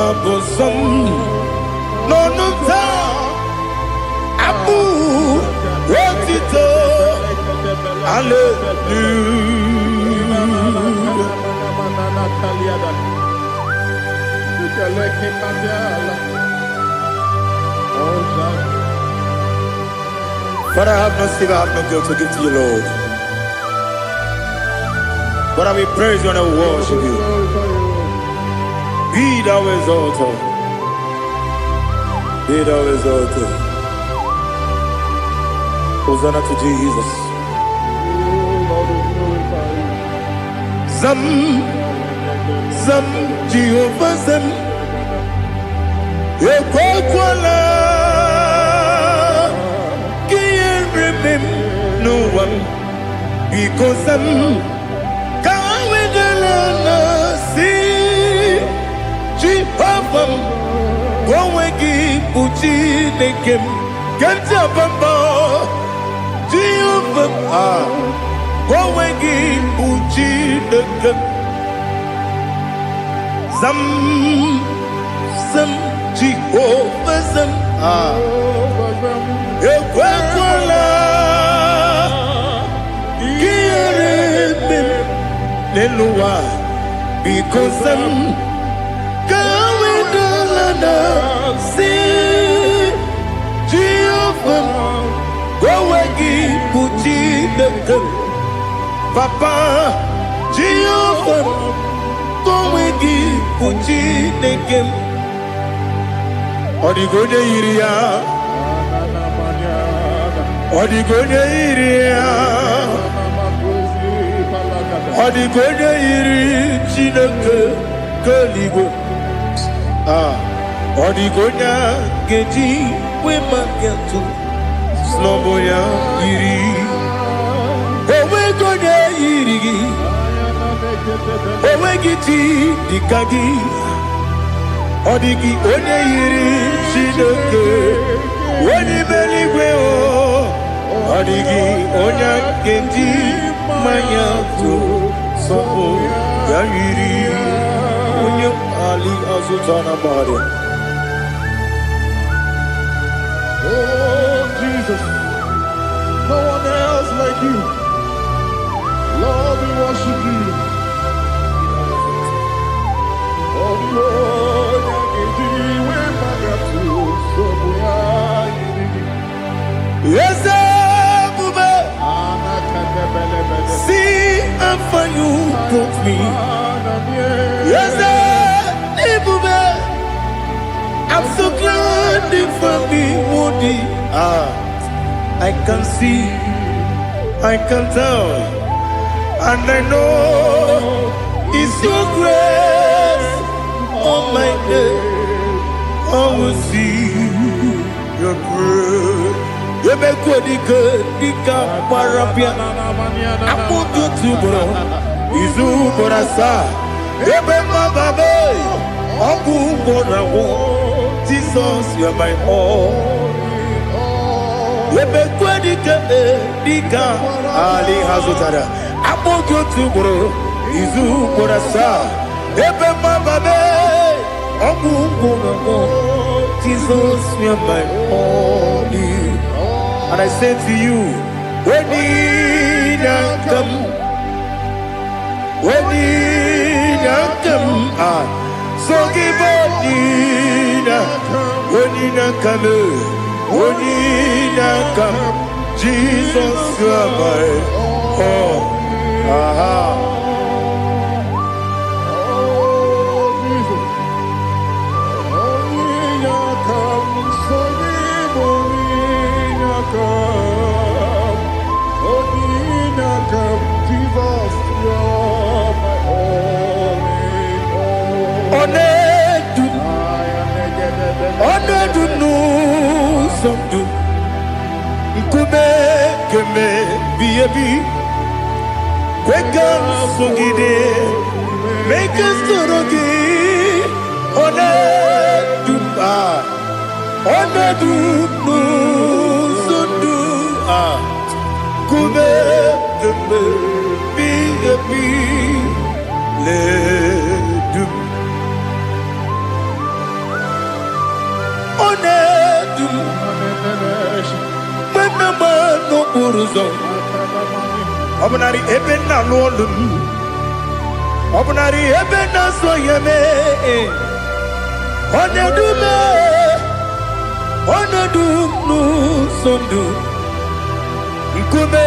abụ nsọ m n'ọnụ m taa, abụ otito. Hallelujah. Father, I have no silver, I have no gold to give to you, Lord. But I will praise you and I will worship you. Be thou exalted. Be thou exalted. Hosanna to Jesus. Zam, Zam, Jehovah Zam. Ekwekwala ka ihe reme m n'ụwa m. Biko zam, ka wedala na si Jehova m, ka onwe gị bụ Chineke m. Ka ntị abamba Jehova m, ah, ka onwe gị bụ Chineke m. Zam, zam, Jehova zam, ah, ekwekwala ka ihere eme m n'elu ụwa. Biko zam, ka wedala na si Jehova m, ka onwe gị bụ Chineke m. Papa, Jehova m, ka onwe gị bụ Chineke m. Ọ dịghị onye yiri ya. Ọ dịghị onye yiri ya. Ọ dịghị onye yiri Chineke nke eluigwe. Ah, ọ dịghị onye a ga-eji wee maka atụ sị ya yiri. Onweghị onye yiri gị. Onweghị chi dịka gị. Ọ dịghị onye yiri Chineke onye ime eluigwe o. Ọ dịghị onye ga-eji mmanya tụ sọpụ ya yiri onye ali azụta na mmadụ. Oh, Jesus, no one else like you. Lord, we worship you. Oh, Lord, Eze ebube, see how far you brought me. Eze ebube, I'm so glad you found me worthy. Ah, I can see, I can tell, and I know it's your grace on my day. I will see your grace. Ebekwe dike dike gbara bịa akpụkpọ otu ugboro izu ugboro asaa ebe mmababe ọgwụ ugboro agwụ. Jizọs, you are my all. Ebekwe dike dike ali ha zụtara akpụkpọ otu ugboro izu ugboro asaa ebe mmababe ọgwụ ugboro agwụ. Jizọs, you are my all. And I say to you, when you come, when you come, ah, so give Onina, Onina come, Onina come, Jesus, you are my all. Aha. Oh, Jesus. Jesus, you're my only hope. Onedu, I am onedu n'ụzọ ndụ, nkume keme bi ebi, kwe ka m sogide, mee ka m soro gị, onedu, ah, onedu n'ụzọ ndụ, ah, nkume keme bi ebi, ledu m. Onedu m, mgbe m n'okporo ụzọ. Ọ bụnarị ebe nna alụ ọlụ m, ọ bụnarị ebe nna so ya mee. Ọ na-edu m, ọ na-edu m n'ụzọ ndụ. Nkume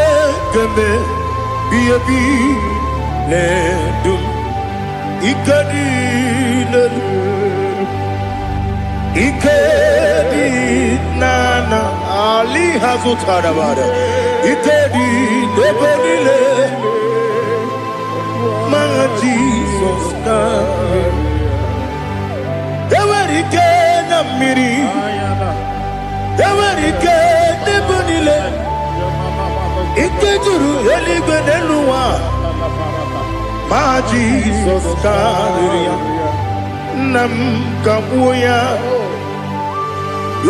kemgbe bi ebi na-edu m. Ike dị n'elu, ike dị n'ala, ali ha zụtara bara. Ike dị n'ebe niile, ma Jizọs ka enwere ike na mmiri, enwere ike n'ebe niile. Ike juru eluigwe n'elu ụwa, ma Jizọs karịrị ya. Nna m, kagbuo ya.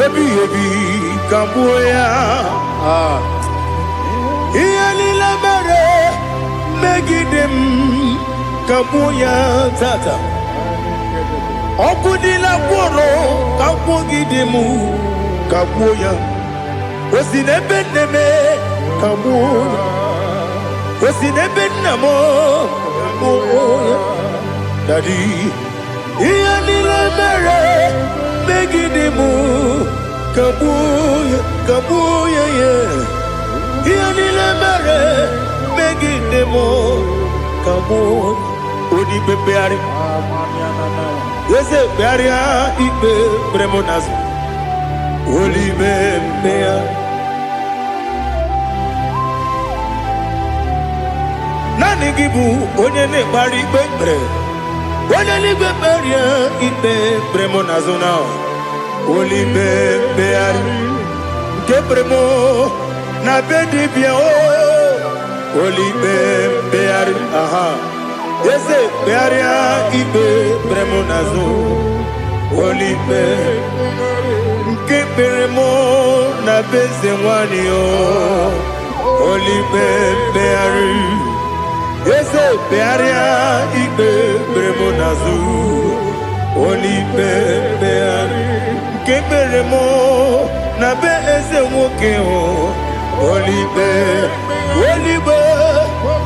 Ebighị ebi, kagbuo ya. Ah. Ihe niile mere megide m, kagbuo ya tata. Ọkụ niile gwụrụ kagbugide m, kagbuo ya. O si n'ebe nne m, kagbuo ya. O si n'ebe nna m, kagbuo ya. Daddy, ihe niile mere megide m, kagbuo ya, kagbuo ya. Ya ihe niile mere megide m, kagbuo. Onye ikpe mkpegharị, eze kpegharịa ikpe kpere m n'azụ. Olime mkpegharị, naanị gị bụ onye na-ekpegharị ikpe kpere. Onye n'igwe, kperie ikpe kpere m n'azụ na olime mkpegharị nke kpere m na be dibịa o. Olime mkpegharị, aha, eze kpegharịa ikpe kpere m n'azụ. Olime nke kpere m na be eze nwanyị o. Olime mkpegharị, eze kpegharịa ikpe kpere m n'azụ. Olime mkpegharị nke kpere m na be eze nwoke o. Olime, olime,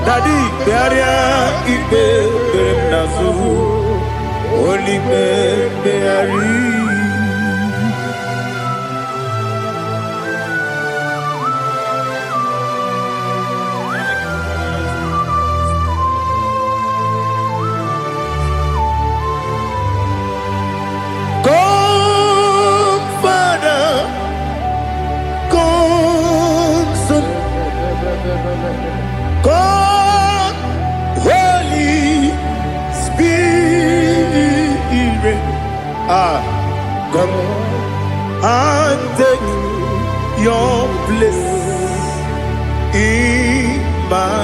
daddy, kpegharịa ikpe kpere m n'azụ. Olime mkpegharị. Come, Father, come, Son, come, Holy Spirit. Ah, come and take your place in my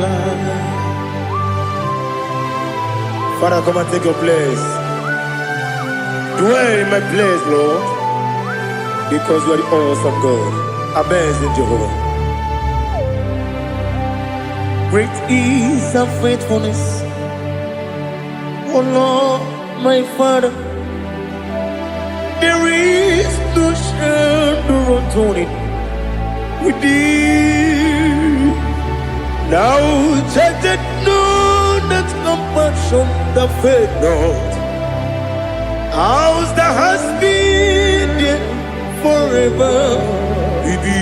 life. Father, come and take your place. Dwell in my place, Lord, because you are the awesome God, amazing Jehovah. Great is thy faithfulness, O Lord, my Father. There is no shadow of turning with thee. Thou changest not thy compassions, they fail not. As thou hast been there forever. Ibi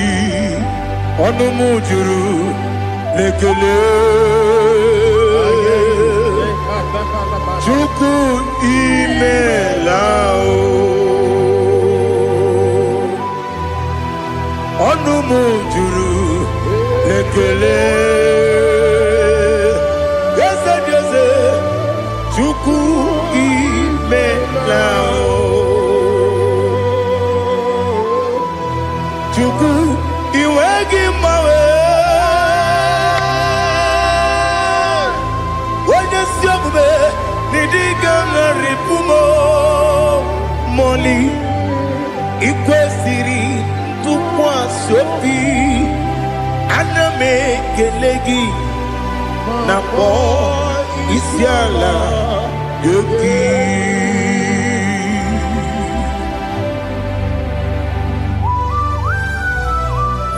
ọnụ m juru n'ekele. Chukwu, imela o. Ọnụ m juru n'ekele. Eze dị eze, Chukwu, imela o. Chukwu, iwe gị mgbanwe. Onye si omume n'ịdị ga-agharịpụ m mọli. Ikwesịrị ntụkwasị obi, ana m ekele gị na kpọọ isi ala nye gị.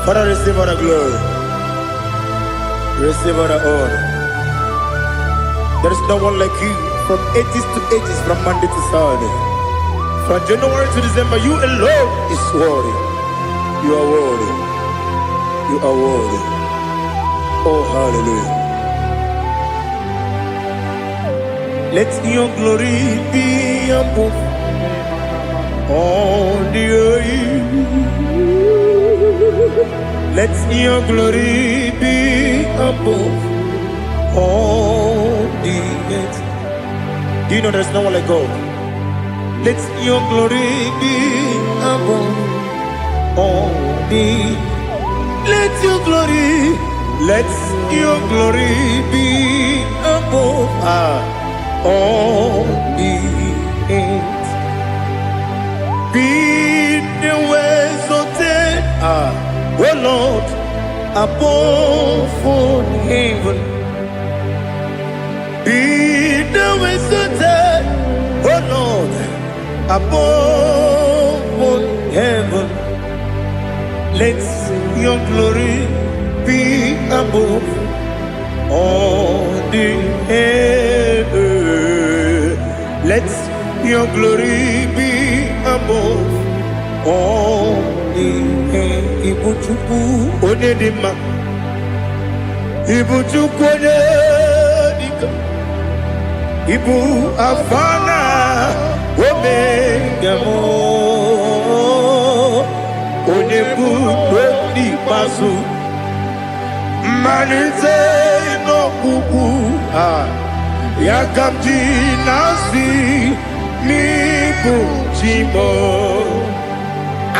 Father, receive all the glory. Receive all the honor. There is no one like you from ages to ages, from Monday to Sunday. From January to December, you alone is worthy. You are worthy. You are worthy. Oh, hallelujah. Let your glory be above all the earth. Let your glory be above all the earth. Do you know there's no one like God? Let your glory be above all the. Let your glory, let your glory be above all the earth. Be the exalted, O Lord, above all heaven. Be thou exalted, O Lord, above all heaven. Let your glory be above all the earth. Let your glory be above all the earth. Ibu Chukwu onye dị mma. Ibu Chukwu onye dike. Ibu Alfa na Omega m. Onye bụ n'ikpeazụ. Mmalite n'ọgwụgwụ ya ka m ji na-asị n'ịbụ chi m.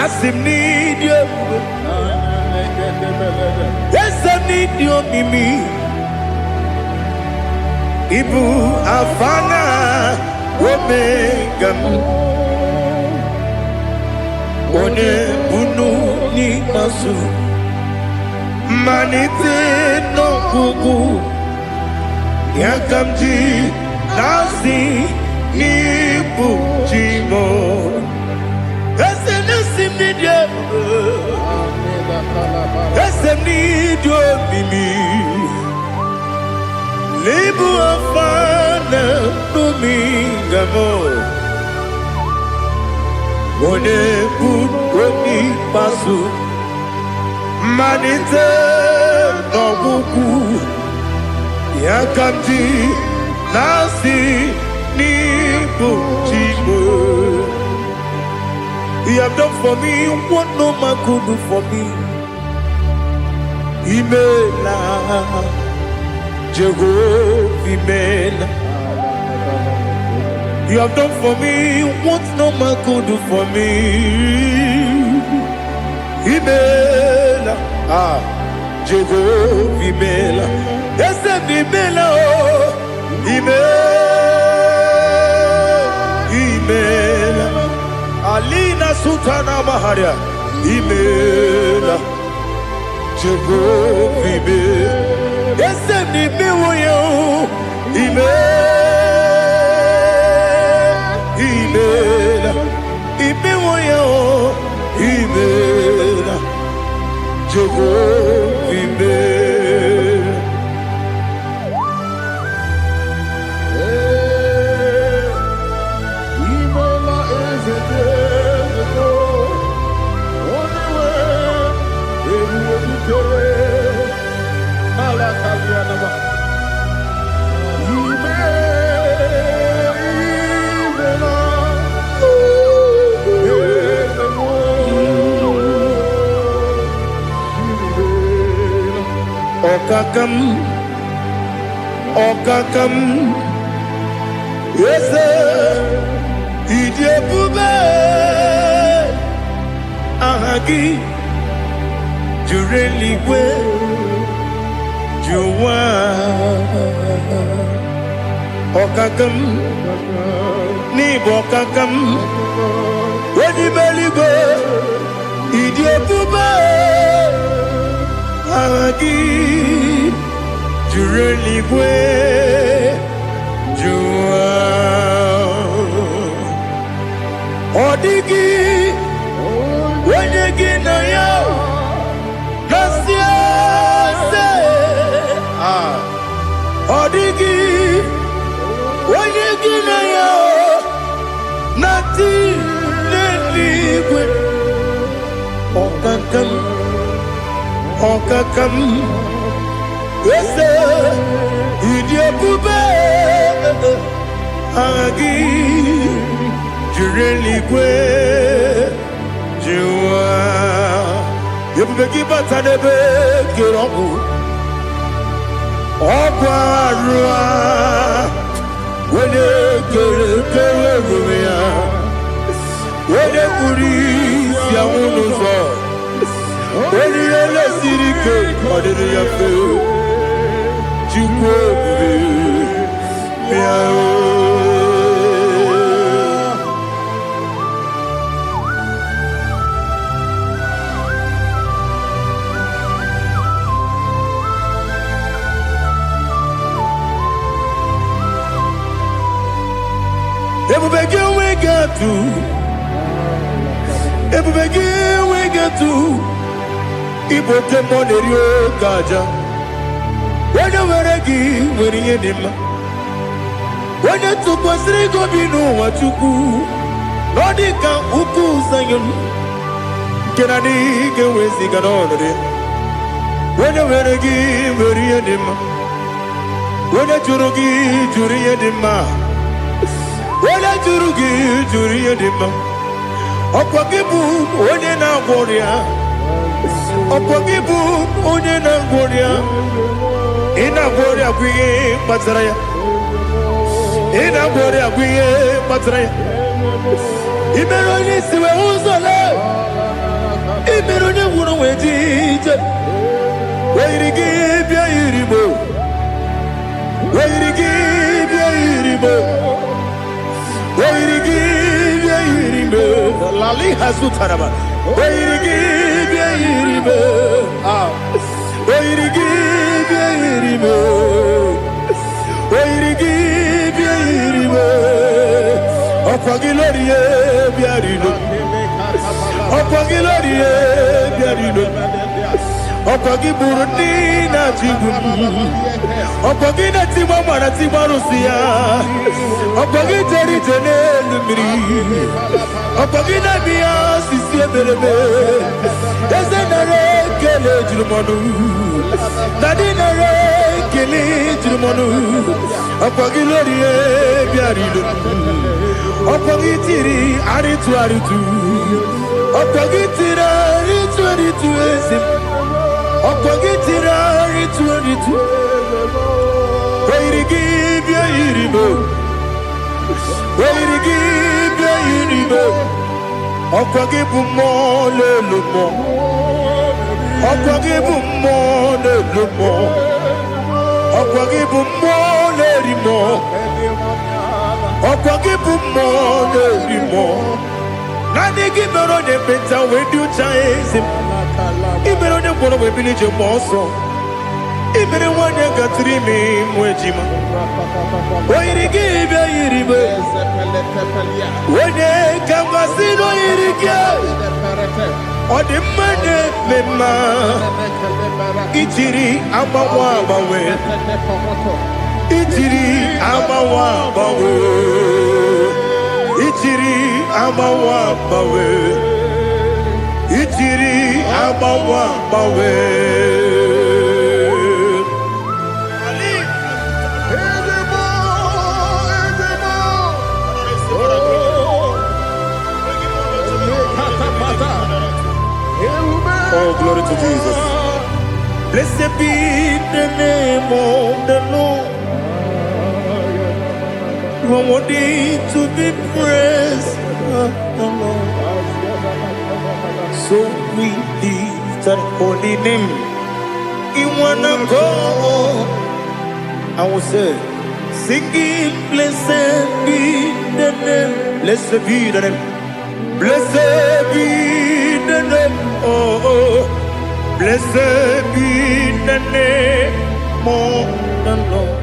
Asị m n'ịdị ebube, eze m n'ịdị omimi, ịbụ Alfa na Omega m. Onye bunu n'ikpeazụ, mmalite n'ọgwụgwụ, ya ka m ji na-asị n'ịbụ chi m. Eze na-esi m n'ịdị ebube, eze m n'ịdị omimi, n'ịbụ Alfa na Omega m. Onye bụ onye ikpeazụ, mmalite n'ọgwụgwụ, ya ka m ji na-asị n'ịbụ chi m. You have done for me what no man could do for me. Imela, Jehovah, Imela. You have done for me what no man could do for me. Imela, ah, Jehovah, Imela. Eze m Imela, oh, Imela, Imela. Alina Sultana Maharia, Imela, Jehovah, Imela. Eze m imewo ya, oh, Imela, Imela, imewo ya, oh, Imela, Jehovah, Imela. Imela eze dị eze, onye nwe ebube dike ala kalianama. Ime imela eze m, imela. Ọkaka m, ọkaka m, eze ịdị ebube, aha gị juru eluigwe ju ụwa. Ọkaka m, n'ịbụ ọkaka m, onye ime eluigwe, ịdị ebube, aha gị juru eluigwe ju ụwa. Ọ dịghị onye gị na ya na-asị eze. Ọkaka m, ọkaka m, eze, ịdị ebube, aha gị jiri eluigwe jụwa. Ebube gị bata n'ebe kere ọgwụ, ọgwụ arụ a, onye kere kere ebube ya, onye kpuru isi anwụ n'ụzọ, onye ihe lesiri ike ọ dịrị ya mfe. Chukwu ebube, bịa o. Ebube gị enweghị atụ, ebube gị enweghị atụ, ịbụ oke mmụọ na-eri oke aja. Onye nwere gị nwere ihe dị mma. Onye tụkwasịrị gị obi n'ụwa, Chukwu, na ọ dị ka ukwu Zayọn nke na adịghị ga-eweziga n'ọnọdụ ya. Onye nwere gị nwere ihe dị mma. Onye jụrụ gị jụrụ ihe dị mma. Onye jụrụ gị jụrụ ihe dị mma. Ọkwa gị bụ onye na-agwọ ọrịa. Ọkwa gị bụ onye na-agwọ ọrịa. Ị na-agwọ ọrịa bụ ihe kpatara ya. Ị na-agwọ ọrịa bụ ihe kpatara ya. Ị mere onye isi wee hụ ụzọ lee. Ị mere onye gwụrụ wee ji ije. Oyiri gị bịa yiri mo. Oyiri gị bịa yiri mo. Oyiri gị bịa yiri mo. Lali hazutaraba. Oyiri gị bịa yiri mo. Ah. Oyiri gị bịa yiri mo. Oyiri gị bịa yiri mo. Ọkwa gị lórí e bịa rilo. Ọkwa gị lórí e bịa rilo. Ọkwa gị gburu ndị na-achị igwu m. Ọkwa gị na-etigba gbara tigba arụsị ya. Ọkwa gị jere ije n'elu mmiri. Ọkwa gị na-eme ya osisi emereme. Eze nara ekele juru m ọnụ. Dadi nara ekele juru m ọnụ. Ọkwa gị lórí e bịara ilo. Ọkwa gị tiri arịtụ arịtụ. Ọkwa gị tiri arịtụ arịtụ eze m. Ọkwa gị tiri arịtụ arịtụ. Oyiri gị bịa yiri m. Oyiri gị bịa yiri m. Ọkwa gị bụ mmụọ n'elu mmụọ. Ọkwa gị bụ mmụọ n'elu mmụọ. Ọkwa gị bụ mmụọ na-eri mmụọ. Ọkwa gị bụ mmụọ na-eri mmụọ. Naanị gị mere onye ekpenta wee dị ụcha eze m. Ị mere onye ngwọrọ wee bili ije mgbe ọsọ. Ị mere nwanyị gatụrụ ime mụ ejima. O yiri gị bịa yiri m. Onye ka mmasị na o yiri gị. Ọ dị mma na-eme mma. Ijiri agbanwe agbanwe. Ijiri agbanwe agbanwe. Ijiri agbanwe agbanwe. Ijiri agbanwe agbanwe. Ali. Oh, glory to Jesus. Blessed be the name of the Lord. You are worthy to be praised, the Lord. So we lift that holy name. In one accord, I will say, singing, blessed be the name. Blessed be the name. Blessed be the name. Oh, oh. Blessed be the name of the Lord.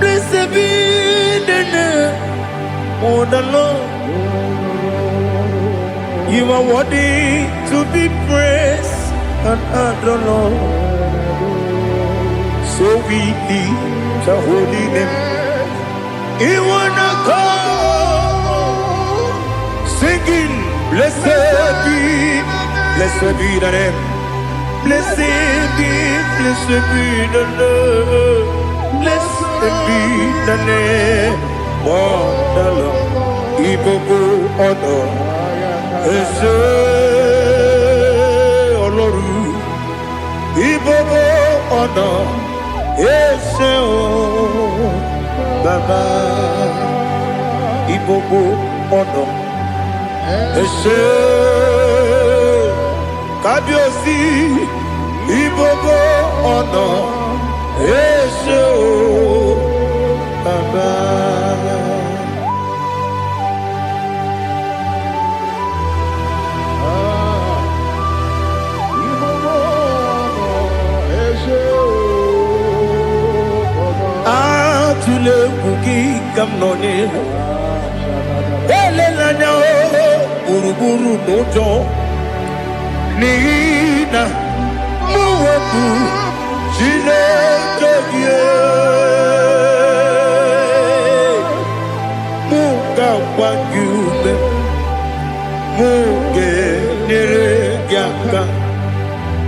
Blessed be the name of the Lord. You are worthy to be praised and adored, Lord. So we lift the holy name. You wanna come singing. Blessed be, blessed be the name. Blessed be, blessed be the Lord. Blessed be the name of the Lord. Ìgbogbo ọ̀nà ẹ ṣé Ọlọ́run. Ìgbogbo ọ̀nà ẹ ṣé o Bàbá. Ìgbogbo ọ̀nà ẹ ṣé Kábíyèsí. Ìgbogbo ọ̀nà ẹ ṣé o Bàbá. Atụla egwu gị ka m nọ n'ihu. Elela anya o gburugburu n'ụjọ n'ihi na mụ bụ Chineke gị. Mụ ga-agba gị ume, mụ ga-enyere gị aka,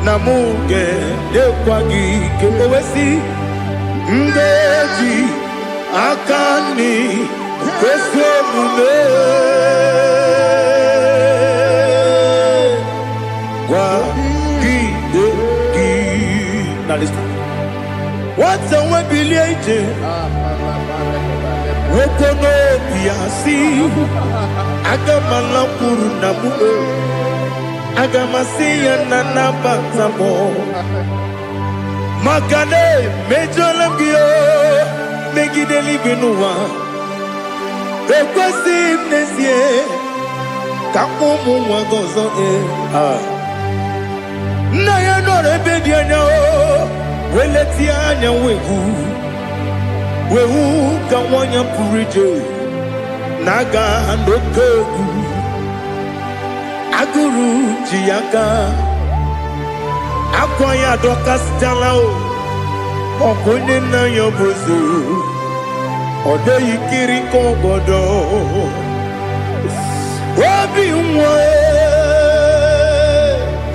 na mụ ga-enyekwa gị ike. O wee sị, m ga-eji aka nri ezi omume kwagide gị. Na listen. Nwata nwe bilie ije, nwoke n'obi ya si, aga m alakwuru na mụ, aga m asị ya na nabata m, maka na emejọla m gị o megide eluigwe n'ụwa. Ekwesịghị m n'ezie ka mkpọ ụmụ nwa gị ọzọ. Ee, ah. Nna ya nọrọ ebe dị anya o wee letie anya wee hụ wee hụ ka nwa ya pụrụ ije na-aga n'oke egwu. Agụrụ ji ya aka, akwa ya adọkasịchala o. Ọkụ onye nna ya bụ eze, ọ dịghị kiri ka ọgọdọ obi nwa.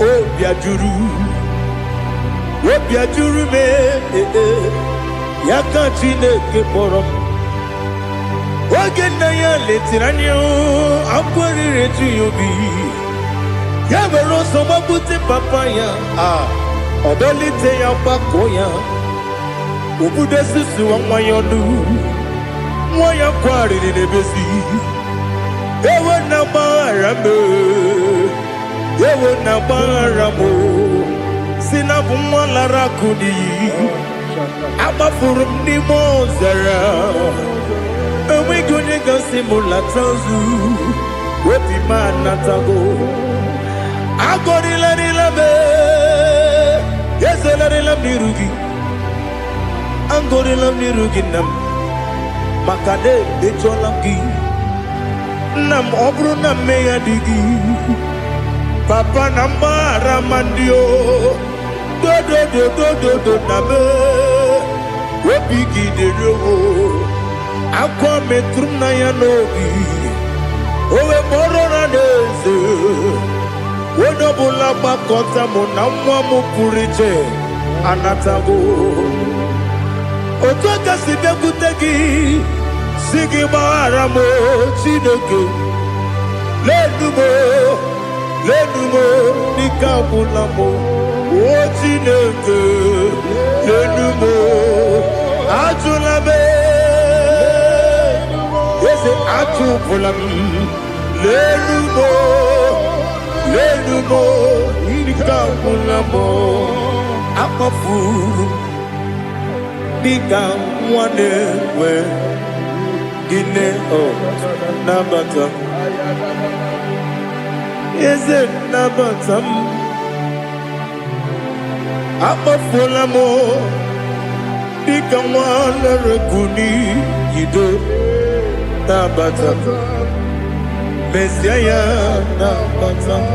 Obi ajụrụ, obi ajụrụ m. Ee, ya ka Chineke kpọrọ m. Oge nna ya letiri anya, akwa riri eju ya obi. Ya were ọsọ gbagbute papa ya, a ọ dọlite ya, gbakọ ya, obudo susuwa nwa ya ọnụ. Nwa ya kwarịrị n'ebezi, ewo na gbaghara m, ewo na gbaghara m, si na bụ nwa lara akụ n'iyi, agbafuru m n'ime ọzara, enweghị onye gasị m lata ozu. Obi m anatago. Agọrịlarịla m, ezelarịla m n'iru gị, agọrịla m n'iru gị, nna m, maka na emejọla m gị, nna m. Ọ bụrụ na mmehie dị gị, papa, na mgbaghara ma ndị o dodododododo na me obi gị dịrị owo. Akwa metụrụ m na ya n'obi, o wee kpọrọ ụra n'eze. Onye ọbụla gbakọta mụ na nwa m pụrụ iche anatago. Otu aka si bịakwute gị, si gị gbaghara m, Chineke. Lenu m, lenu m, n'ike agwụla m o. Chineke, lenu m, ajụla m. Eze, achụpụla m. Lenu m, lenu m, ike agwụla m. Akpọfuru dịka nwa na-enwe gịnị o nabata. Eze, nabata m. Akpọfuola m dịka nwa lere n'iyido, nabata m. Mezie ya, nabata m.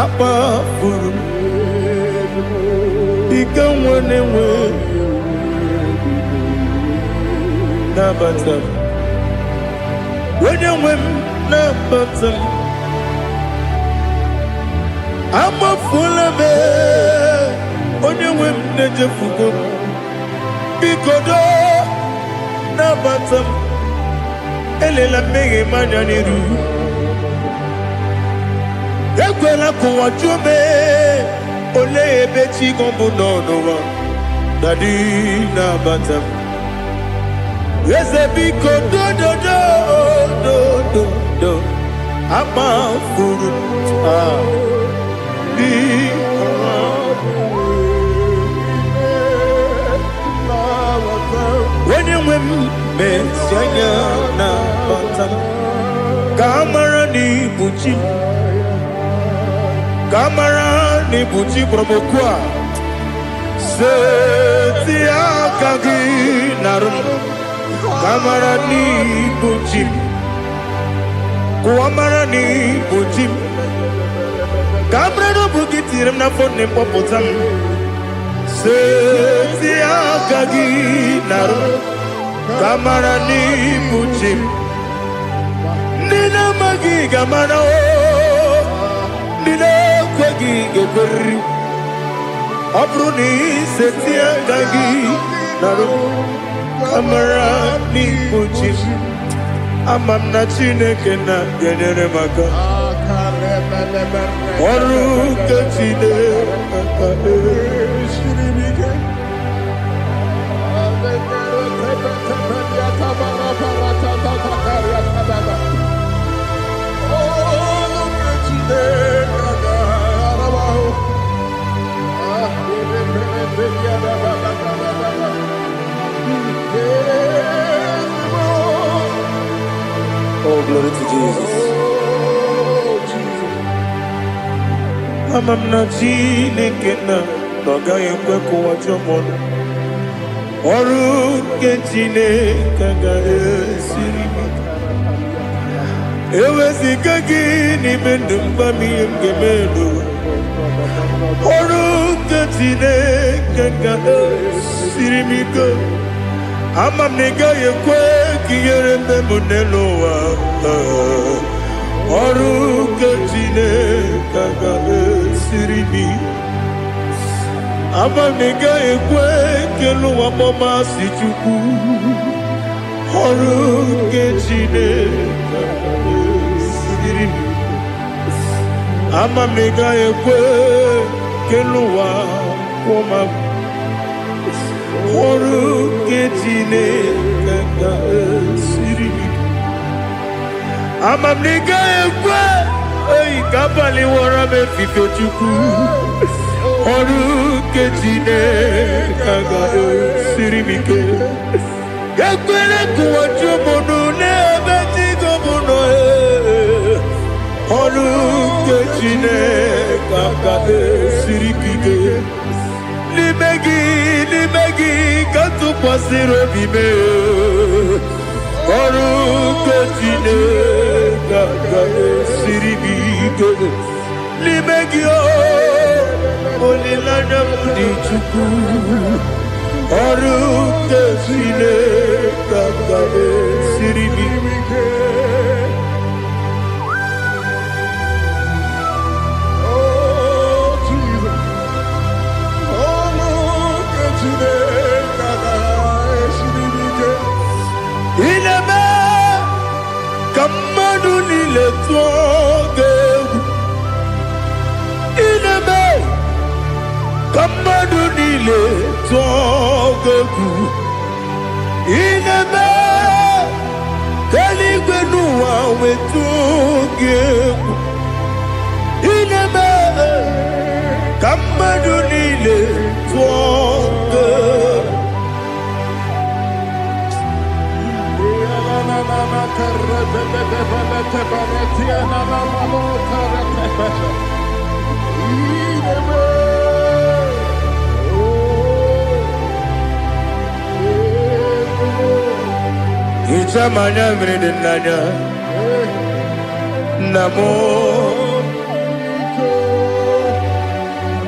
Akpafuru m dịka nwa na-enwe, nabata m. Onye nwe m, nabata m. Amafuola m, onye nwe m na-echefugo m. Biko doo, nabata m. Elela mmehie m anya n'iru. Ekwela ka ụwa jụọ m, olee ebe chi gị bụ nọ n'ụwa? Daddy, nabata m. Eze, biko, dododo dododo, amafuru m, ah, biko. Onye nwe m, mesi anya nabata m, ka a mara na ibu chi m, ka a mara na ibu chi kpọrọ m okwu a. Seti aka gị narụ m, ka a mara na ibu chi m, ka ụwa mara na ibu chi m, ka a mara na ọ bụ gị tinyere m n'afọ nne mkpọpụta m. Seti aka gị narụ m, ka a mara na ibu chi m. Ndị na-amaghị ga-amara o, ndị na-ekweghị ga-ekweriri. Ọ bụrụ na iseti aka gị narụ m, ka mara n'ibu chi m. Ama m na Chineke na ga-enyere m aka. Ọrụ nke Chineke. Oh, glory to Jesus. Ama m na Chineke na ọ gaghị ekwe ka ụwa jụọ m ọnụ. Ọrụ nke Chineke agaghị esiri m ike. Eweziga gị n'ime ndụ m, gwa m ihe m ga-eme n'ụwa. Ọrụ nke Chineke ga-esiri m ike. Ama m na ị gaghị ekwe ka ihere mme m n'elu ụwa. Ọrụ nke Chineke ga-esiri m ike. Ama m na ị gaghị ekwe ka elu ụwa kpọmasị Chukwu. Ọrụ nke Chineke ga-esiri m ike. Ama m na ị gaghị ekwe ka elu ụwa kwụọ m agwụ. Ọrụ nke Chineke ga-esiri m ike. Ama m na ị gaghị ekwe oyi ka abalị wọrọ m efife. Chukwu, ọrụ nke Chineke ga-esiri m ike. Ekwela ka ụwa jụọ m ọnụ n'ebe chi gị bụ nọ. Ọrụ nke Chineke ga-esiri m ike. N'ime gị, n'ime gị ka m tụkwasịrị obi m. Ọrụ nke Chineke ga-esiri m ike. N'ime gị o, olileanya m dị. Chukwu, ọrụ nke Chineke ga-esiri m ike. Oh, Jesus. Ọlụ nke Chineke ga-esiri m ike. Ị na-eme ka mmadụ niile tụọ gị egwu. Ị na-eme ka mmadụ niile tụọ gị egwu. Ị na-eme ka eluigwe n'ụwa wee tụọ gị egwu. Ị na-eme ka mmadụ niile tụọ gị egwu. Hichaa m anya mmiri dị n'anya, nna m.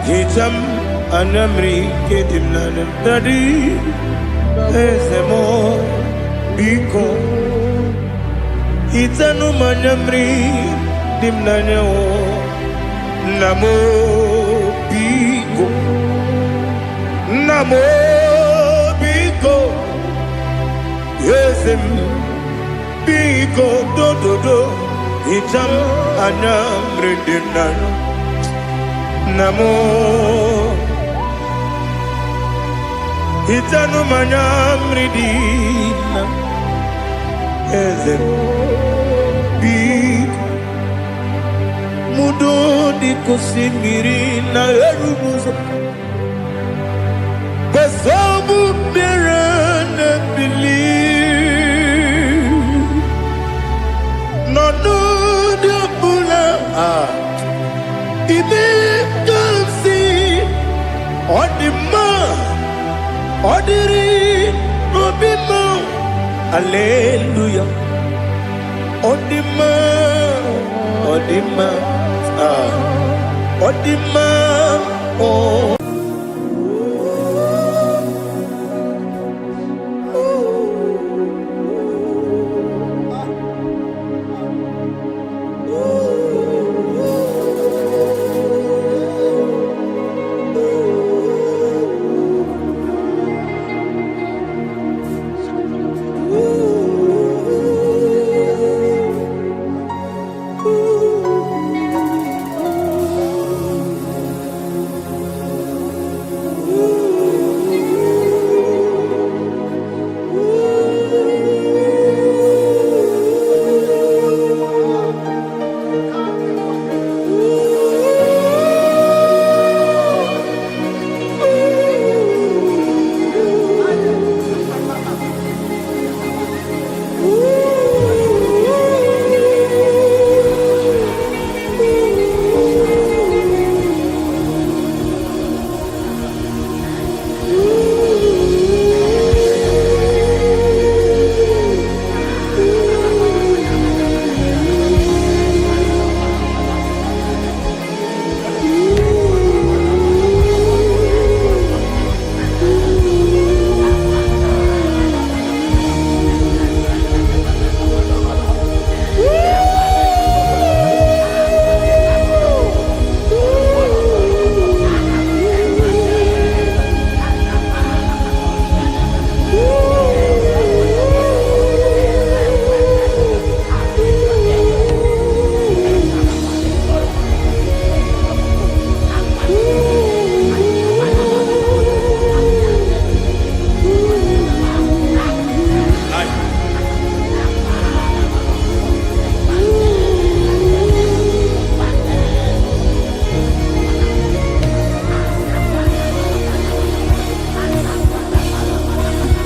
Hichaa m anya mmiri nke dị m n'anya. Daddy, eze m, biko. Hichanụ m anya mmiri dị m n'anya o. Nna m o, biko. Nna m o, biko. Eze m, biko, dododo. Hicha m anya mmiri dị m n'anya. Nna m o, hichanụ m anya mmiri dị na eze m, biko. Mudo dịka osimiri na-eru n'ụzọ kwesị mmiri na-ebili n'ọnọdụ ọbụla. Ah, ime ka m si ọ dị mma, ọ dịrị n'obi m. Aleluya, ọ dị mma, ọ dị mma. Ah, ọ dị mma ọ.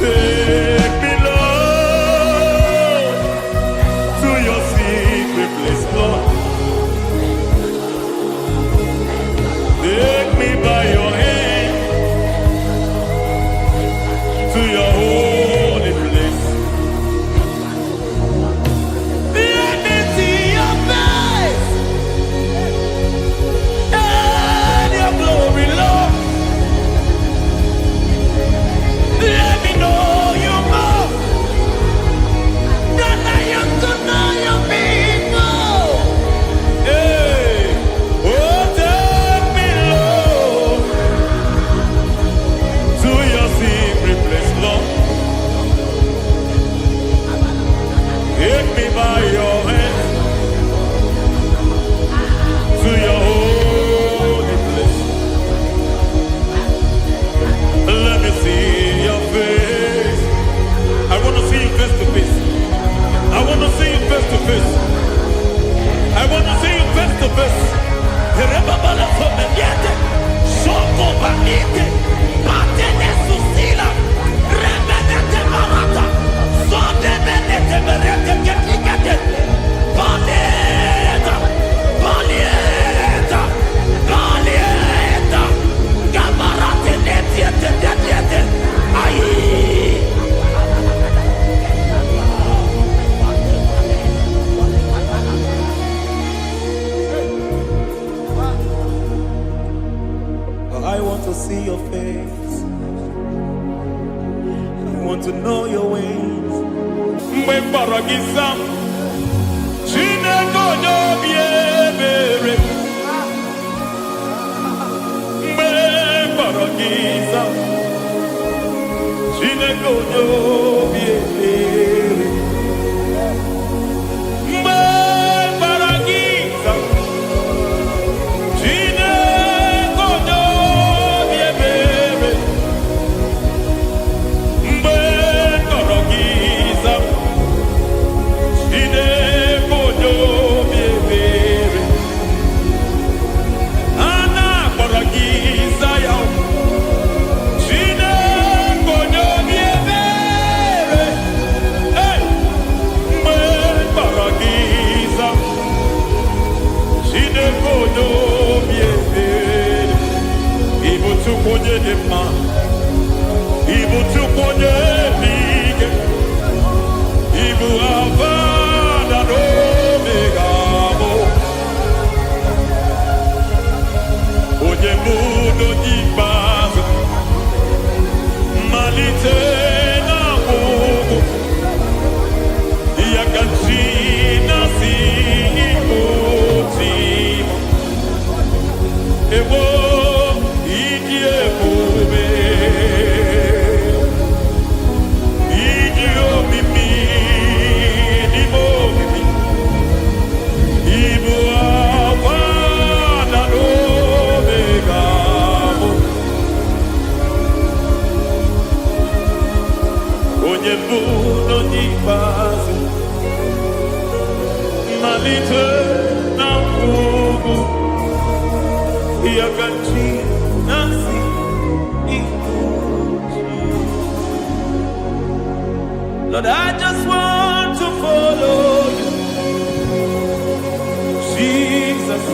Take me, Lord, to your secret place, Lord. Take me by your hand to your holy place. Let me see your face and your glory, Lord. Let me know you more than I am to know you people. Hey, oh, take me, Lord, to your secret place, Lord. Take me by your hand to your holy place. Let me see your face. I want to see you face to face. I want to see you face to face. I want to see you face to face. Rebabala fomeliete, shoko banite, patene susila, remenete marata, sonde menete merete ketikete, paleta, paleta, paleta, gamarate netiete netiete, ai. I want to see your face. I want to know your ways. Mgbe m kpọrọ gị, zaa m. Chineke onye obi ebere, mgbe m kpọrọ gị za. Chineke onye obi ebere, mgbe m kpọrọ gị za. Chineke onye obi ebere, mgbe m kpọrọ gị za. Chineke onye obi ebere, a na-akpọrọ gị za ya. Chineke onye obi ebere, hey! Mgbe m kpọrọ gị za. Chineke onye obi ebere, ị bụ Chukwu onye dị mma, ị bụ Chukwu onye dị ike, ị bụ Alfa na Omega bụ onye mbụ na onye ikpeazụ, mmalite na ọgwụgwụ, ya ka chi na-asị ịbụ chi m. Ewo, ịdị ebube, ịdị omimi n'ime omimi, ịbụ Alfa na Omega bụ onye mbụ na onye ikpeazụ, mmalite na ọgwụgwụ, ya ka chi na-asị ịbụ chi. Lord, I just want to follow you. Jesus,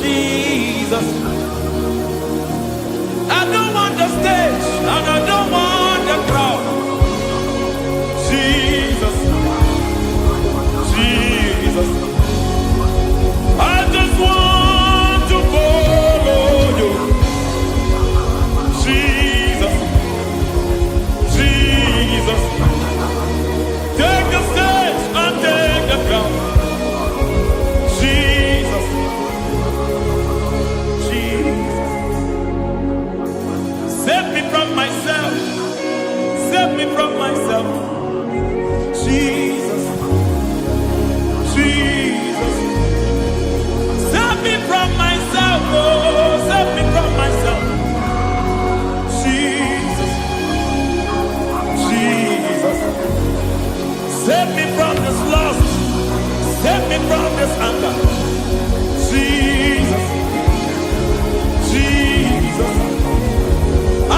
Jesus. I don't want the stage and I don't want the crowd. Jesus, Jesus. I just want to follow you. Jesus, Jesus. Take the stage and take the crown. Jesus, Jesus. Save me from myself. Save me from myself. Jesus, Jesus. Save me from myself. Oh, save me from myself. Jesus, Jesus. Save me from this lust. Save me from this anger. Jesus, Jesus.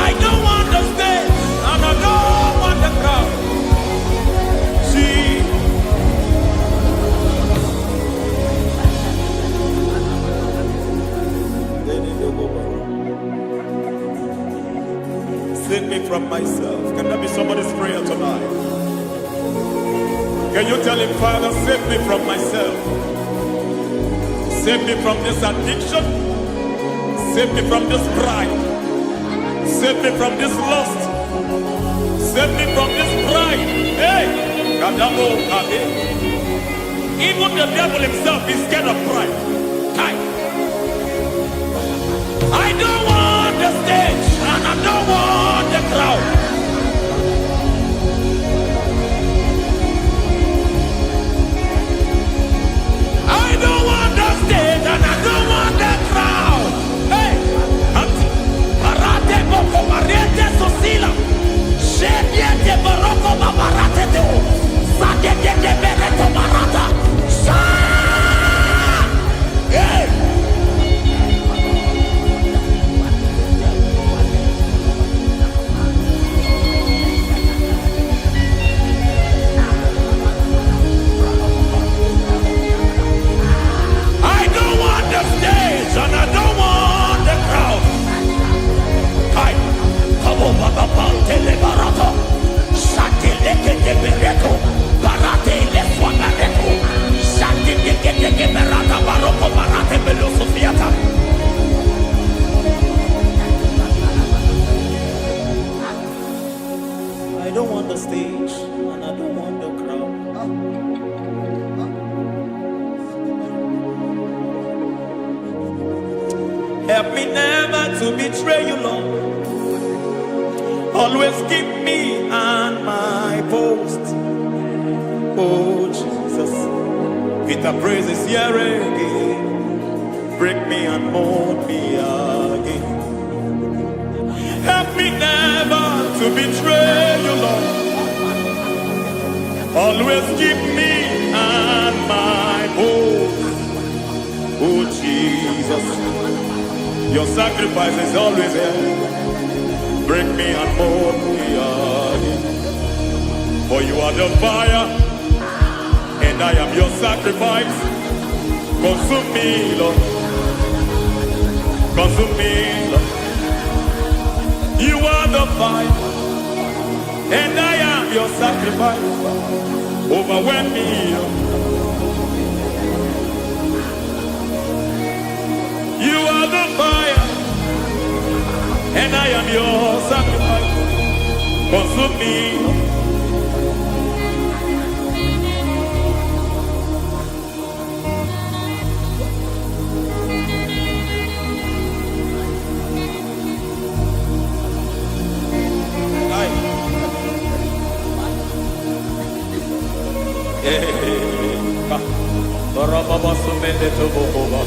I don't want the stage and I don't want the crowd. Jesus. Save me from myself. Can that be somebody's prayer tonight? Can you tell him, "Father, save me from myself? Save me from this addiction. Save me from this pride. Save me from this lust. Save me from this pride." Hey, Kadamo Kade. Even the devil himself is scared of pride. Kai. I don't want the stage and I don't want the crowd. I don't want the stage and I don't want the crowd. Hey, Ati, Parate boko mariete sosila. Shebiete baroko babarate teo. Sakete bereto barata. Sha! Hey! Help me never to betray you, Lord. Always keep me on my post. Oh, Jesus. Peter praises here again. Break me and mold me again. Help me never to betray you, Lord. Always keep me on my post. Oh, Jesus. Your sacrifice is always here. Break me and mold me again. For you are the fire, and I am your sacrifice. Consume me, Lord. Consume me, Lord. You are the fire, and I am your sacrifice. Overwhelm me, Lord. You are the fire, and I am your sacrifice. Consume me, Lord. Aye. Barababa sumele tobokoba.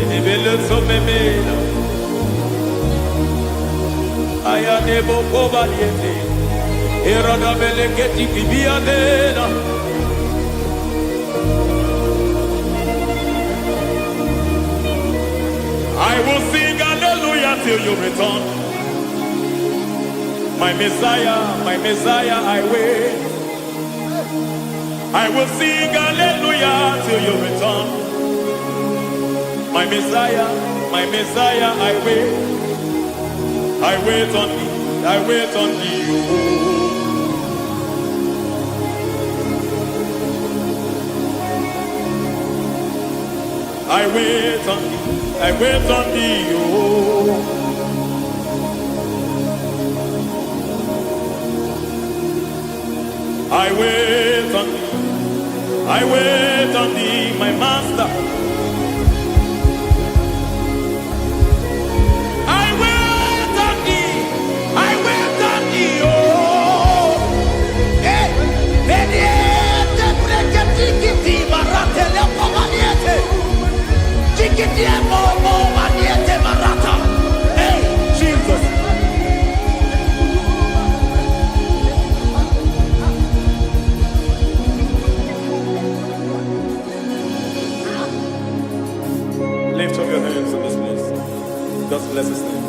Inibele sumemela. Ayane bokoba liete. Erada beleketi kibiadena. I will sing hallelujah till you return. My Messiah, I wait. I will sing hallelujah till you return. My Messiah, I wait. I wait on thee, I wait on thee. Oh. I wait on thee, I wait on thee. Oh. I wait on thee, I wait on thee, my master. I wait on thee, I wait on thee. Oh. Hey, Beniete breketiki barate lepomaniete. Tikiti momo maniete barata. Hey, Jesus. Lift up your hands in this place. Just bless his name.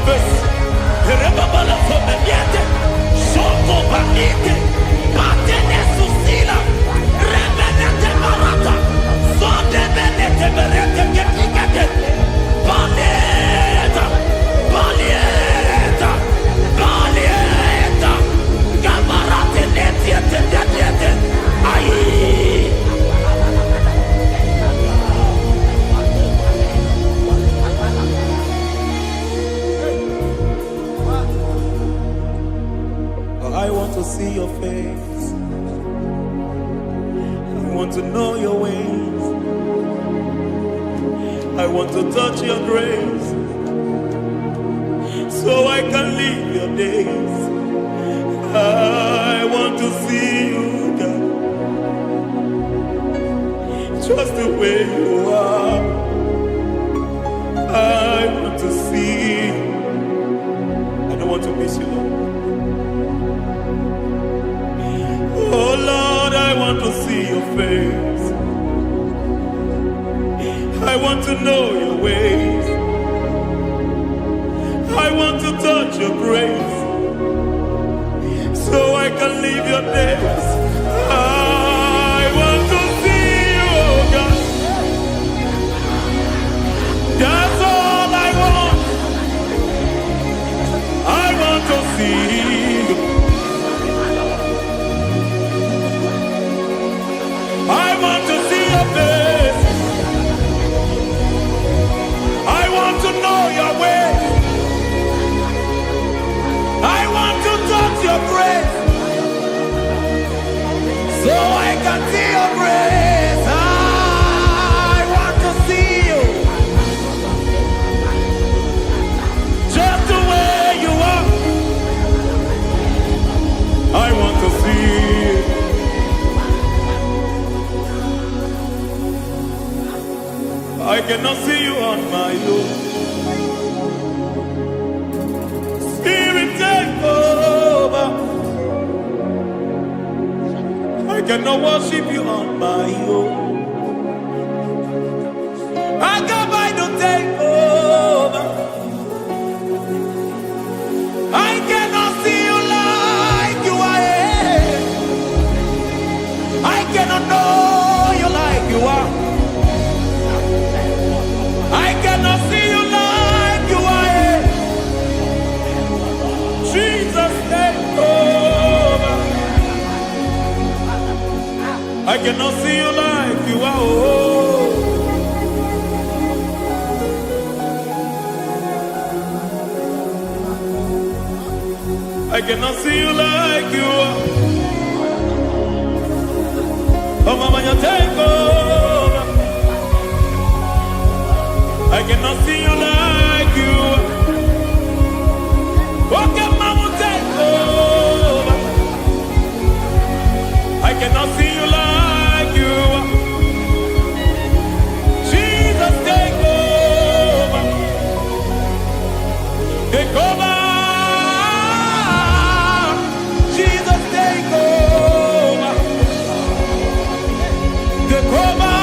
face. Rebabala-fomeniete. Soko-banite. Batene-susila. Rebenete-barata. Sodebenete-berete-ketikete. Baleta. Baleta. Baleta. Gabarate-netiete-netiete. Aye. I want to see your face. I want to know your ways. I want to touch your grace so I can live your days. I want to see you, God, just the way you are. I want to see you. I don't want to miss you, Lord. Oh Lord, I want to see your face. I want to know your ways. I want to touch your grace so I can live your days. I want to see you, oh God. That's all I want. I want to see you. I want to see your face. I want to know your ways. I want to touch your grace so I can see your grace. I want to see you just the way you are. I want to see you. I cannot see you on my own. Spirit, take over. I cannot worship you on my own. I got by to take over. I cannot see you like you are. I cannot know you like you are. I cannot see you like you are. Jesus, take over. I cannot see you like you are. Oh. I cannot see you like you are. Oh, mama, you take over. I cannot see you like you are. Okay, mama, take over. I cannot see you like you are. Jesus, take over. Take over. Jesus, take over. Take over.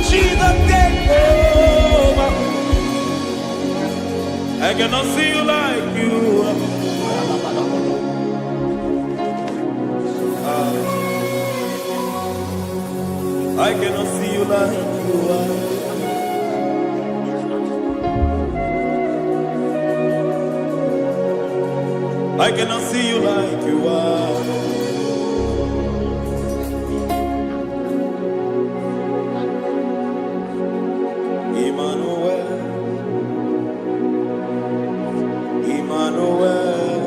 Jesus, take over. I cannot see you like you are. I cannot see you like you are. I cannot see you like you are. Emmanuel, Emmanuel.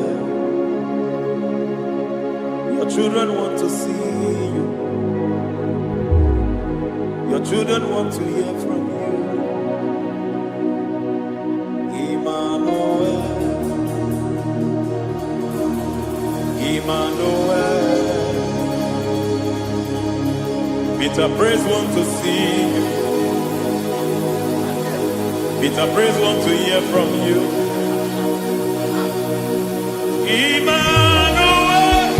Your children want to see you. Your children want to hear from you. Emmanuel, Emmanuel. Peter Praise want to see you. Peter Praise want to hear from you. Emmanuel,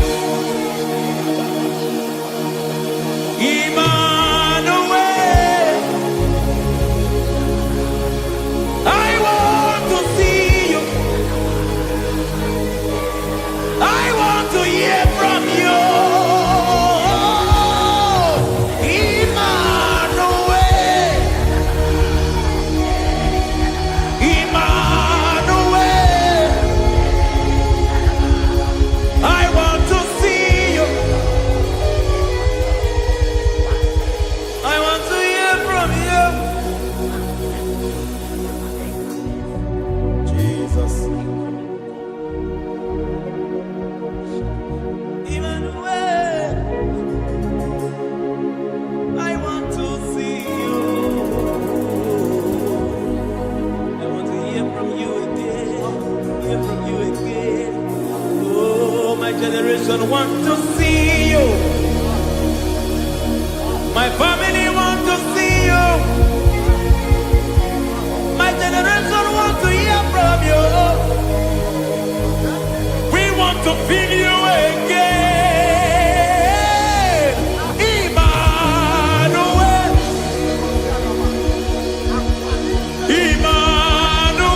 Emmanuel. I generation want to see you. My family want to see you. My generation want to hear from you. We want to feel you again. Emmanuel. Emmanuel.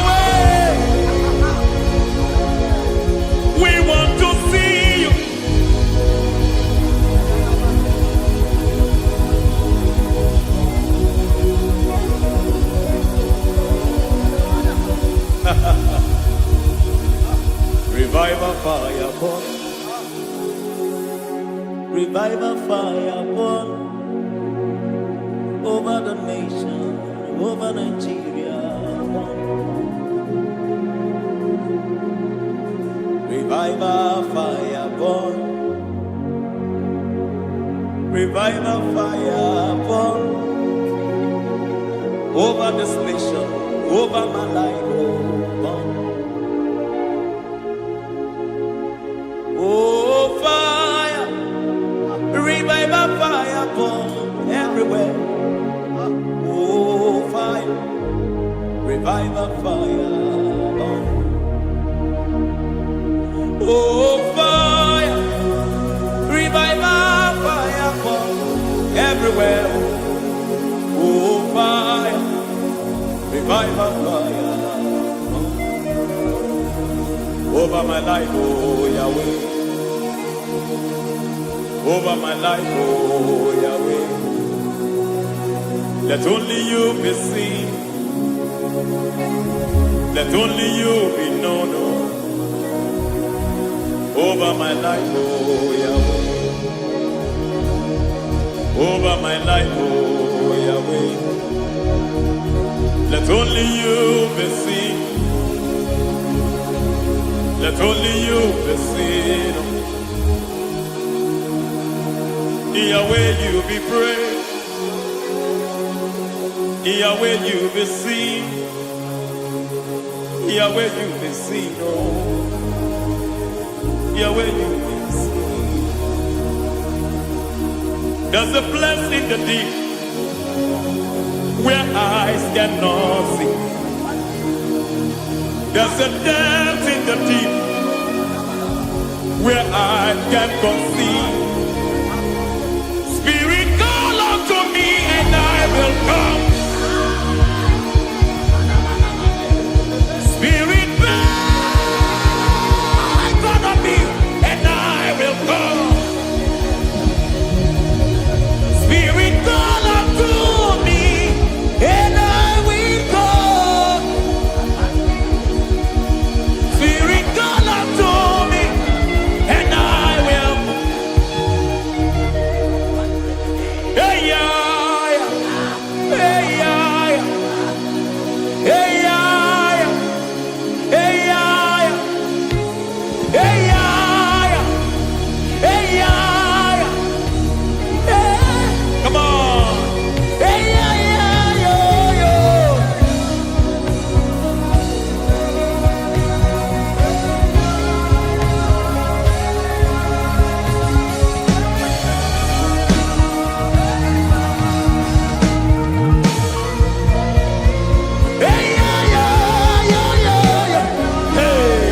We want to see you. Revival fire burn. Revival fire burn over the nation, over Nigeria. Burn. Revival fire burn. Revival fire burn over this nation, over my life. Oh, burn. Oh, fire, revival fire burn everywhere. Oh, fire, revival fire burn. Oh, fire, revival fire burn everywhere. Oh, fire, revival fire burn. Over my life, oh Yahweh. Over my life, oh Yahweh. Let only you be seen. Let only you be known. Oh. Over my life, oh Yahweh. Over my life, oh Yahweh. Let only you be seen. Let only you be seen. Yahweh, you be praised. Yahweh, you be seen. Yahweh, you be seen. Oh, Yahweh, you be seen. There's a place in the deep where eyes cannot see. There's a depth in the deep where I can conceive. Spirit, call unto me and I will come. Spirit, beckon on me and I will come. Spirit, call unto me and I will come. Spirit, call unto me and I will. Hey, yeah, yeah. Hey, yeah, yeah. Hey, yeah, yeah. Hey, yeah, yeah. Hey, yeah, yeah. Hey, yeah, yeah. Hey. Come on. Hey, yeah, yeah, yo, yo. Hey, yeah, yeah, yo, yo, yo. Hey.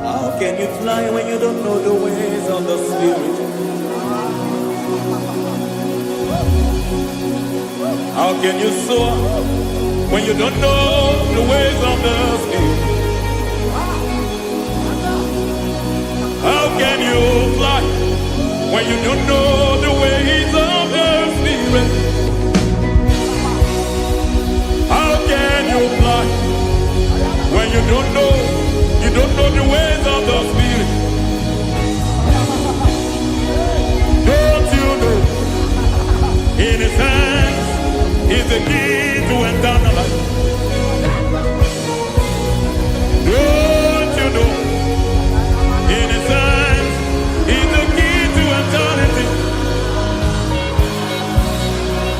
How can you fly when you don't know the ways of the Spirit? How can you soar When you don't know the ways of the Spirit? How can you fly when you don't know the ways of the Spirit? How can you fly when you don't know the ways of the Spirit? Don't you know in His hands is the key to eternal life? Don't you know in His hands is the key to eternity?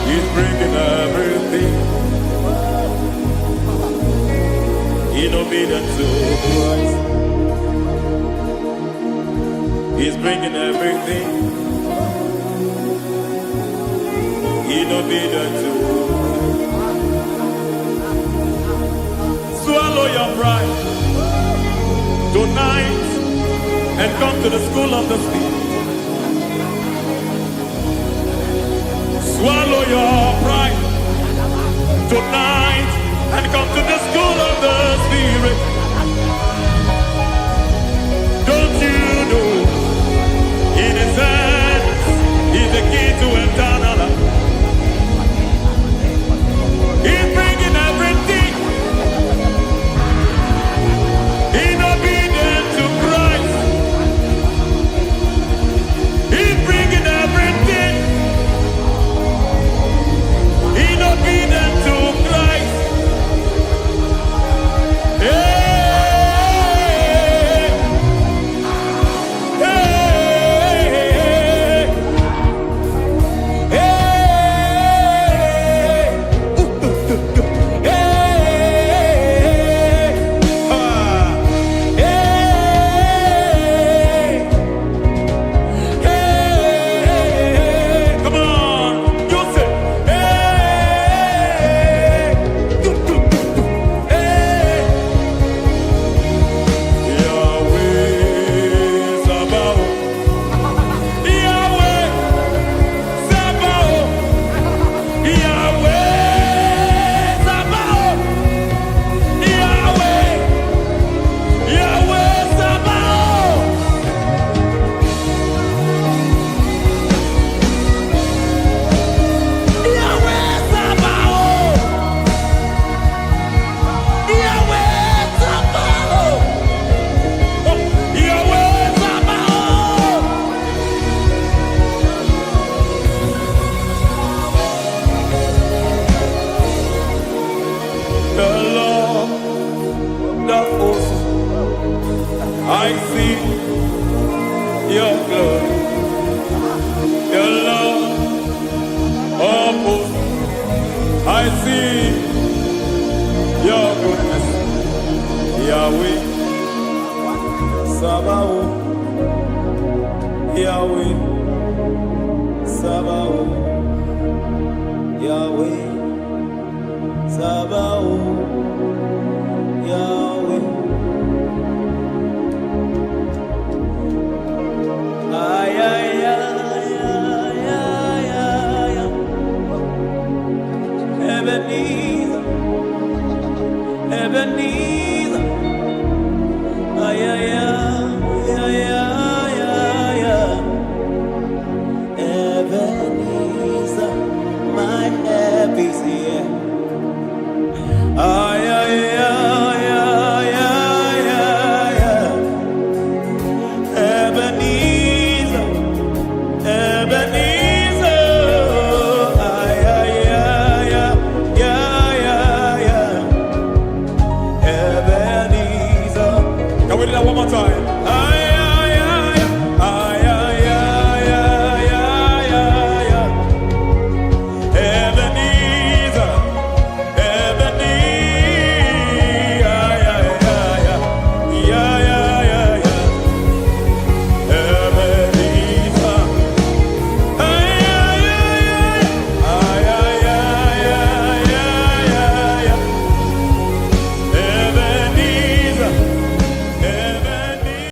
He's bringing everything in obedience to Christ. He's bringing everything in obedience to Christ. Swallow your pride tonight and come to the school of the Spirit. Swallow your pride tonight and come to the school of the Spirit. Don't you know in His hands is the key to eternal life? He's bringing everything in obedience to Christ. He's bringing everything in obedience to Christ. Hey, hey, hey, hey, ah, hey, hey, come on, you say, hey, do, do, do, do, hey. Yahweh Sabaoth, Yahweh Sabaoth, Yahweh Sabaoth, Yahweh, Yahweh Sabaoth. Yahweh Sabaoth, Yahweh Sabaoth, Yahweh Sabaoth. The Lord, the host, I see your glory. The Lord of hosts, I see your goodness. Yahweh Sabaoth, Yahweh Sabaoth, Yahweh Sabaoth, Yahweh. Ay, ay, ay, ay, ay, ay, ay. Ebenezer, Ebenezer.